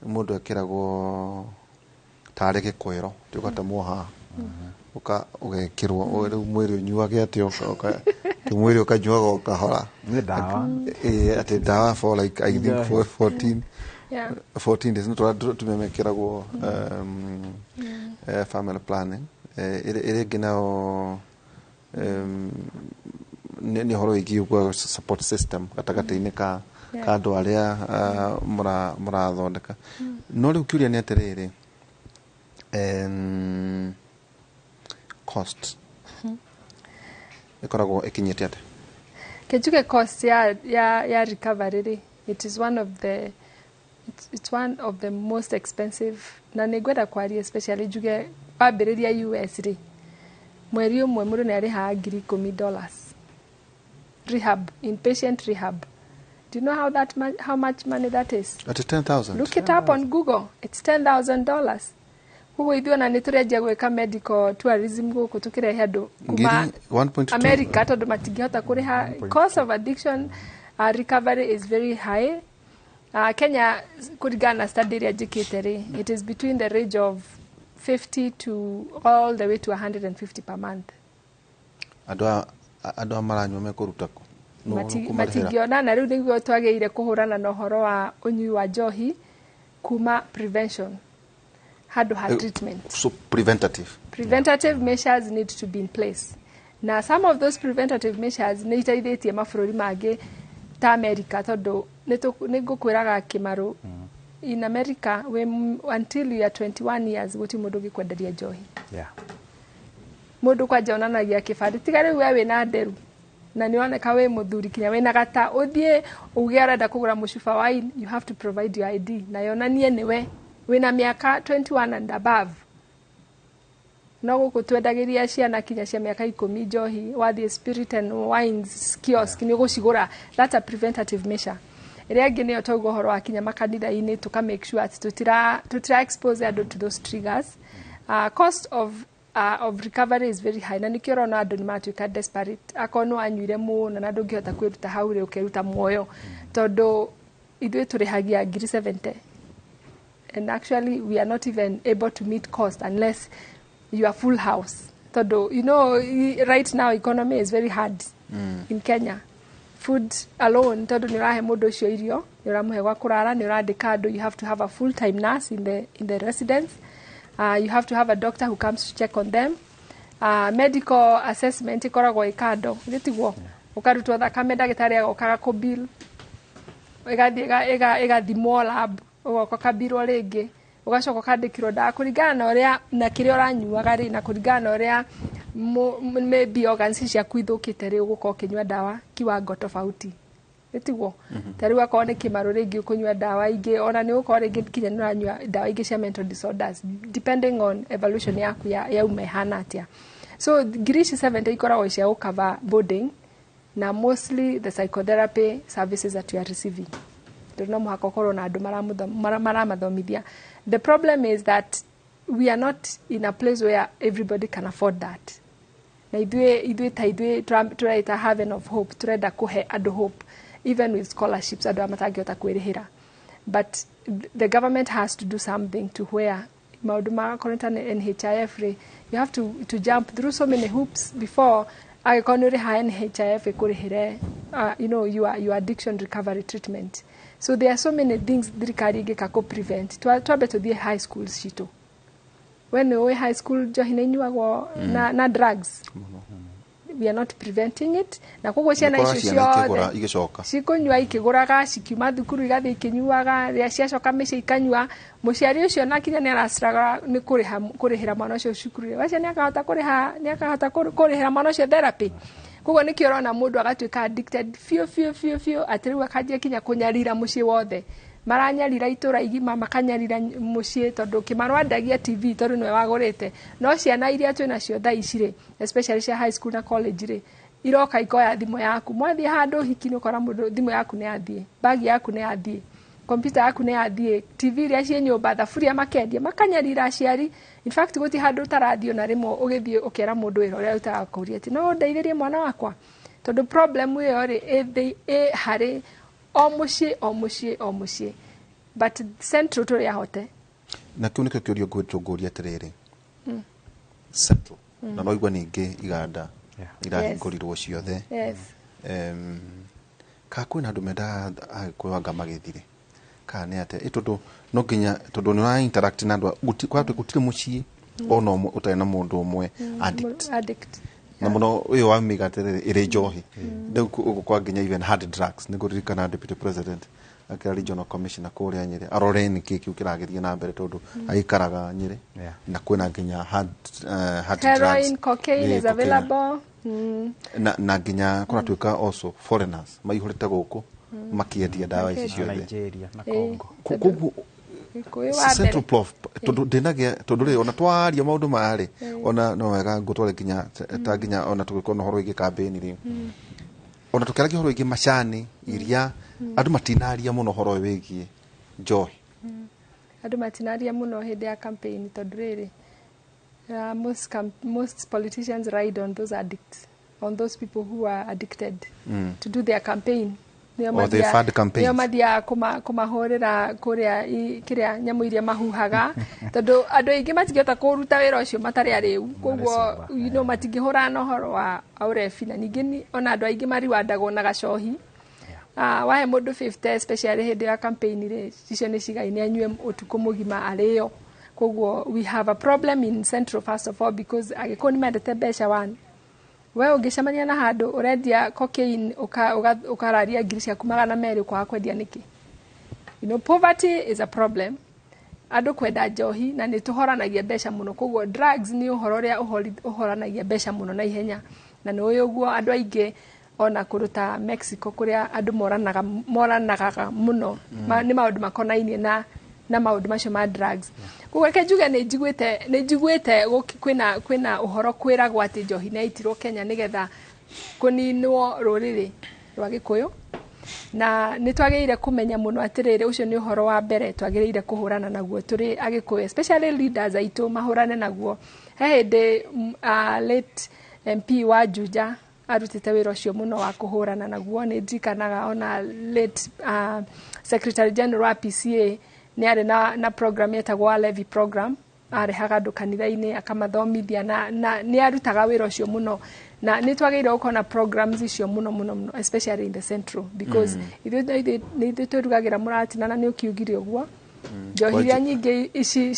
Speaker 10: mũndũ ekĩragwo tarĩ gĩkwĩro ũgatemwo haha, ũka ũgekĩrwo rĩu mwĩrĩ ũnyuage atĩ mwĩrĩ ũkanyuaga o kahora.
Speaker 12: Nĩ ndawa.
Speaker 10: Atĩ ndawa for like, I think, for 14 14 days. Nĩ tũrĩa mekĩragwo family planning. Ĩrĩa ĩngĩ nayo nĩ ũhoro wĩgiĩ ũguo support system gatagatĩ-inĩ ka ka andũ arĩa mũrathondeka. No rĩu kĩũria nĩ atĩrĩrĩ, cost ĩkoragwo ĩkinyĩte atĩa?
Speaker 11: Kenjuge cost ya recovery rĩ, it is one of the it's one of the most expensive, na nĩ ngwenda kwaria especially njuge wambĩrĩria US rĩ, mweri ũmwe mũndũ nĩ arĩhaga $10,000 rehab, inpatient rehab. Do you know how much money that is?
Speaker 10: Atĩ 10,000?
Speaker 11: Look it up on Google. It's $10,000. Koguo ithuĩ ona nĩ tũrenjia gwĩka medical tourism gũkũ, tũkĩrehe andũ kuma
Speaker 10: Ngiri 1.2.
Speaker 11: America tondũ matingĩhota kũrĩha. Cost of addiction recovery is very high. Kenya, kũringana na study ĩrĩa njĩkĩte rĩ, it is between the range of 50 to all the way to 150 per month.
Speaker 10: Andũ a maranyua mekũruta kũ? Nũ ũkũmarĩhĩra?
Speaker 11: Matingĩona, na rĩu nĩguo twagĩrĩire kũhũrana na ũhoro wa ũnyui wa njohi kuma prevention handũ ha treatment.
Speaker 10: So preventative.
Speaker 11: Preventative measures need to be in place, na some of those preventative measures nĩ iteithĩtie mabũrũri mangĩ ta America, tondũ nĩ ngũkwĩraga Kĩmarũ, in America we, until you are 21 years gũtirĩ mũndũ ũngĩkwenderia njohi. Mũndũ kwanja onanagia kĩbandĩ, tiga rĩu we wĩna nderu na nĩ ũroneka wĩ mũthuri kinya wĩna gata, ũthiĩ uge ũrenda kũgũra mũcuba wa wine, you have to provide your ID na yonanie nĩwe wĩna mĩaka 21 and above. No gũkũ twendagĩria ciana kinya cia mĩaka 10 njohi. Wathiĩ Spirit and Wines kiosk nĩ ũgũcigũra. That's a preventative measure. Ĩrĩa ĩngĩ nĩyo twauga ũhoro wa kinya makanitha-inĩ, tũka make sure atĩ tũtira expose andũ to those triggers. Cost of recovery is very high, na nĩkĩo ũrona andũ nĩ matuĩka desperate. Akorwo nĩ wanyuire mũno na ndũngĩhota kwĩruta hau rĩ, ũkeruta muoyo, tondũ ithuĩ tũrĩhagia ngiri 70 and actually we are not even able to meet cost unless you are full house, tondũ right now economy is very hard in Kenya. Food alone, tondũ nĩ ũrahe mũndũ ũcio irio, nĩ ũramũhe gwa kũrara, nĩ ũrandĩka andũ, you have to have a full time nurse in the residence, you have to have a doctor who comes to check on them, medical assessment ĩkoragwo ĩ kando gĩtiguo, ũkarutwo thakame, ndagĩtarĩ agoka agakũbill, ĩgathiĩ ĩgathimwo lab, ũgoka ũkabirwo rĩngĩ, ũgacoka ũkandĩkĩrwo ndawa kũringana na ũrĩa na kĩrĩa ũranyuaga rĩ, na kũringana na ũrĩa maybe organs ciaku ithũkĩte rĩ, ũgũkorwo ũkĩnyua ndawa kiwango tofauti ĩtiguo. Ta rĩu akorwo nĩ Kĩmarũ, rĩngĩ ũkũnyua ndawa ingĩ, ona nĩ ũgũkorwo rĩngĩ kinya nĩ ũranyua ndawa ingĩ cia mental disorders depending on evolution yaku ya yauma ĩhana atĩa. So ngiri ici 70 ikoragwo cia gũcover boarding na mostly the psychotherapy services that you are receiving, tondũ no mũhaka ũkorwo na andũ maramathomithia. The problem is that we are not in a place where everybody can afford that, na ithuĩ ta ithuĩ tũreita Haven of Hope, tũrenda kũhe andũ hope even with scholarships, andũ arĩa matangĩhota kwĩrĩhĩra, but the government has to do something to where maũndũ magakorwo ta nĩ NHIF rĩ, you have to jump through so many hoops before angĩkorwo nĩ ũrĩha NHIF ĩkũrĩhĩre your addiction recovery treatment. So there are so many things thirikari ĩngĩka kũ prevent. Twambe tũthiĩ high schools citũ. We nĩ ũĩ high school njohi nĩ inyuagwo na drugs. We are not preventing it, na koguo ciana
Speaker 10: Nĩũkoraga
Speaker 11: icio
Speaker 10: ciana ikĩgũra
Speaker 11: ciothe
Speaker 10: igĩcoka.
Speaker 11: Cikũnyua ikĩgũraga, cikiuma thukuru igathiĩ ikĩnyuaga, rĩrĩa ciacoka mĩciĩ ikanyua. Mũciari ũcio na kinya nĩ araciraga nĩ kũrĩha kũrĩhĩra mwana ũcio cukuru rĩ, wacia nĩ akahota kũrĩha, nĩ akahota kũrĩhĩra mwana ũcio therapy. Koguo nĩkĩo ũrona mũndũ agatuĩka addicted biũ biũ biũ biũ, atĩ rĩu akanjia kinya kũnyarira mũciĩ wothe, maranyarira itũra igima, makanyarira mũciĩ, tondũ Kĩmarũ andagia TV tondũ nĩwe wagũrĩte. No ciana iria twĩ nacio thaa ici rĩ, especially cia high school na college rĩ, iroka ikoya thimũ yaku. Mwathiĩ handũ hiki nĩ ũkora mũndũ thimũ yaku nĩ yathiĩ, bagi yaku nĩ yathiĩ, kompyuta yaku nĩ yathiĩ, TV iria ciĩ nyũmba, thaburia makendia, makanyarira aciari. In fact, gũtirĩ handũ ũtarathiĩ ona rĩmwe ũgĩthiĩ ũkera mũndũ wĩra ũrĩa ũrutaga akũria atĩ no ũndeithĩrie mwana wakwa, tondũ problem ĩyo rĩ ĩ harĩ o mũciĩ, o mũciĩ, o mũciĩ, but central tũrĩ ahote.
Speaker 10: Na kĩu nĩkĩo kĩũria ngwĩtwo ngũria atĩrĩrĩ, Central, na no igua ningĩ iganda irahingũrirwo ciothe. Ka kwĩna andũ mendaga Agĩkũyũ anga magĩthire kana nĩ atĩa? Ĩ tondũ no nginya, tondũ nĩ ũra interact na andũ gũtirĩ mũciĩ ona ũmwe ũtarĩ na mũndũ ũmwe addict.
Speaker 11: Addict.
Speaker 10: Na mũno ũyũ wa mĩgate rĩ, ĩrĩ njohi rĩu gũkũ kwa nginya even hard drugs. Nĩ ngũririkana deputy president akĩra regional commissioner kũrĩa Nyĩrĩ arore nĩkĩ kĩu kĩragĩthiĩ na mbere, tondũ aikaraga Nyĩrĩ na kwĩna nginya hard
Speaker 11: heroin
Speaker 10: drugs.
Speaker 11: Cocaine is
Speaker 10: cocaine.
Speaker 11: available.
Speaker 10: Na nginya kũratuĩka also foreigners maihũrĩte gũkũ makĩendia ndawa ici
Speaker 11: Makĩendia.
Speaker 10: ciothe.
Speaker 12: Nigeria na
Speaker 11: Congo.
Speaker 10: Koguo
Speaker 11: Gĩkũyũ wa mbere.
Speaker 10: Central Prof, tondũ ndĩnagĩa, tondũ rĩ ona twaria maũndũ maya rĩ, ona no wega ngũtware nginya ta nginya ona tũgĩkorwo na ũhoro wĩgiĩ kambĩni rĩ, ona tũkĩaragia ũhoro wĩgiĩ macani iria, andũ matinaria mũno ũhoro ũyũ wĩgiĩ njohi.
Speaker 11: Andũ matinaria mũno hĩndĩ ya campaign tondũ rĩrĩ, most politicians ride on those addicts, on those people who are addicted to do their campaign. Nĩo
Speaker 10: Or they fund campaigns.
Speaker 11: Nĩo mathiaga kũmahũrĩra kũrĩa kĩrĩa nyamũ iria mahuhaga, tondũ andũ aingĩ matingĩhota kũruta wĩra ũcio matarĩ arĩu, koguo matingĩhũrana na ũhoro wa ũrebi. Na ningĩ ona andũ aingĩ mariwandagwo na gacohi. Ah, wahe mũndũ 50, especially hĩndĩ ya campaign rĩ, icio nĩ cigaine anyue ũtukũ mũgima arĩo. Koguo we have a problem in central, first of all because Agĩkũyũ nĩ mendete mbeca. One, we ũngĩcemania na handũ ũrendia cocaine ũkararia ngiri ciaku 200, ũkwaga kwendia nĩkĩ? Poverty is a problem, andũ kwenda njohi, na nĩ tũhoranagia mbeca mũno. Koguo drugs nĩ ũhoro ũrĩa ũhoranagia mbeca mũno na ihenya, na nĩ ũĩ ũguo andũ aingĩ ona kũndũ ta Mexico kũrĩa andũ moranaga moranagaga mũno. Nĩ maũndũ makonainie na maũndũ macio ma drugs. Koguo reke njuge nĩ njiguĩte kwĩna ũhoro kwĩragwo atĩ njohi nĩ yaitirwo Kenya nĩgetha kũninwo rũrĩrĩ rwa Gĩkũyũ, na nĩ twagĩrĩire kũmenya mũno atĩrĩrĩ, ũcio nĩ ũhoro wa mbere twagĩrĩire kũhũrana naguo tũrĩ Agĩkũyũ, especially leaders aitũ mahũrane naguo. He hĩndĩ late MP wa Juja arutĩte wĩra ũcio mũno wa kũhũrana naguo. Nĩ ndirikanaga ona late secretary general wa PCA nĩ arĩ na program yetagwo Levy program, arehaga andũ kanitha-inĩ akamathomithia, na nĩ arutaga wĩra ũcio mũno, na nĩ twagĩrĩirwo gũkorwo na programs icio mũno mũno mũno, especially in the central, because ithuĩ nĩ ithuĩ twĩrugagĩra mũratina, na nĩ ũkiugire ũguo njohi iria nyingĩ ici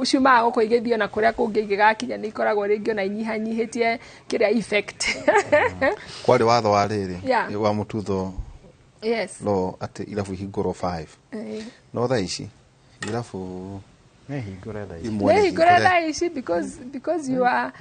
Speaker 11: ciumaga gũkũ igĩthiĩ ona kũrĩa kũngĩ igĩgakinya nĩ ikoragwo rĩngĩ ona inyihanyihĩtie kĩrĩa effect.
Speaker 10: Kwarĩ watho wa rĩrĩ wa mũtutho law atĩ irabu ihingũrwo 5, no thaa ici irabu
Speaker 12: Nĩ hingũre thaa ici.
Speaker 10: imwe
Speaker 11: nĩ
Speaker 10: nĩ
Speaker 11: hingũre
Speaker 10: hingũre.
Speaker 11: Thaa ici because you are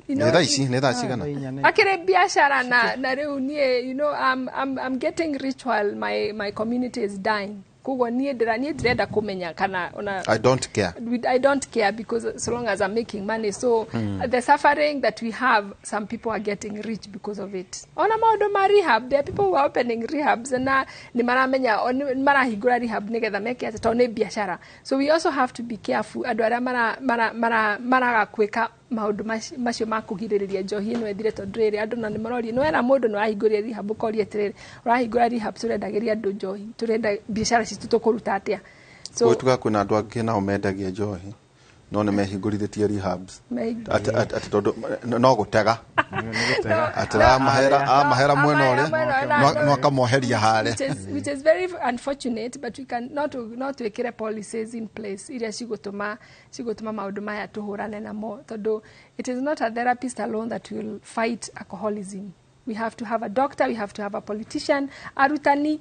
Speaker 10: Nĩ thaa ici, nĩ thaa cigana?
Speaker 11: Akĩrĩ biacara na rĩu niĩ I'm getting rich while my community is dying. Koguo niĩ ndĩrenda kũmenya kana ona
Speaker 10: I don't care.
Speaker 11: I don't care because so long as I'm making money. So the suffering that we have, some people are getting rich because of it. Ona maũndũ ma rehab, there are people who are opening rehabs na nĩ maramenya nĩ marahingũra rehab nĩgetha meke atĩ tondũ nĩ biacara. So we also have to be careful andũ arĩa maraga gwĩka maũndũ macio ma kũgirĩrĩria njohi ĩno ĩthire, tondũ rĩrĩ andũ na nĩ maroria nĩ wera mũndũ nĩ wahingũria rehab, ũkoria atĩrĩrĩ, ũrahingũra rehab tũrendagĩria andũ njohi, tũrenda biacara citũ tũkũruta atĩa?
Speaker 10: So gwĩtuga kwĩna andũ angĩ nao mendagia njohi. No nĩ mehingũrithĩtie rehabs atĩ tondũ no gũtega atĩ amahera mwena ũrĩa no akamoheria harĩa.
Speaker 11: Which is very unfortunate, but we can not no twĩkĩre policies in place iria cigũtũma maũndũ maya tũhũrane namo, tondũ it is not a therapist alone that will fight alcoholism. We have to have a doctor, we have to have a politician, arutani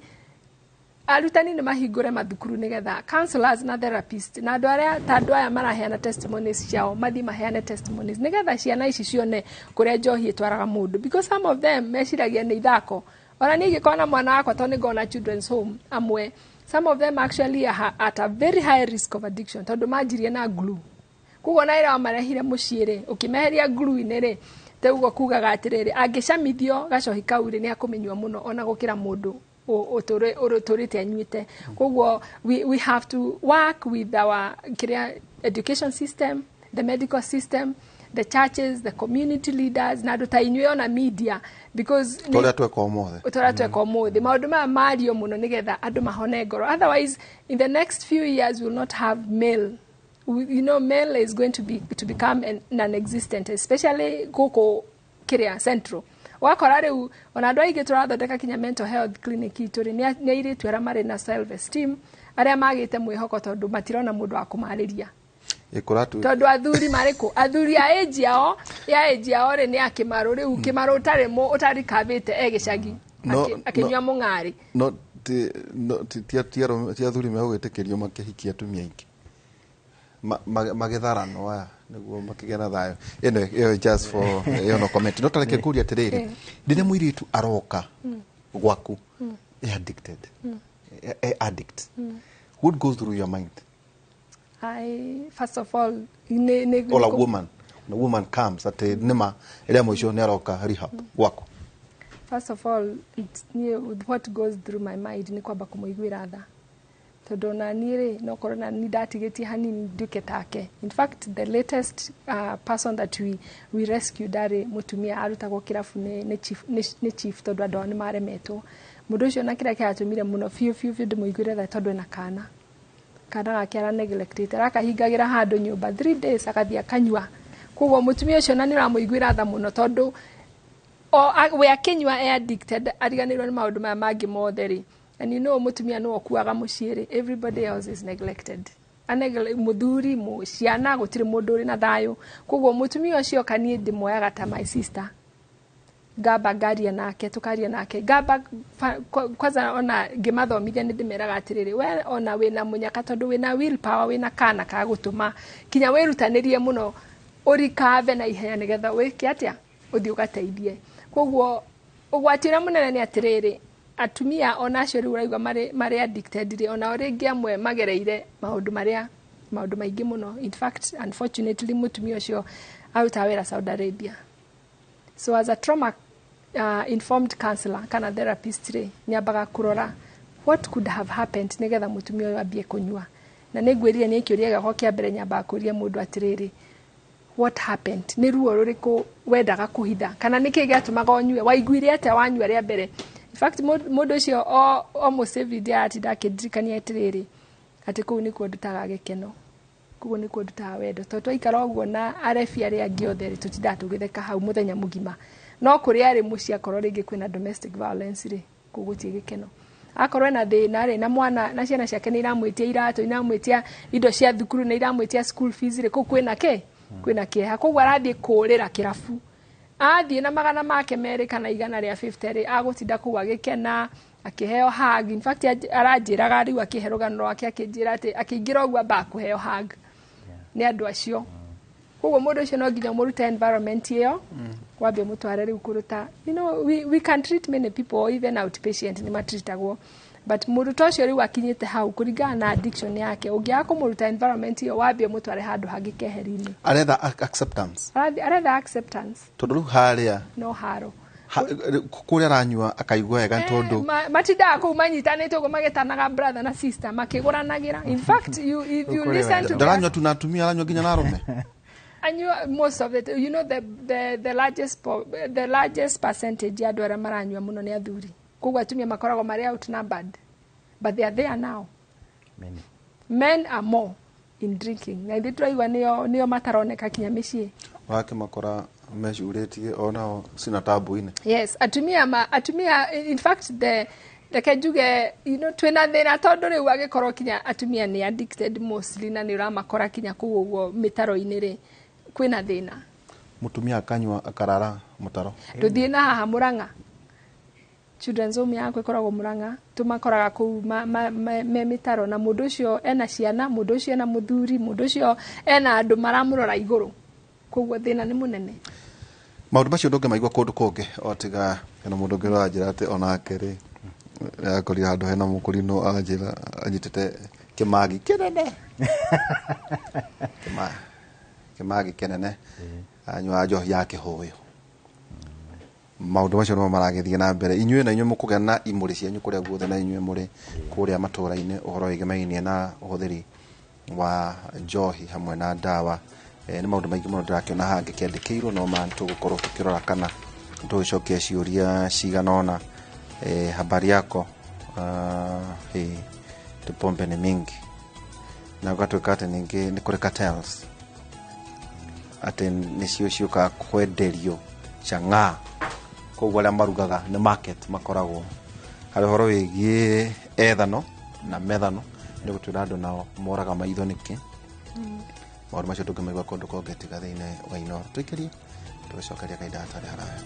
Speaker 11: nĩ mahingũre mathukuru nĩgetha counselors na therapist na andũ arĩa ta andũ aya maraheana testimonies ciao mathiĩ maheane testimonies nĩgetha ciana ici cione kũrĩa njohi ĩtwaraga mũndũ, because some of them meciragia nĩ ithako. Ona niĩ ingĩkorwo na mwana wakwa, tondũ nĩngorwo children's home amwe, some of them actually are at a very high risk of addiction tondũ manjirie na glue. Koguo na rĩrĩa wamarehire mũciĩ rĩ, ũkĩmeheria glue-inĩ rĩ, ũguo kugaga atĩrĩrĩ, angĩcamithio gacohi kau rĩ, nĩ akũmĩnyua mũno ona gũkĩra mũndũ ũtũrĩte anyuĩte. Koguo we have to work with our kĩrĩa education system, the medical system, the churches, the community leaders na andũ ta inyuĩ, ona media, because
Speaker 10: Tũrĩa tweka ũmũthĩ.
Speaker 11: Tũrĩa tweka ũmũthĩ, maũndũ maya mario mũno nĩgetha andũ mahone ngoro. Otherwise, in the next few years, we will not have male you know male is going to become non-existent, especially gũkũ kĩrĩa central. Wakora rĩu ona andũ aingĩ tũrathondeka kinya mental health clinic itũ rĩ, nĩ airĩtu arĩa marĩ na self esteem, arĩa magĩte mwĩhoko tondũ matirona mũndũ wa kũmarĩria. Tondũ athuri marĩ kũ? Athuri a age yao, ya age yao rĩ, nĩ akĩmarũ rĩu kĩmarũ ũtarĩ ũtarikabĩte e gĩcagi akĩnyua mũng'arĩ.
Speaker 10: No ti athuri megũgĩtĩkĩrio makĩhikia atumia aingĩ magĩtharanwo aya nĩguo makĩgĩa na thayũ. Ĩno ĩyo just for ĩyo no comment. No tareke ngũrie atĩrĩrĩ, rĩrĩa mũirĩtu aroka gwaku e addicted, e addict, what goes through your mind?
Speaker 11: I, first of all, ne,
Speaker 10: Or a woman, when a woman comes atĩ nĩma ĩrĩa mũico nĩ aroka rehab gwaku.
Speaker 11: First of all, what goes through my mind nĩ kwamba kũmũiguĩra tha, tondũ ona niĩ rĩ, no korwo na niĩ ndatigĩtie hanini nduĩke take. In fact, the latest person that we rescued arĩ mũtumia arutagwo kĩrabu nĩ chief tondũ andũ ao nĩ maremetwo. Mũndũ ũcio na kĩrĩa kĩratũmire mũno biũ biũ biũ ndĩmũiguĩre tha, tondũ ena kana gake ara neglectĩte, arakahingagĩra handũ nyũmba 3 days, agathiĩ akanyua. Koguo mũtumia ũcio na nĩ ũramũiguĩra tha mũno, tondũ o we akĩnyua e addicted, ariganĩrwo nĩ maũndũ maya mangĩ mothe rĩ. And you know mũtumia nĩwe ũkuaga mũciĩ rĩ, everybody else is neglected. Mũthuri, ciana, gũtirĩ mũndũ ũrĩ na thayũ. Koguo mũtumia ũcio ka niĩ ndĩmuoyaga ta my sister, ngamba ngaria nake, tukaria nake, ngamba kwanza ona ngĩmathomithia nĩ ndĩmeraga atĩrĩrĩ, we ona wĩna mũnyaka tondũ wĩna will power, wĩna kana ka gũtũma kinya wĩrutanĩrie mũno ũrikave na ihenya nĩgetha wĩke atĩa, ũthiĩ ũgateithie. Koguo ũgwati ũrĩa mũnene nĩ atĩrĩrĩ, atumia ona acio rĩu ũraigua marĩ addicted rĩ, onao rĩngĩ amwe magereire maũndũ marĩa maũndũ maingĩ mũno. In fact, unfortunately, mũtumia ũcio arutaga wĩra Saudi Arabia. So as a trauma informed counselor kana therapist rĩ, nyambaga kũrora what could have happened nĩgetha mũtumia ũyũ ambie kũnyua. Na nĩ ngwĩrire nĩ kĩũria gĩakwa kĩa mbere nyambaga kũria mũndũ atĩrĩrĩ, what happened? Nĩ ruo rũrĩkũ wendaga kũhitha, kana nĩ kĩĩ gĩatũmaga ũnyue? Waiguire atĩa wanyua rĩa mbere? In fact, mũndũ ũcio almost every day atinda akĩndirikania atĩrĩrĩ, atĩ kũu nĩkuo ndutaga gĩkeno, koguo nĩkuo ndutaga wendo, tondũ twaikara ũguo na arebi arĩa angĩ othe rĩ, tũtindaga tũgĩtheka hau mũthenya mũgima. No kũrĩa arĩ mũciĩ, akorwo rĩngĩ kwĩna domestic violence rĩ, kũu gũtirĩ gĩkeno. Akorwo ena thĩna rĩ, na mwana na ciana ciake nĩ iramwĩtia iratũ, iramwĩtia indo cia thukuru, nĩ iramwĩtia school fees rĩ, kũu kwĩna kĩ? Kwĩna kĩeha. Koguo arathiĩ kũrĩra kĩrabu, athiĩ na 200 kana 150 rĩ, agũtinda kũu agĩkena, akĩheo hug. In fact, aranjĩraga rĩu akĩhe rũgano rwake, akĩnjĩra atĩ akĩingĩra ũguo ambaga kũheo hug nĩ andũ acio. Koguo mũndũ ũcio no nginya ũmũrute environment ĩyo, wambe ũmũtware rĩu kũruta. We can treat many people, even outpatient nĩ matreatagwo, but mũndũ ta ũcio rĩu akinyĩte hau kũringana na addiction yake, ũngĩaga kũmũruta environment ĩyo, wambe ũmũtware handũ hangĩ keheri-inĩ.
Speaker 10: Aretha acceptance.
Speaker 11: Aretha acceptance.
Speaker 10: Tondũ rĩu harĩa
Speaker 11: no haro.
Speaker 10: Kũrĩa aranyua akaigua wega tondũ
Speaker 11: Matindaga kũu manyitanĩte ũguo magĩtanaga brother na sister, makĩgũranagĩra. In fact, if you listen to
Speaker 10: Ndaranyua tu na atumia, aranyua nginya na arũme.
Speaker 11: Anyua most of it. You know the largest percentage ya andũ arĩa maranyua mũno nĩ athuri. Koguo atumia makoragwo marĩ outnumbered, but they are there now.
Speaker 12: Many.
Speaker 11: Men are more. in drinking. Na ithuĩ tũraigua nĩo mataroneka kinya mĩciĩ.
Speaker 10: Wakĩmakora mecurĩtie onao cina tabu-inĩ.
Speaker 11: Yes, atumia in fact the reke njuge, you know, twĩna thĩna tondũ rĩu angĩkorwo kinya atumia nĩ addicted mostly na nĩ ũramakora kinya kũu ũguo mĩtaro-inĩ rĩ, kwĩna thĩna.
Speaker 10: Mũtumia akanyua akarara mũtaro.
Speaker 11: Ndũthiĩ na haha Mũrang'a, children's home yakwa ĩkoragwo Mũrang'a, tũmakoraga kũu me mĩtaro, na mũndũ ũcio ena ciana, mũndũ ũcio ena mũthuri, mũndũ ũcio ena andũ maramũrora igũrũ, koguo thĩna nĩ mũnene.
Speaker 10: Maũndũ macio ndũngĩmaigua kũndũ kũngĩ o tiga hena mũndũ ũngĩ ũranjĩra atĩ onake rĩ akorire handũ hena mũkũrinũ anjĩra anyitĩte kĩmagi kĩnene. Kĩmagi kĩnene anyua njohi ya kĩhũyũ. Maũndũ macio nĩmo maragĩthiĩ na mbere. Inyuĩ na inyuĩ mũkũgĩa na imũrĩ cianyu kũrĩa guothe, na inyuĩ mũrĩ kũrĩa matũũra-inĩ ũhoro wĩgemainie na ũhũthĩri wa njohi hamwe na ndawa. Nĩ maũndũ maingĩ mũno ndĩrakĩona haha ngĩkĩandĩkĩirwo, no ma tũgũkorwo tũkĩrora kana tũgĩcokia ciũria cigana ũna. Habari yako? Pombe nĩ mingi. Na gũgatuĩka atĩ ningĩ nĩ kũrĩ cartels, atĩ nĩcio ciũkaga kwenderio chang'aa, koguo arĩa marugaga nĩ market makoragwo. Harĩ ũhoro wĩgiĩ ethano na methano, nĩ gũtwĩra andũ nao moraga maitho nĩkĩ. Maũndũ macio ndũngĩmaigua kũndũ kũngĩ tiga thĩinĩ wa Inooro. Tũikĩrie tũgĩcokeria kahinda gatarĩ haraya.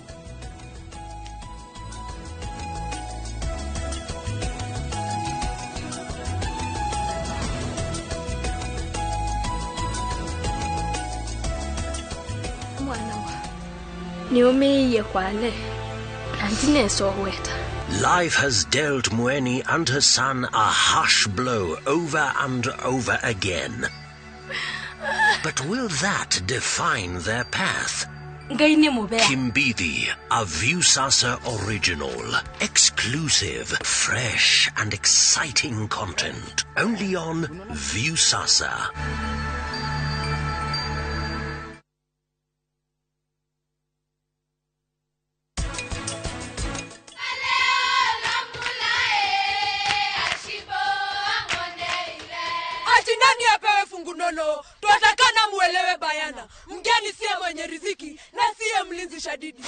Speaker 3: Life has dealt Mueni and her son a harsh blow over and over again. But will that define their path? Kimbithi, a Viusasa original. Exclusive, fresh and exciting content. Only on Viusasa.
Speaker 22: Nono, twatakana muelewe bayana. Mgeni siye mwenye riziki na siye mlinzi shadidi.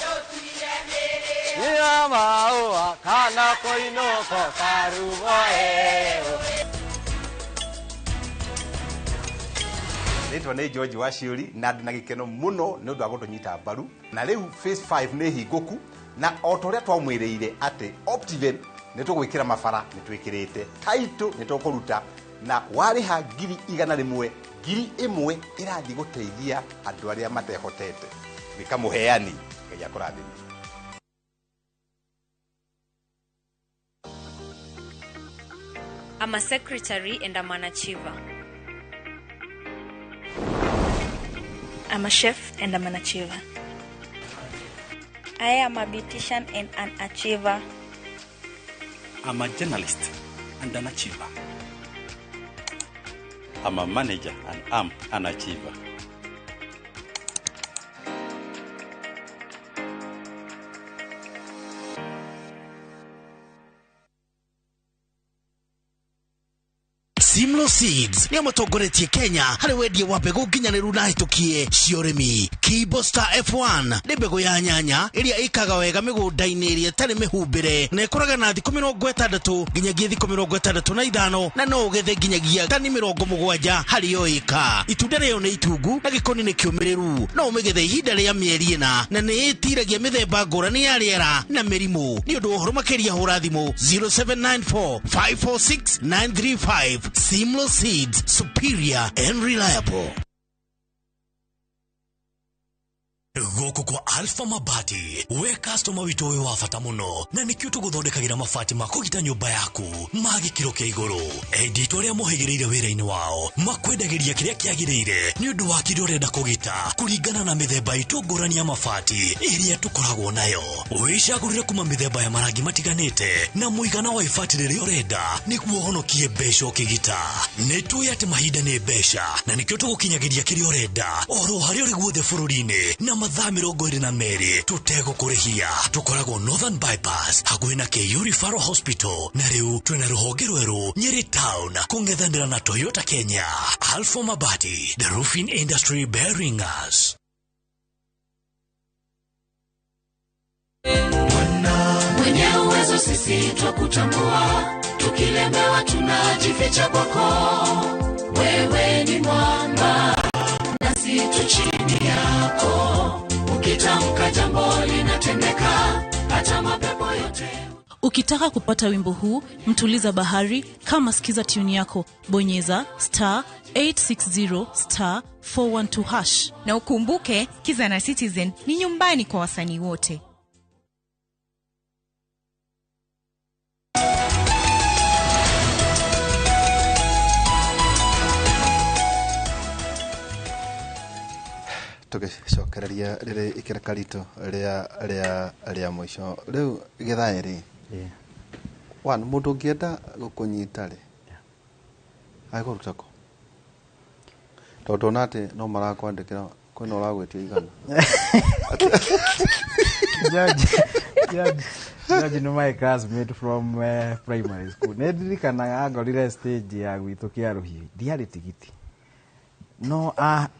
Speaker 23: Rĩtwa nĩ George Waciũri na ndĩ na gĩkeno mũno nĩ ũndũ wa gũtũnyita mbaru. Na rĩu phase 5 nĩ hingũku, na o ta ũrĩa twamwĩrĩire atĩ Optiven nĩ tũgwĩkĩra mabara, nĩ twĩkĩrĩte title, nĩ tũkũruta, na warĩha 100,000, 1,000 ĩrathiĩ gũteithia andũ arĩa matehotete. Gĩka mũheani, Ngai akũrathime.
Speaker 24: I'm a secretary and I'm an achiever.
Speaker 25: I'm a chef and I'm an achiever.
Speaker 26: I am a beautician and an achiever.
Speaker 27: I'm a journalist and an achiever. I'm a manager and I'm an achiever.
Speaker 28: Simlo Seeds nĩo matongoretie Kenya harĩ wendia wa mbegũ nginyanĩru na hĩtũkie cia ũrĩmi. Kibo Star F1 nĩ mbegũ ya nyanya ĩrĩa ĩkaga wega mĩgũnda-inĩ ĩrĩa ĩtarĩ mĩhumbĩre na ĩkũraga na thikũ 60 nginyagia thikũ 65 na no ũgethe nginyagia tani 70 harĩ o ĩka. Itunda rĩayo nĩ itungu na gĩkoni nĩ kĩũmĩrĩru. No ũmĩgethe ihinda rĩa mĩeri 4 na nĩ ĩtiragia mĩthemba ngũrani ya rĩera na mĩrimũ. Nĩ ũndũ wa ũhoro makĩria hũra thimũ 0794 546 935. Simlo Seeds, superior and reliable.
Speaker 29: Gũkũ kwa Alpha Mabati, we customer witũ wĩ wa bata mũno, na nĩkĩo tũgũthondekagĩra mabati ma kũgita nyũmba yaku ma gĩkĩro kĩa igũrũ. Endi itũ arĩa mohĩgĩrĩire wĩra-inĩ wao makwendagĩria kĩrĩa kĩagĩrĩire nĩ ũndũ wa kĩrĩa ũrenda kũgita kũringana na mĩthemba itũ ngũrani ya mabati ĩrĩa tũkoragwo nayo. Wĩcagũrĩre kuma mĩthemba ya marangi matiganĩte na mũigana wa ibati rĩrĩa ũrenda nĩguo ũhonokie mbeca ũkĩgita. Nĩ tũĩ atĩ mahinda nĩ mbeca na nĩkĩo tũgũkinyagĩria kĩrĩa ũrenda oro harĩa ũrĩ guothe bũrũri-inĩ na Mathaa 22 tũtegũkũrĩhia. Tũkoragwo Northern Bypass hakuhĩ na KU Referral Hospital, na rĩu twĩna rũhonge rwerũ Nyeri Town kũng'ethanĩra na Toyota Kenya. Alpha Mabati, the roofing industry bearing us.
Speaker 1: Mwenye uwezo sisi twakutambua, tukilemewa tunajificha kwako. Wewe ni mwamba nasi tu chini yako, ukitamka jambo linatendeka, hata mapepo yote.
Speaker 2: Ukitaka kupata wimbo huu Mtuliza Bahari, kama sikiza tune yako, bonyeza *860 *412#.
Speaker 4: Na ukumbuke Kiza na Citizen ni nyumbani kwa wasanii wote.
Speaker 10: Tũgĩcokereria rĩrĩ ikĩreka ritũ rĩa mũico rĩu Githae rĩ, one mũndũ ũngĩenda gũkũnyita rĩ agĩkũruta kũ? Tondũ ona atĩ no marakwandĩkĩra kwĩna ũragwĩtia igana.
Speaker 12: George nĩ my classmate from primary school. Nĩ ndirikanaga angorire stage ya gwitũ Kĩarũhiũ, ndiarĩ tigiti no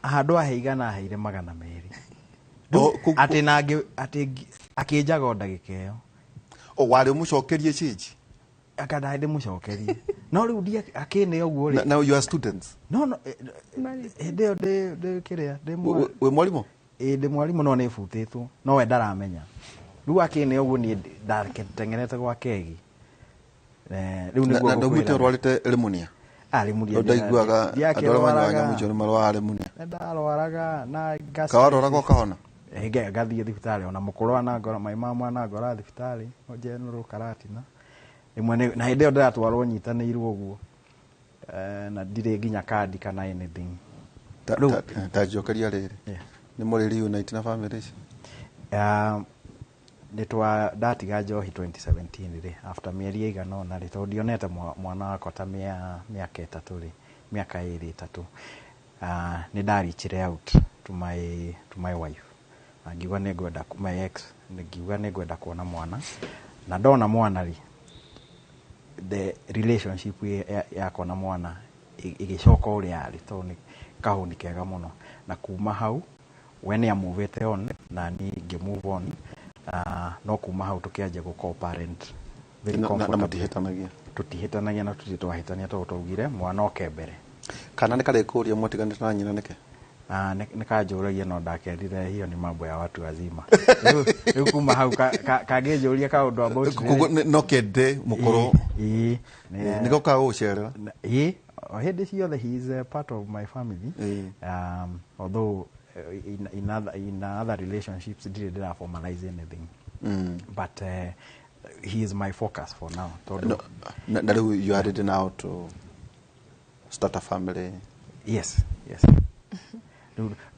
Speaker 12: handũ ahe igana aheire 200. Atĩ nangĩ atĩ akĩnjaga o ndagĩka ĩyo.
Speaker 10: O warĩ ũmũcokerie change?
Speaker 12: Akanda ndĩmũcokerie. No rĩu ndiĩ akĩne ũguo rĩ.
Speaker 10: Now you are students?
Speaker 12: No no, hĩndĩ ĩyo ndĩ kĩrĩa ndĩ
Speaker 10: wĩ mwarimũ?
Speaker 12: Ĩĩ ndĩ mwarimũ no nĩbutĩtwo, no we ndaramenya. Rĩu akĩne ũguo niĩ ndateng'erete gwa kegi. Rĩu nĩguo
Speaker 10: na ndaumĩte ũrwarĩte rĩmunia?
Speaker 12: Rĩmunia
Speaker 10: ndaiguaga andũ arĩa manyuaga nyamũ icio nĩ marwaraga rĩmunia.
Speaker 12: Ndarwaraga na
Speaker 10: kawarwaraga ũkahona?
Speaker 12: Ngathiĩ thibitarĩ ona mũkũrũ anangora, my mama anangora thibitarĩ General Karatina. Rĩmwe na hĩndĩ ĩyo ndĩratwarwo nyitanĩirwo ũguo, na ndirĩ nginya kandi kana anything.
Speaker 10: Ta njokeria rĩrĩ, nĩ mũrĩ reunite na family ici?
Speaker 12: Nĩ ndatiga njohi 2017 rĩ, after mĩeri ĩigana ũna rĩ, tondũ ndionete mwana wakwa ta mĩaka 3 rĩ, mĩaka 2 3, nĩ ndarichire out to my wife. Na ngiuga nĩ ngwenda my ex, ngiuga nĩ ngwenda kuona mwana, na ndona mwana rĩ, the relationship yakwa na mwana ĩgĩcoka ũrĩa yarĩ, tondũ nĩ kahũni kega mũno. Na kuma hau we nĩ amuvĩte on na niĩ ngĩ move on. No kuma hau tũkĩanjia gũ co-parent very comfortably.
Speaker 10: Na mũtihĩtanagia?
Speaker 12: Tũtihĩtanagia na tũtirĩ twahĩtania tondũ twaugire mwana oke mbere.
Speaker 10: Kana nĩ karĩkũria mwatiganĩte na nyina nĩkĩ?
Speaker 12: Nĩ kanjũragia no ndakerire hiyo ni mambo ya watu wazima. Rĩu kuma hau kangĩnjũria kaũndũ about
Speaker 10: no kende mũkũrũ.
Speaker 12: Ĩĩ.
Speaker 10: Nĩ gokaga gũgũcerera?
Speaker 12: Ĩĩ, hĩndĩ ciothe he is a part of my family. Although in other relationships didn't formalize anything. But he is my focus for now.
Speaker 10: No, no, you are ready now to start a family?
Speaker 12: Yes, yes.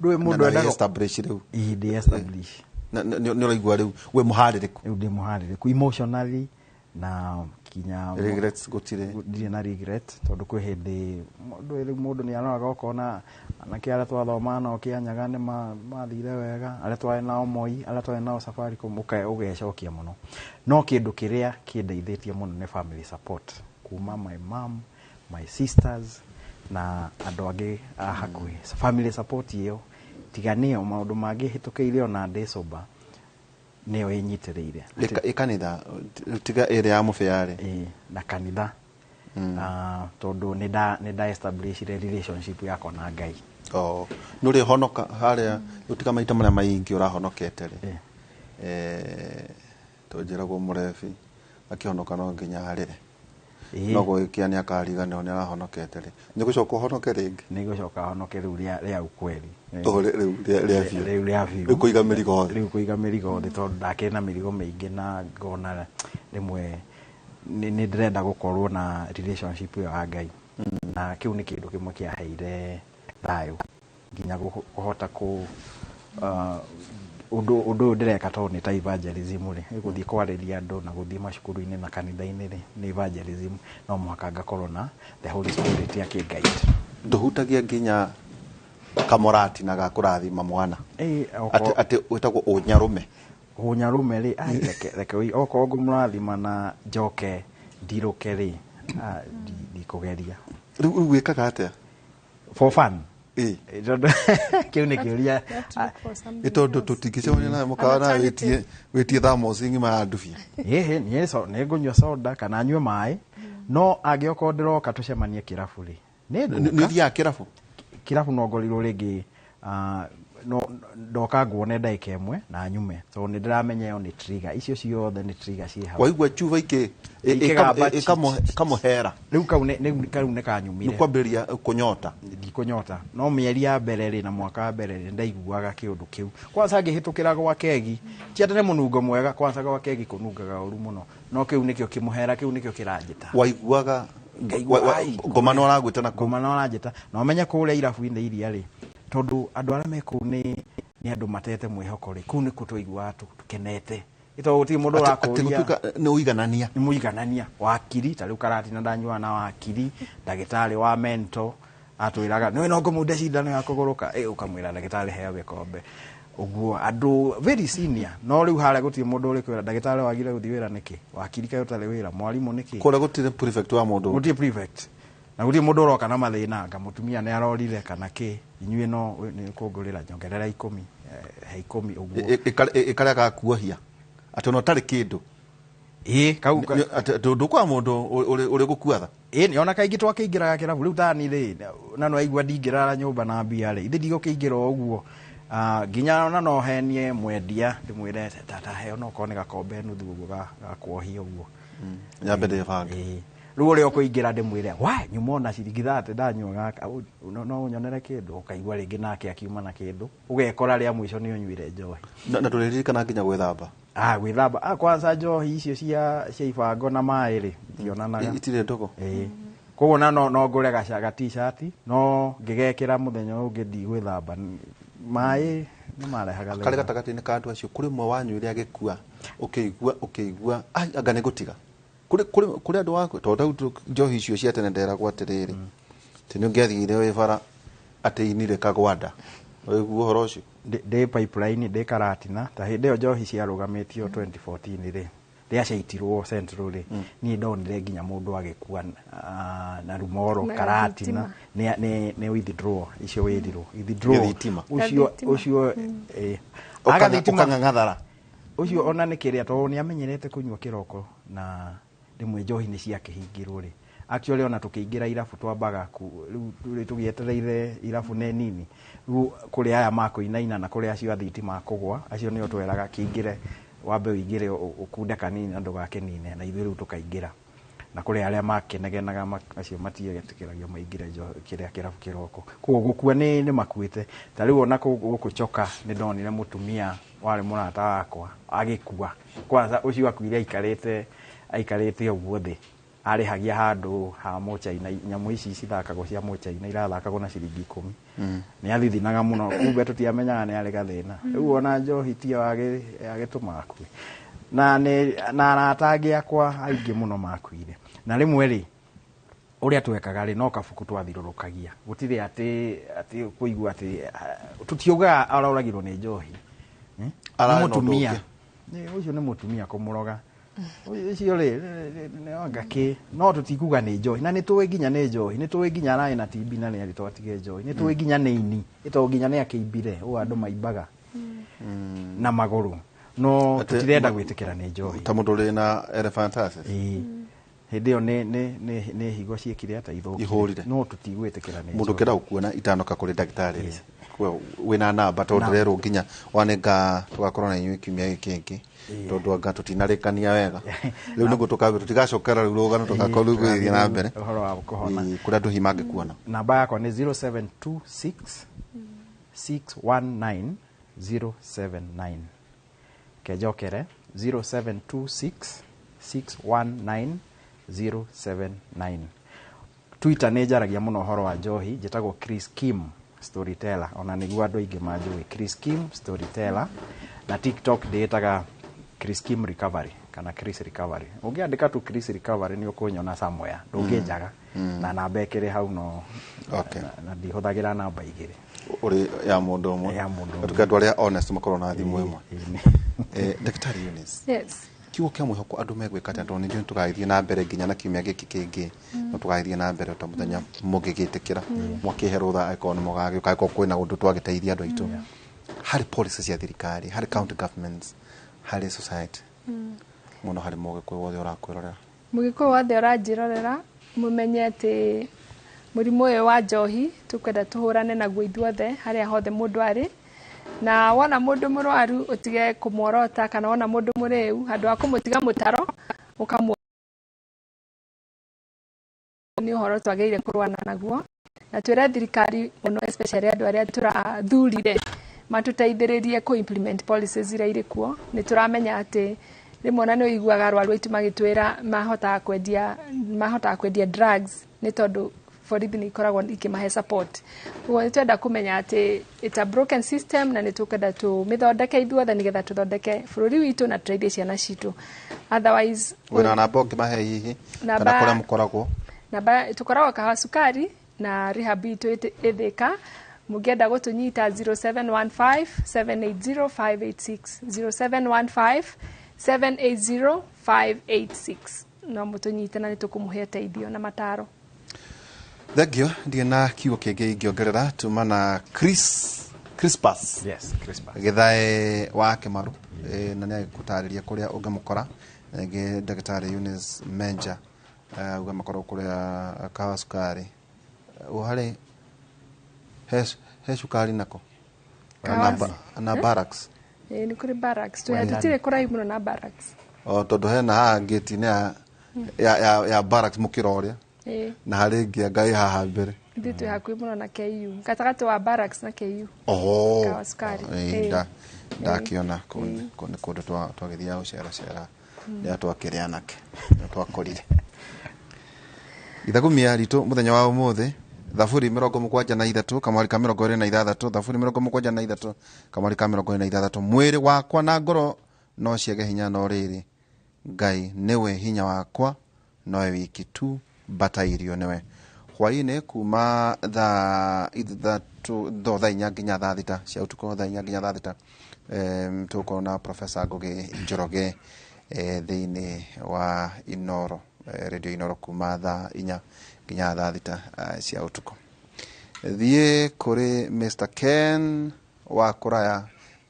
Speaker 12: Ndũĩ mũndũ endaga
Speaker 10: establish rĩu?
Speaker 12: Ĩĩ, ndĩ establish.
Speaker 10: Nĩ ũraigua rĩu wĩ mũharĩrĩku?
Speaker 12: Rĩu ndĩ mũharĩrĩku emotionally na kinya
Speaker 10: regrets gũtirĩ?
Speaker 12: Ndirĩ na regret tondũ kwĩ hĩndĩ ndũĩ rĩu mũndũ nĩ aroraga ũkona anake arĩa twathomaga nao Kĩanyaga nĩ mathire wega, arĩa twarĩ nao Moi, arĩa twarĩ nao Safaricom, ũgecokia mũno. No kĩndũ kĩrĩa kĩndeithĩtie mũno nĩ family support kuma my mom, my sisters na andũ angĩ a hakuhĩ. Family support ĩyo tiga nĩyo maũndũ mangĩ hĩtũkĩire ona ndĩ sober nĩyo ĩnyitĩrĩire.
Speaker 10: Ĩ kanitha tiga ĩrĩa ya mũbĩa rĩ?
Speaker 12: Na kanitha tondũ nĩ nda establishire relationship yakwa na Ngai.
Speaker 10: Oh, nĩ ũrĩ honoka harĩa tiga maita marĩa maingĩ ũrahonokete rĩ, tũnjĩragwo mũrebi akĩhonoka no nginya arĩre. No gwĩkia nĩ akariganĩrwo nĩ arahonokete rĩ, nĩ gũcoka ũhonoke rĩngĩ?
Speaker 12: Nĩ gũcoka honoke rĩu rĩa ukweli.
Speaker 10: Rĩu rĩa biũ.
Speaker 12: Rĩu rĩa biũ.
Speaker 10: Rĩu kũiga mĩrigo thĩ.
Speaker 12: Rĩu kũiga mĩrigo thĩ tondũ ndakĩrĩ na mĩrigo mĩingĩ na ngona rĩmwe nĩ ndĩrenda gũkorwo na relationship ĩyo ya Ngai. Na kĩu nĩ kĩndũ kĩmwe kĩaheire thayũ nginya kũhota kũ ũndũ ũyũ ndĩreka tondũ nĩ ta evangelism rĩ, gũthiĩ kwarĩria andũ na gũthiĩ macukuru-inĩ na kanitha-inĩ rĩ, nĩ evangelism, no mũhaka ngakorwo na the Holy Spirit akĩnguide.
Speaker 10: Ndũhutagia nginya Kamorati na gakũrathima mwana. Atĩ wĩtagwo ũnyarume.
Speaker 12: Ũnyarume rĩ, ai reke okorwo ngũmũrathima na njoke ndirũke rĩ, ndikũgeria.
Speaker 10: Rĩu wĩkaga atĩa?
Speaker 12: For fun. Kĩu nĩ kĩũria.
Speaker 10: Ĩ tondũ tũtingĩcemania nawe mũkawa nawe wĩtie thermos ng'ima ya ndubia.
Speaker 12: Ĩhĩ, niĩ nĩngũnyua soda kana nyue maĩ, no angĩokorwo ndĩroka tũcemanie kĩrabu rĩ,
Speaker 10: nĩ ũthiaga kĩrabu?
Speaker 12: Kĩrabu no ngorirwo rĩngĩ no ndoka nguone ndagĩka ĩmwe na nyume, tondũ nĩ ndĩramenya ĩyo nĩ trigger, icio ciothe nĩ trigger ciĩ hau.
Speaker 10: Waigua chuba ĩkamũhera.
Speaker 12: Rĩu kau nĩ kanyumire.
Speaker 10: Nĩ kwambĩrĩria kũnyota.
Speaker 12: Ndikũnyota, no mĩeri ya mbere rĩ na mwaka wa mbere rĩ ndaiguaga kĩũndũ kĩu. Kwanza ngĩhĩtũkĩra gwa kegi, ti atĩ nĩ mũnungo mwega, kwanza gwa kegi kũnungaga ũru mũno, no kĩu nĩkĩo kĩmũhera, kĩu nĩkĩo kĩranjĩta.
Speaker 10: Waiguaga ngoma no aragwĩta na
Speaker 12: ngoma no aranjĩta, na ũmenye kũrĩa irabu-inĩ iria rĩ, tondũ andũ arĩa me kũu nĩ andũ matete mwĩhoko rĩ, kũu nĩkuo twaiguaga tũkenete. Tondũ gũtirĩ mũndũ ũrakũria.
Speaker 10: Nĩ ũiganania.
Speaker 12: Nĩ mũiganania. Wakiri, ta rĩu Karatina ndanyuaga na wakiri, ndagĩtarĩ wa mental atwĩraga nĩwe no ngũmũnde cindano ya kũgũrũka, ũkamwĩra ndagĩtarĩ heo gĩkombe. Ũguo andũ very senior, no rĩu harĩa gũtirĩ mũndũ ũrĩkwĩra ndagĩtarĩ wagire gũthiĩ wĩra nĩkĩ, wakiri kaĩ ũtarĩ wĩra, mwarimũ nĩkĩ.
Speaker 10: Kũrĩa gũtirĩ prefect wa mũndũ.
Speaker 12: Gũtirĩ prefect. Na gũtirĩ mũndũ ũroka na mathĩna, anga mũtumia nĩ arorire kana kĩ, inyuĩ no nĩ kũngũrĩra nyongerera 10, he 10 ũguo.
Speaker 10: Ĩkarĩa gakuohia. Atĩ ona ũtarĩ kĩndũ.
Speaker 12: Ĩĩ, kau
Speaker 10: atĩ ndũkwa mũndũ ũrĩ gũkua tha.
Speaker 12: Ĩĩ, nĩ ona kaingĩ twakĩingĩraga kĩrabu rĩu tani rĩ, na no aigua ndingĩrara nyũmba na mbia rĩ, ithe ndigũkĩingĩra o ũguo. Nginya ona no henie mwendia ndĩmwĩre tata heo no korwo nĩ gakombe nuthu ũguo ga kuohia ũguo.
Speaker 10: Nyambe ndĩbange.
Speaker 12: Rĩu ũrĩa ũkũingĩra ndĩmwĩre wa nyuma ona ciringi 30 ndanyua gaka, no ũnyonere kĩndũ, ũkaigua rĩngĩ nake akiuma na kĩndũ, ũgekora rĩa mũico nĩ ũnyuire njohi.
Speaker 10: Na ndũrĩririkana nginya gwĩthamba?
Speaker 12: Gwĩthamba. Kwanza njohi icio cia ibango na maĩ rĩ, itionanaga.
Speaker 10: Itirĩ ndogo.
Speaker 12: Ĩĩ. Koguo na no ngũre ga t-shirt, no ngĩgekĩra mũthenya ũngĩ ndigwĩthamba. Maĩ nĩ marehaga thĩna.
Speaker 10: Karĩ gatagatĩ-inĩ ka andũ acio kũrĩ ũmwe wanyuire agĩkua, ũkĩigua ai anga nĩ gũtiga. Kũrĩ andũ waku tondũ rĩu njohi icio cia tene nderagwo atĩrĩrĩ, atĩ nĩ ũngĩathire wĩ bara atĩ inire kagwanda. Waigua ũhoro ũcio?
Speaker 12: Ndĩ pipeline, ndĩ Karatina, ta hĩndĩ ĩyo njohi ciarũgamĩtio 2014 rĩ, rĩrĩa ciaitirwo Central rĩ, niĩ ndonire nginya mũndũ agĩkua na Rumoro Karatina nĩ withdraw icio wĩrirwo withdraw ũcio
Speaker 10: ũkang'ang'athara
Speaker 12: ũcio ona nĩ kĩrĩa tondũ nĩ amenyerete kũnyua kĩroko na rĩmwe njohi nĩ ciakĩhingirwo rĩ. Actually ona tũkĩingĩra irabu twambaga rĩu tũgĩetereire irabu nĩ nini, rĩu kũrĩ aya makũinaina na kũrĩ acio a thitima kũgwa, acio nĩo tweraga kĩingĩre wambe ũingĩre ũkunde kanini na ndũgakĩnine, na ithuĩ rĩu tũkaingĩra. Na kũrĩ arĩa makenegenaga acio matietĩkĩragio maingĩre kĩrĩa kĩrabu kĩroko. Koguo gũkua nĩ makuĩte. Ta rĩu ona gũkũ Choka nĩ ndonire mũtumia warĩ mũrata wakwa agĩkua. Kwanza ũcio akuire aikarĩte ũguo thĩ, arĩhagia handũ ha mũchaina, nyamũ ici cithakagwo cia mũchaina irathakagwo na ciringi 10. Nĩ athithinaga mũno, kumbe tũtiamenyaga nĩ arĩ gathĩna. Rĩu ona njohi tiyo yagĩtũma akue. Na arata angĩ akwa aingĩ mũno makuire. Na rĩmwe rĩ, ũrĩa twekaga rĩ, no kabuku twathirũrũkagia. Gũtirĩ atĩ kũigua atĩ tũtiugaga aroragirwo nĩ njohi. Nĩ mũtumia. Ũcio nĩ mũtumia kũmũroga. Ũcio rĩ, nĩ anga kĩ, no tũtikuga nĩ njohi. Na nĩ tũĩ nginya nĩ njohi, nĩ tũĩ nginya ararĩ na TB na nĩ arĩ twatige njohi, nĩ tũĩ nginya nĩ ini, tondũ nginya nĩ akĩimbire, ũũ andũ maimbaga na magũrũ. No tũtirenda gwĩtĩkĩra nĩ njohi.
Speaker 10: Ta mũndũ ũrĩ na elephantiasis.
Speaker 12: Hĩndĩ ĩyo nĩ higo ciĩkire atĩa ithũkire. No tũtigwĩtĩkĩra nĩ njohi.
Speaker 10: Mũndũ ũngĩenda gũkuona itanoka kũrĩ ndagĩtarĩ wĩna namba tondũ ndĩrerwo nginya wanenga tũgakorwo na inyuĩ kiumia gĩkĩ kĩngĩ, tondũ anga tũtinarĩkania wega. Rĩu nĩguo tũtigacokera rĩu rũgano tũgakorwo rĩu gũgĩthiĩ na mbere
Speaker 12: ũhoro wa kũhona.
Speaker 10: Kũrĩa andũ hihi mangĩkuona.
Speaker 12: Namba yakwa nĩ 0726 619 079. Kenjokere 0726 619 079. Twitter nĩ njaragia mũno ũhoro wa njohi, njĩtagwo Chris Kim Storyteller, ona nĩguo andũ aingĩ manjũĩ, Chris Kim Storyteller. Na TikTok ndĩĩtaga Chris Kim Recovery. Kana Chris Recovery. Ũngĩandĩka tu Chris Recovery nĩ ũkũnyona somewhere, ndũngĩnjaga. Na namba ĩkĩrĩ hau no.
Speaker 10: Okay.
Speaker 12: Na ndihũthagĩra namba igĩrĩ.
Speaker 10: Ũrĩ ya mũndũ ũmwe.
Speaker 12: Ya mũndũ ũmwe.
Speaker 10: Tuke andũ arĩa honest makorwo na thimũ ĩmwe. Ndagĩtarĩ Eunice.
Speaker 11: Yes.
Speaker 10: Kiugo kĩa mwĩhoko andũ megwĩka atĩa, tondũ nĩnjũĩ tũgagĩthiĩ na mbere nginya na kiumia gĩkĩ kĩngĩ, no tũgagĩthiĩ na mbere ta mũthenya mũngĩgĩtĩkĩra mwakĩhe rũtha, angĩkorwo nĩ mũgagĩũka, angĩkorwo kwĩna ũndũ twagĩteithia andũ aitũ harĩ policy cia thirikari, harĩ county governments, harĩ society, mũno harĩ mũgĩkũyũ wothe ũrakwĩrorera.
Speaker 11: Mũgĩkũyũ wothe ũranjĩrorera, mũmenye atĩ mũrimũ ũyũ wa njohi tũkwenda tũhũrane naguo ithuothe harĩa hothe mũndũ arĩ. Na wona mũndũ mũrwaru ũtige kũmworota, kana wona mũndũ mũrĩu handũ ha kũmũtiga mũtaro ũkamũ nĩ ũhoro twagĩrĩire kũrũana naguo. Na twĩre thirikari mũno, especially andũ arĩa tũrathurire matũteithĩrĩrie kũ implement policies iria irĩ kuo. Nĩ tũramenya atĩ rĩmwe ona nĩ ũiguaga arwaru aitũ magĩtwĩra mahotaga kwendia drugs nĩ tondũ borithi nĩ ikoragwo ikĩmahe support. Koguo nĩ twenda kũmenya atĩ it's a broken system, na nĩ tũkwenda tũmĩthondeke ithuothe nĩgetha tũthondeke bũrũri witũ na tũteithie ciana citũ. Otherwise,
Speaker 10: wĩna namba ũngĩmahe hihi kana kũrĩa mũkoragwo?
Speaker 11: Namba tũkoragwo Kahawa Sukari na rehab itũ ĩthĩka. Mũngĩenda gũtũnyita 0715 780 586, 0715 780 586, no mũtũnyite na nĩ tũkũmũhe ũteithio na mataro.
Speaker 10: Thengio, ndirĩ na kiugo kĩngĩ ingĩongerera. Tuma na Crispus.
Speaker 12: Yes, Crispus.
Speaker 10: Gĩthae wa Kĩmaru, na nĩ agĩgũtarĩria kũrĩa ũngĩmũkora. Rĩngĩ ndagĩtarĩ Eunice Menja, uga makorwo kũrĩa Kahawa Sukari. Harĩ he cukari nako na barracks.
Speaker 11: Nĩ kũrĩ barracks. Tũtirĩ kũraihu mũno na barracks.
Speaker 10: O tondũ hena haha ngĩti-inĩ ya barracks mũkĩra ũrĩa. Na harĩ ĩngĩ anga ĩ haha mbere.
Speaker 11: Ithuĩ twĩ hakuhĩ mũno na KU, gatagatĩ wa barracks na KU.
Speaker 10: Oho.
Speaker 11: Kahawa Sukari.
Speaker 10: Ndakiona kũu nĩ kũndũ twagĩthiaga gũceracera rĩrĩa twakĩrĩ anake, twakorire. Ithagumia ritũ mũthenya wa ũmũthĩ, Thaburi 73 kamwari ka 26, Thaburi 73 kamwari ka 26. Mwĩrĩ wakwa na ngoro no ciage hinya, no rĩrĩ Ngai nĩwe hinya wakwa, nowe wiki tu mbata irio nĩwe. Hwaĩ-inĩ kuma thaa ithatũ thaa inya nginya thaa thita cia ũtukũ, thaa inya nginya thaa thita, tũgũkorwo na Professor Ngũgĩ Njoroge thĩinĩ wa Inoro, Radio Inoro, kuma thaa inya nginya thaa thita cia ũtukũ. Thiĩ kũrĩ Mr. Ken wa Kũraya.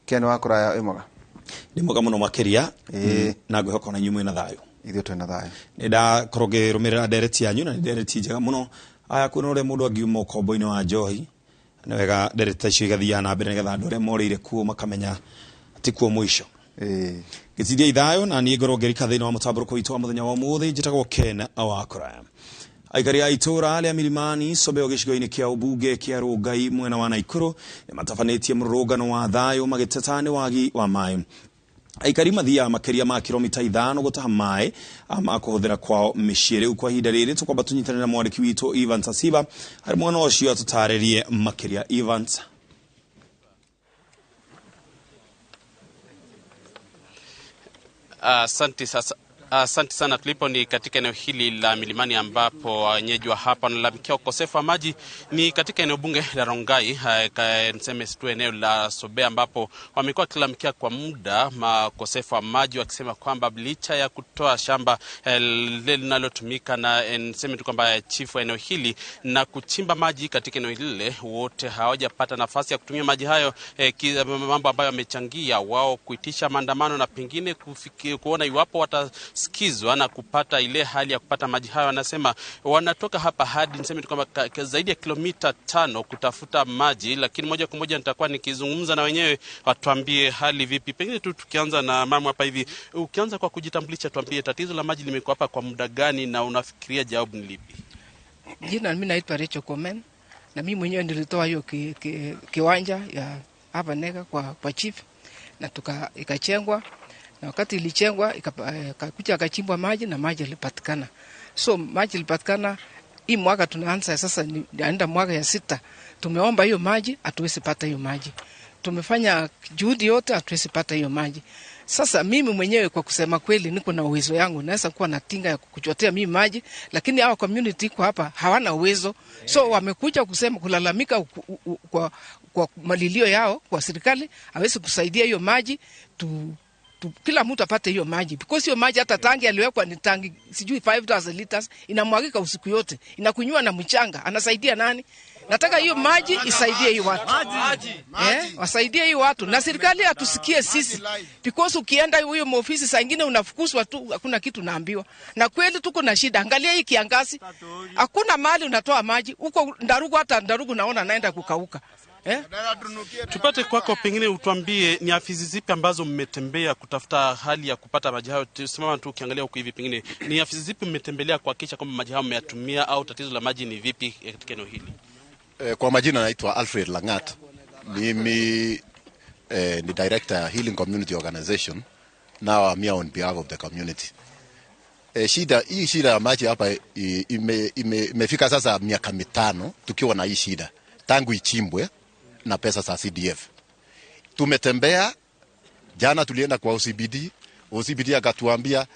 Speaker 10: Ken wa Kũraya, wĩ mwega?
Speaker 5: Ndĩ mwega mũno makĩria, na ngwĩhoka ona inyuĩ mwĩna thayũ.
Speaker 10: Ithuĩ twĩna thayũ.
Speaker 5: Nĩ ndakorwo ngĩrũmĩrĩra ndereti yanyu, na nĩ ndereti njega mũno. Aya, kwĩna ũrĩa mũndũ angiuma ũkombo-inĩ wa njohi, nĩ wega ndereti ta icio igathiaga na mbere nĩgetha andũ arĩa morĩire kuo makamenya ti kuo mũico. Gĩtithia ithayũ, na niĩ ngorwo ngĩrika thĩinĩ wa mũtambũrũko witũ wa mũthenya wa ũmũthĩ. Njĩtagwo Ken wa Kũraya. Aikari a itũra rĩa Milimani Sobeo gĩcigo-inĩ kĩa ũmbunge kĩa Rũngai mwena wa Naikuru nĩ matabanĩtie mũrũrũngano wa thayũ magĩteta nĩ wagi wa maĩ. Aikari mathiaga makĩria ma kilomita 5 gũtaha maĩ ma kũhũthĩra kwao mĩciĩ. Rĩu kwa ihinda rĩrĩ tũkwamba tũnyitanĩre na mwandĩki witũ Evans Asiba harĩ mwena ũcio atũtarĩrie makĩria. Evans.
Speaker 6: Asante sasa. Asante sana. Tulipo ni katika eneo hili la Milimani ambapo wenyeji wa hapa wanalalamikia ukosefu wa maji. Ni katika eneo bunge la Rongai, niseme tu eneo la Sobea, ambapo wamekuwa wakilalamikia kwa muda makosefu wa maji, wakisema kwamba licha ya kutoa shamba linalotumika na niseme tu kwamba chifu wa eneo hili na kuchimba maji katika eneo lile, wote hawajapata nafasi ya kutumia maji hayo, mambo ambayo yamechangia wao kuitisha maandamano na pengine kuona iwapo watasikizwa na kupata ile hali ya kupata maji hayo. Wanasema wanatoka hapa hadi niseme tu kwamba zaidi ya kilomita 5 kutafuta maji, lakini moja kwa moja nitakuwa nikizungumza na wenyewe watuambie hali vipi. Pengine tu tukianza na mama hapa hivi, ukianza kwa kujitambulisha, tuambie tatizo la maji limekuwa hapa kwa muda gani na unafikiria jawabu ni lipi?
Speaker 15: Jina mimi naitwa Rachel Komen, na mimi mwenyewe nilitoa hiyo kiwanja ya hapa Nega kwa chief, na ikachengwa. Na wakati ilichengwa ikakuja akachimbwa maji na maji yalipatikana. So maji ilipatikana hii mwaka tunaanza sasa, naenda mwaka ya 6. Tumeomba hiyo maji, hatuwezi pata hiyo maji. Tumefanya juhudi yote, hatuwezi pata hiyo maji.
Speaker 7: Sasa mimi mwenyewe kwa kusema kweli, niko na uwezo yangu, naweza kuwa na tinga ya kuchotea mimi maji, lakini hawa community iko hapa hawana uwezo, so wamekuja kusema kulalamika kwa malilio yao kwa serikali aweze kusaidia hiyo maji kila mtu apate hiyo maji, because hiyo maji hata tangi aliwekwa ni tangi sijui 5000 liters inamwagika usiku yote, inakunywa na mchanga. Anasaidia nani? Nataka hiyo maji isaidie hii watu. Wasaidie hii watu na serikali atusikie sisi, because ukienda huyo ofisi saa nyingine unafukuzwa tu, hakuna kitu naambiwa. Na kweli tuko na shida. Angalia hii kiangazi, hakuna mahali unatoa maji huko Ndarugu, hata Ndarugu naona naenda kukauka.
Speaker 6: Tupate kwako, pengine utuambie ni afisi zipi ambazo mmetembea kutafuta hali ya kupata maji hayo. Tusimama tu ukiangalia huku hivi, pengine ni afisi zipi mmetembelea kuhakikisha kwamba maji hayo mmeyatumia au tatizo la maji ni vipi katika eneo hili?
Speaker 8: Kwa majina naitwa Alfred Langat. Mimi ni director Healing Community Organization. Now I'm here on behalf of the community. Hii shida ya maji hapa imefika sasa miaka 5 tukiwa na hii shida tangu ichimbwe na pesa za CDF. Tumetembea, jana tulienda kwa OCBD. OCBD akatuambia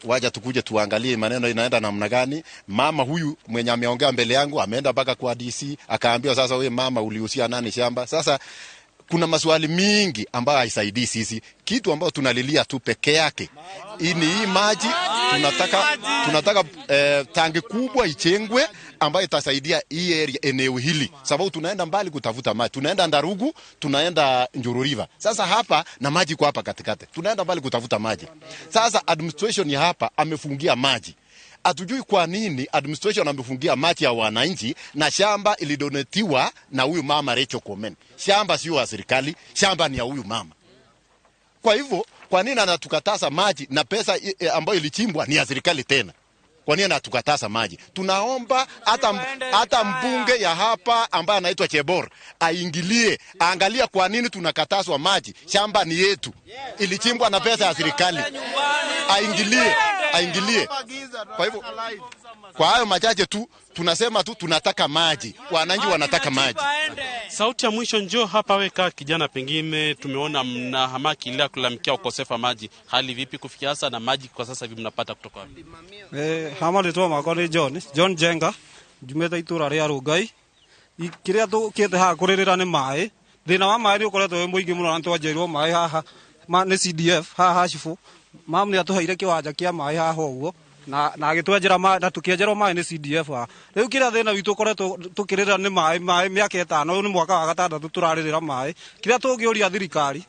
Speaker 8: waja tukuje tuangalie maneno inaenda namna gani. Mama huyu mwenye ameongea mbele yangu ameenda mpaka kwa DC akaambiwa, sasa wewe mama ulihusia nani shamba? Sasa kuna maswali mingi ambayo haisaidii sisi. Kitu ambayo tunalilia tu peke yake ni hii maji. Tunataka tangi kubwa ichengwe ambayo itasaidia hii area, eneo hili, sababu tunaenda mbali kutafuta maji. Tunaenda Ndarugu, tunaenda Njuru River. Sasa hapa na maji kwa hapa katikati, tunaenda mbali kutafuta maji. Sasa administration ya hapa amefungia maji. Hatujui kwa nini administration amefungia maji ya wananchi, na shamba ilidonetiwa na huyu mama Rachel Komen. Shamba sio ya serikali, shamba ni ya huyu mama. Kwa hivyo, kwa nini anatukataza maji na pesa ambayo ilichimbwa ni ya serikali tena? Kwa nini anatukataza maji? Tunaomba hata mbunge ya hapa ambaye anaitwa Chebor aingilie, aangalia kwa nini tunakatazwa maji. Shamba ni yetu, ilichimbwa na pesa ya serikali. Aingilie. Kwa hivyo, kwa hayo machache tu tunasema tu tunataka maji. Wananchi wanataka maji.
Speaker 6: Sauti ya mwisho njoo hapa weka kijana, pengine tumeona mna hamaki ile kulalamikia ukosefu wa maji. Hali vipi kufikia sasa na maji kwa sasa hivi mnapata kutoka wapi?
Speaker 9: Hama ritwa makwa ni John Jenga, njumete itura ria Rungai. Kiria tukite haha kuririra ni maĩ. Thina wa maĩ ni ukoretwo wi muingi muno na twanjeirwo maĩ haha ni CDF haha Cibu. Mamu ni atuheire kiwanja kia maĩ haha ũguo na agĩtwenjera maĩ na tũkĩenjerwo maĩ nĩ CDF haha. Rĩu kĩrĩa thĩna witũ ũkoretwo tũkĩrĩra nĩ maĩ mĩaka 5, ũyũ nĩ mwaka wa 6 tũrarĩrĩra maĩ. Kĩrĩa tũngĩũria thirikari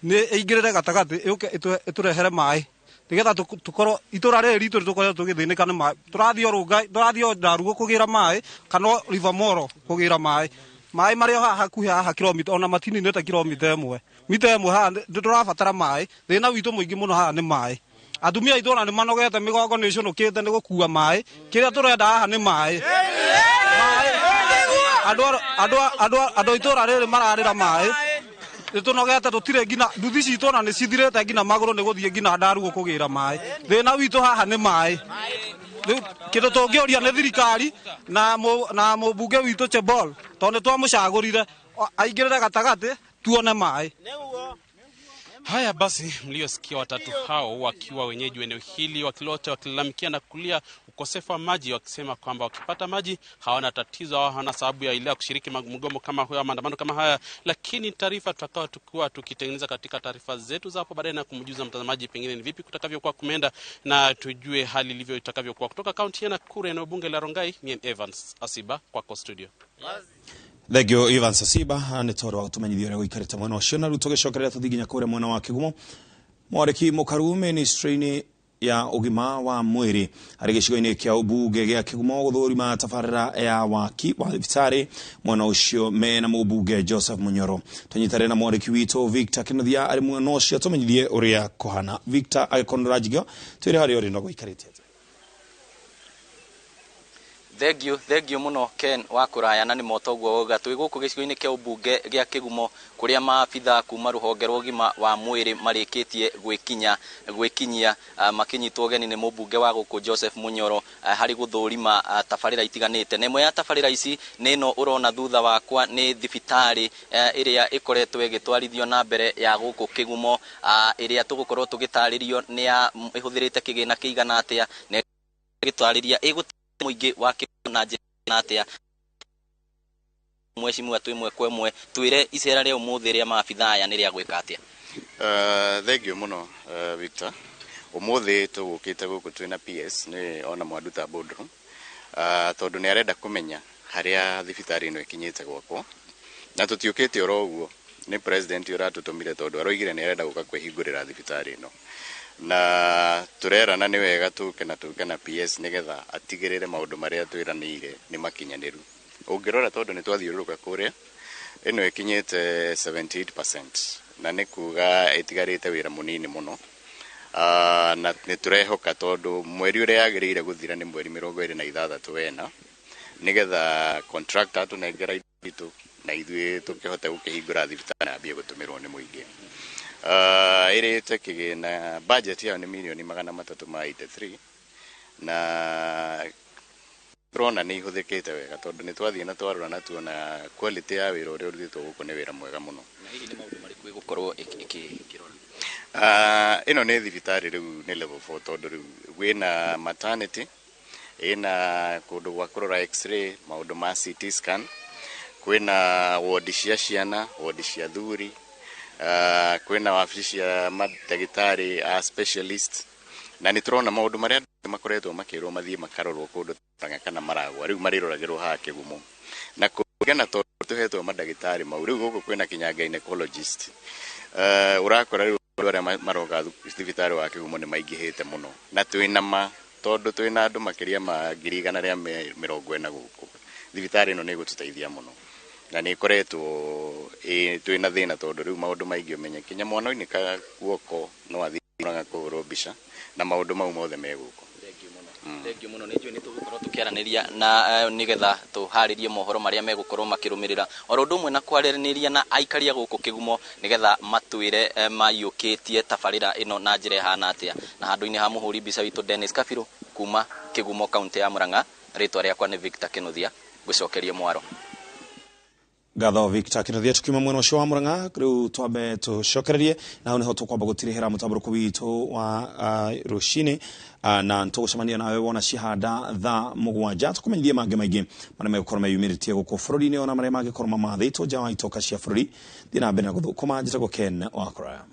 Speaker 9: nĩ ĩingĩrĩre gatagatĩ ĩũke ĩtũrehere maĩ nĩgetha tũkorwo itũra rĩrĩ ritũ nĩtũkoretwo tũgĩthĩnĩka nĩ maĩ. Tũrathiĩ Rungai, tũrathiĩ Ndarugu kũgĩra maĩ kana River Moro kũgĩra maĩ. Maĩ marĩa haha hakuhĩ haha kilomita ona matininĩte kilomita ĩmwe. Mita ĩmwe haha nĩtũrabatara maĩ. Thĩna witũ mũingĩ mũno haha nĩ maĩ. Atumia aitũ ona nĩmanogete, mĩgongo nĩĩcũnũkĩte nĩ gũkua maĩ. Kĩrĩa tũrenda haha nĩ maĩ. Andũ a itũra rĩrĩ mararĩra maĩ. Nĩtũnogete, tũtirĩ nginya nduthi citũ ona nĩcithirĩte nginya magũrũ nĩ gũthiĩ nginya Ndarugu kũgĩra maĩ. Thĩna witũ haha nĩ maĩ. Rĩu kĩndũ tũngĩũria nĩ thirikari na mũmbunge witũ Chebol, tondũ nĩtwamũcagũrire aingĩrĩre gatagatĩ tuone maĩ.
Speaker 6: Haya basi, mliosikia watatu hao wakiwa wenyeji wa eneo hili wakilote wakilalamikia na kulia ukosefu wa maji, wakisema kwamba wakipata maji hawana tatizo au hawana sababu ya ile kushiriki mgomo kama huyo, maandamano kama haya. Lakini taarifa tutakao tukua tukitengeneza katika taarifa zetu za hapo baadaye na kumjuza mtazamaji pengine ni vipi kutakavyokuwa kumeenda na tujue hali ilivyo itakavyokuwa. Kutoka kaunti ya Nakuru, eneo bunge la Rongai, ni Evans Asiba kwako studio.
Speaker 5: Thank you Evans Asiba nĩ tondũ wa gũtũmenyithia ũrĩa gũikarĩte mwena ũcio. Na rĩu tũgĩcokerera tũthiĩ nginya kũrĩa mwena wa Kĩgumo. Mwarĩki Mũkaru ministry-inĩ ya ũgima wa mwĩrĩ arĩ gĩcigo-inĩ kĩa ũmbunge gĩa Kĩgumo gũthũrima tabarĩra ya waki wa thibitarĩ mwena ũcio mena mũmbunge Joseph Munyoro. Tũnyitanĩre na mwarĩki witũ Victor Kĩnuthia arĩ mwena ũcio tũmenyithie ũrĩa kũhana. Victor agĩkorwo nĩũranjigua, twĩre harĩa ũrĩ na gũikarĩte.
Speaker 3: Thank you muno Ken wa kuraya na ni motoguo wauga. Twi guku gicigo-ini kia ubunge gia Kigumo kuria maabitha kuma ruhonge rwa ugima wa mwiri marikitie gwikinyia makinyitwo ugeni ni mubunge wa guku Joseph Munyoro hari guthurima tabarira itiganite. Na imwe ya tabarira ici ni ino urona thutha wakwa ni thibitari iria ikoretwo igitwarithio na mbere ya guku Kigumo, iria tugukorwo tugitaririo ni ya ihuthirite kigina kiigana atia na gitwariria iguteithia muingi wa na njira atia. Mheshimiwa twimwe kwemwe twire icera ria umuthi ria maabitha aya ni ria gwika atia?
Speaker 13: Thank you muno Victor. Umuthi tugukite guku twina PS ni ona mwanduta boardroom, tondu ni arenda kumenya haria thibitari ino ikinyite gwakwo, na tutiukite oro uguo ni president uratutumire tondu aroigire ni arenda guka kwihingurira thibitari ino, na turerana ni wega tuke na tuke na PS nigetha atigirire maundu maria twiranire ni makinyaniru. Ungirora tondu ni twathiururuka kuria ino ikinyite 78% na ni kuga itigarite wira munini muno, na ni turehoka tondu mweri uria yagirire guthira ni mweri 26 wena nigetha contractor tunengera itu na ithuĩ tukihote gukihingura thibitari na ambie gutumirwo ni muingi. Irite kigina budget yao ni milioni 383 na turona ni ihuthikite wega tondu ni twathie na twarora na tuona quality ya wira uria urutitwo guku ni wira mwega muno.
Speaker 3: Na hihi ni maundu mariku igukorwo ikirora?
Speaker 13: Ino ni thibitari riu ni level 4 tondu riu gwina maternity, ina kundu gwa kurora x-ray, maundu ma CT scan, kwina wodi cia ciana, wodi cia thuri, kwina wabici cia mandagĩtarĩ a specialist, na nĩ tũrona maũndũ marĩa makoretwo makĩrwo mathiĩ makarorwo kũndũ Murang'a kana Maragwa rĩu marĩroragĩrwo haha Kĩgumo, na kũringana tondũ tũhetwo mandagĩtarĩ mau rĩu gũkũ kwĩna kinya gynecologist, ũrakora rĩu andũ arĩa maroka thibitarĩ wa Kĩgumo nĩ maingĩhĩte mũno, na twĩna ma tondũ twĩna andũ makĩria ma 140 gũkũ thibitarĩ ĩno nĩ ĩgũtũteithia mũno, na nĩ ĩkoretwo twĩna thĩna tondũ rĩu maũndũ maingĩ ũmenye kinya mwana oinĩka guoko no athiĩ Murang'a kũhũrwo mbica na maũndũ mau mothe me gũkũ.
Speaker 3: Thank you muno. Nĩ njũĩ nĩ tũgũkorwo tũkĩaranĩria na nĩgetha tũharĩrie mohoro marĩa megũkorwo makĩrũmĩrĩra oro ũndũ ũmwe na kwaranĩria na aikaria gũkũ Kĩgumo nĩgetha matwĩre maiyũkĩtie tabarĩra ĩno na njĩra ĩhana atĩa. Na handũ-inĩ ha mũhũri mbica witũ Dennis Kabirũ kuma Kĩgumo kaunti ya Murang'a, rĩtwa rĩakwa nĩ Victor Kinuthia, ngũcokerie mwaro.
Speaker 5: Ngatho Victor Kinuthia. Tukiuma mwena ucio wa Murang'a riu twambe tucokererie na hau niho tukwamba gutirihira mutamburuko witu wa rucini, na tugucemania nawe wona cihanda thaa 7 tukumenyithie mangi maingi maria megukorwo meyumiritie guku bururi-ini ona maria mangikorwo mamathitwo nja wa itoka cia bururi. Thiĩ na mbere na guthukuma. Njĩtagwo Ken wa Kuraya.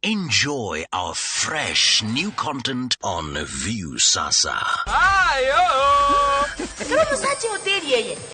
Speaker 28: Enjoy our fresh new content on Viusasa.
Speaker 22: Ayo!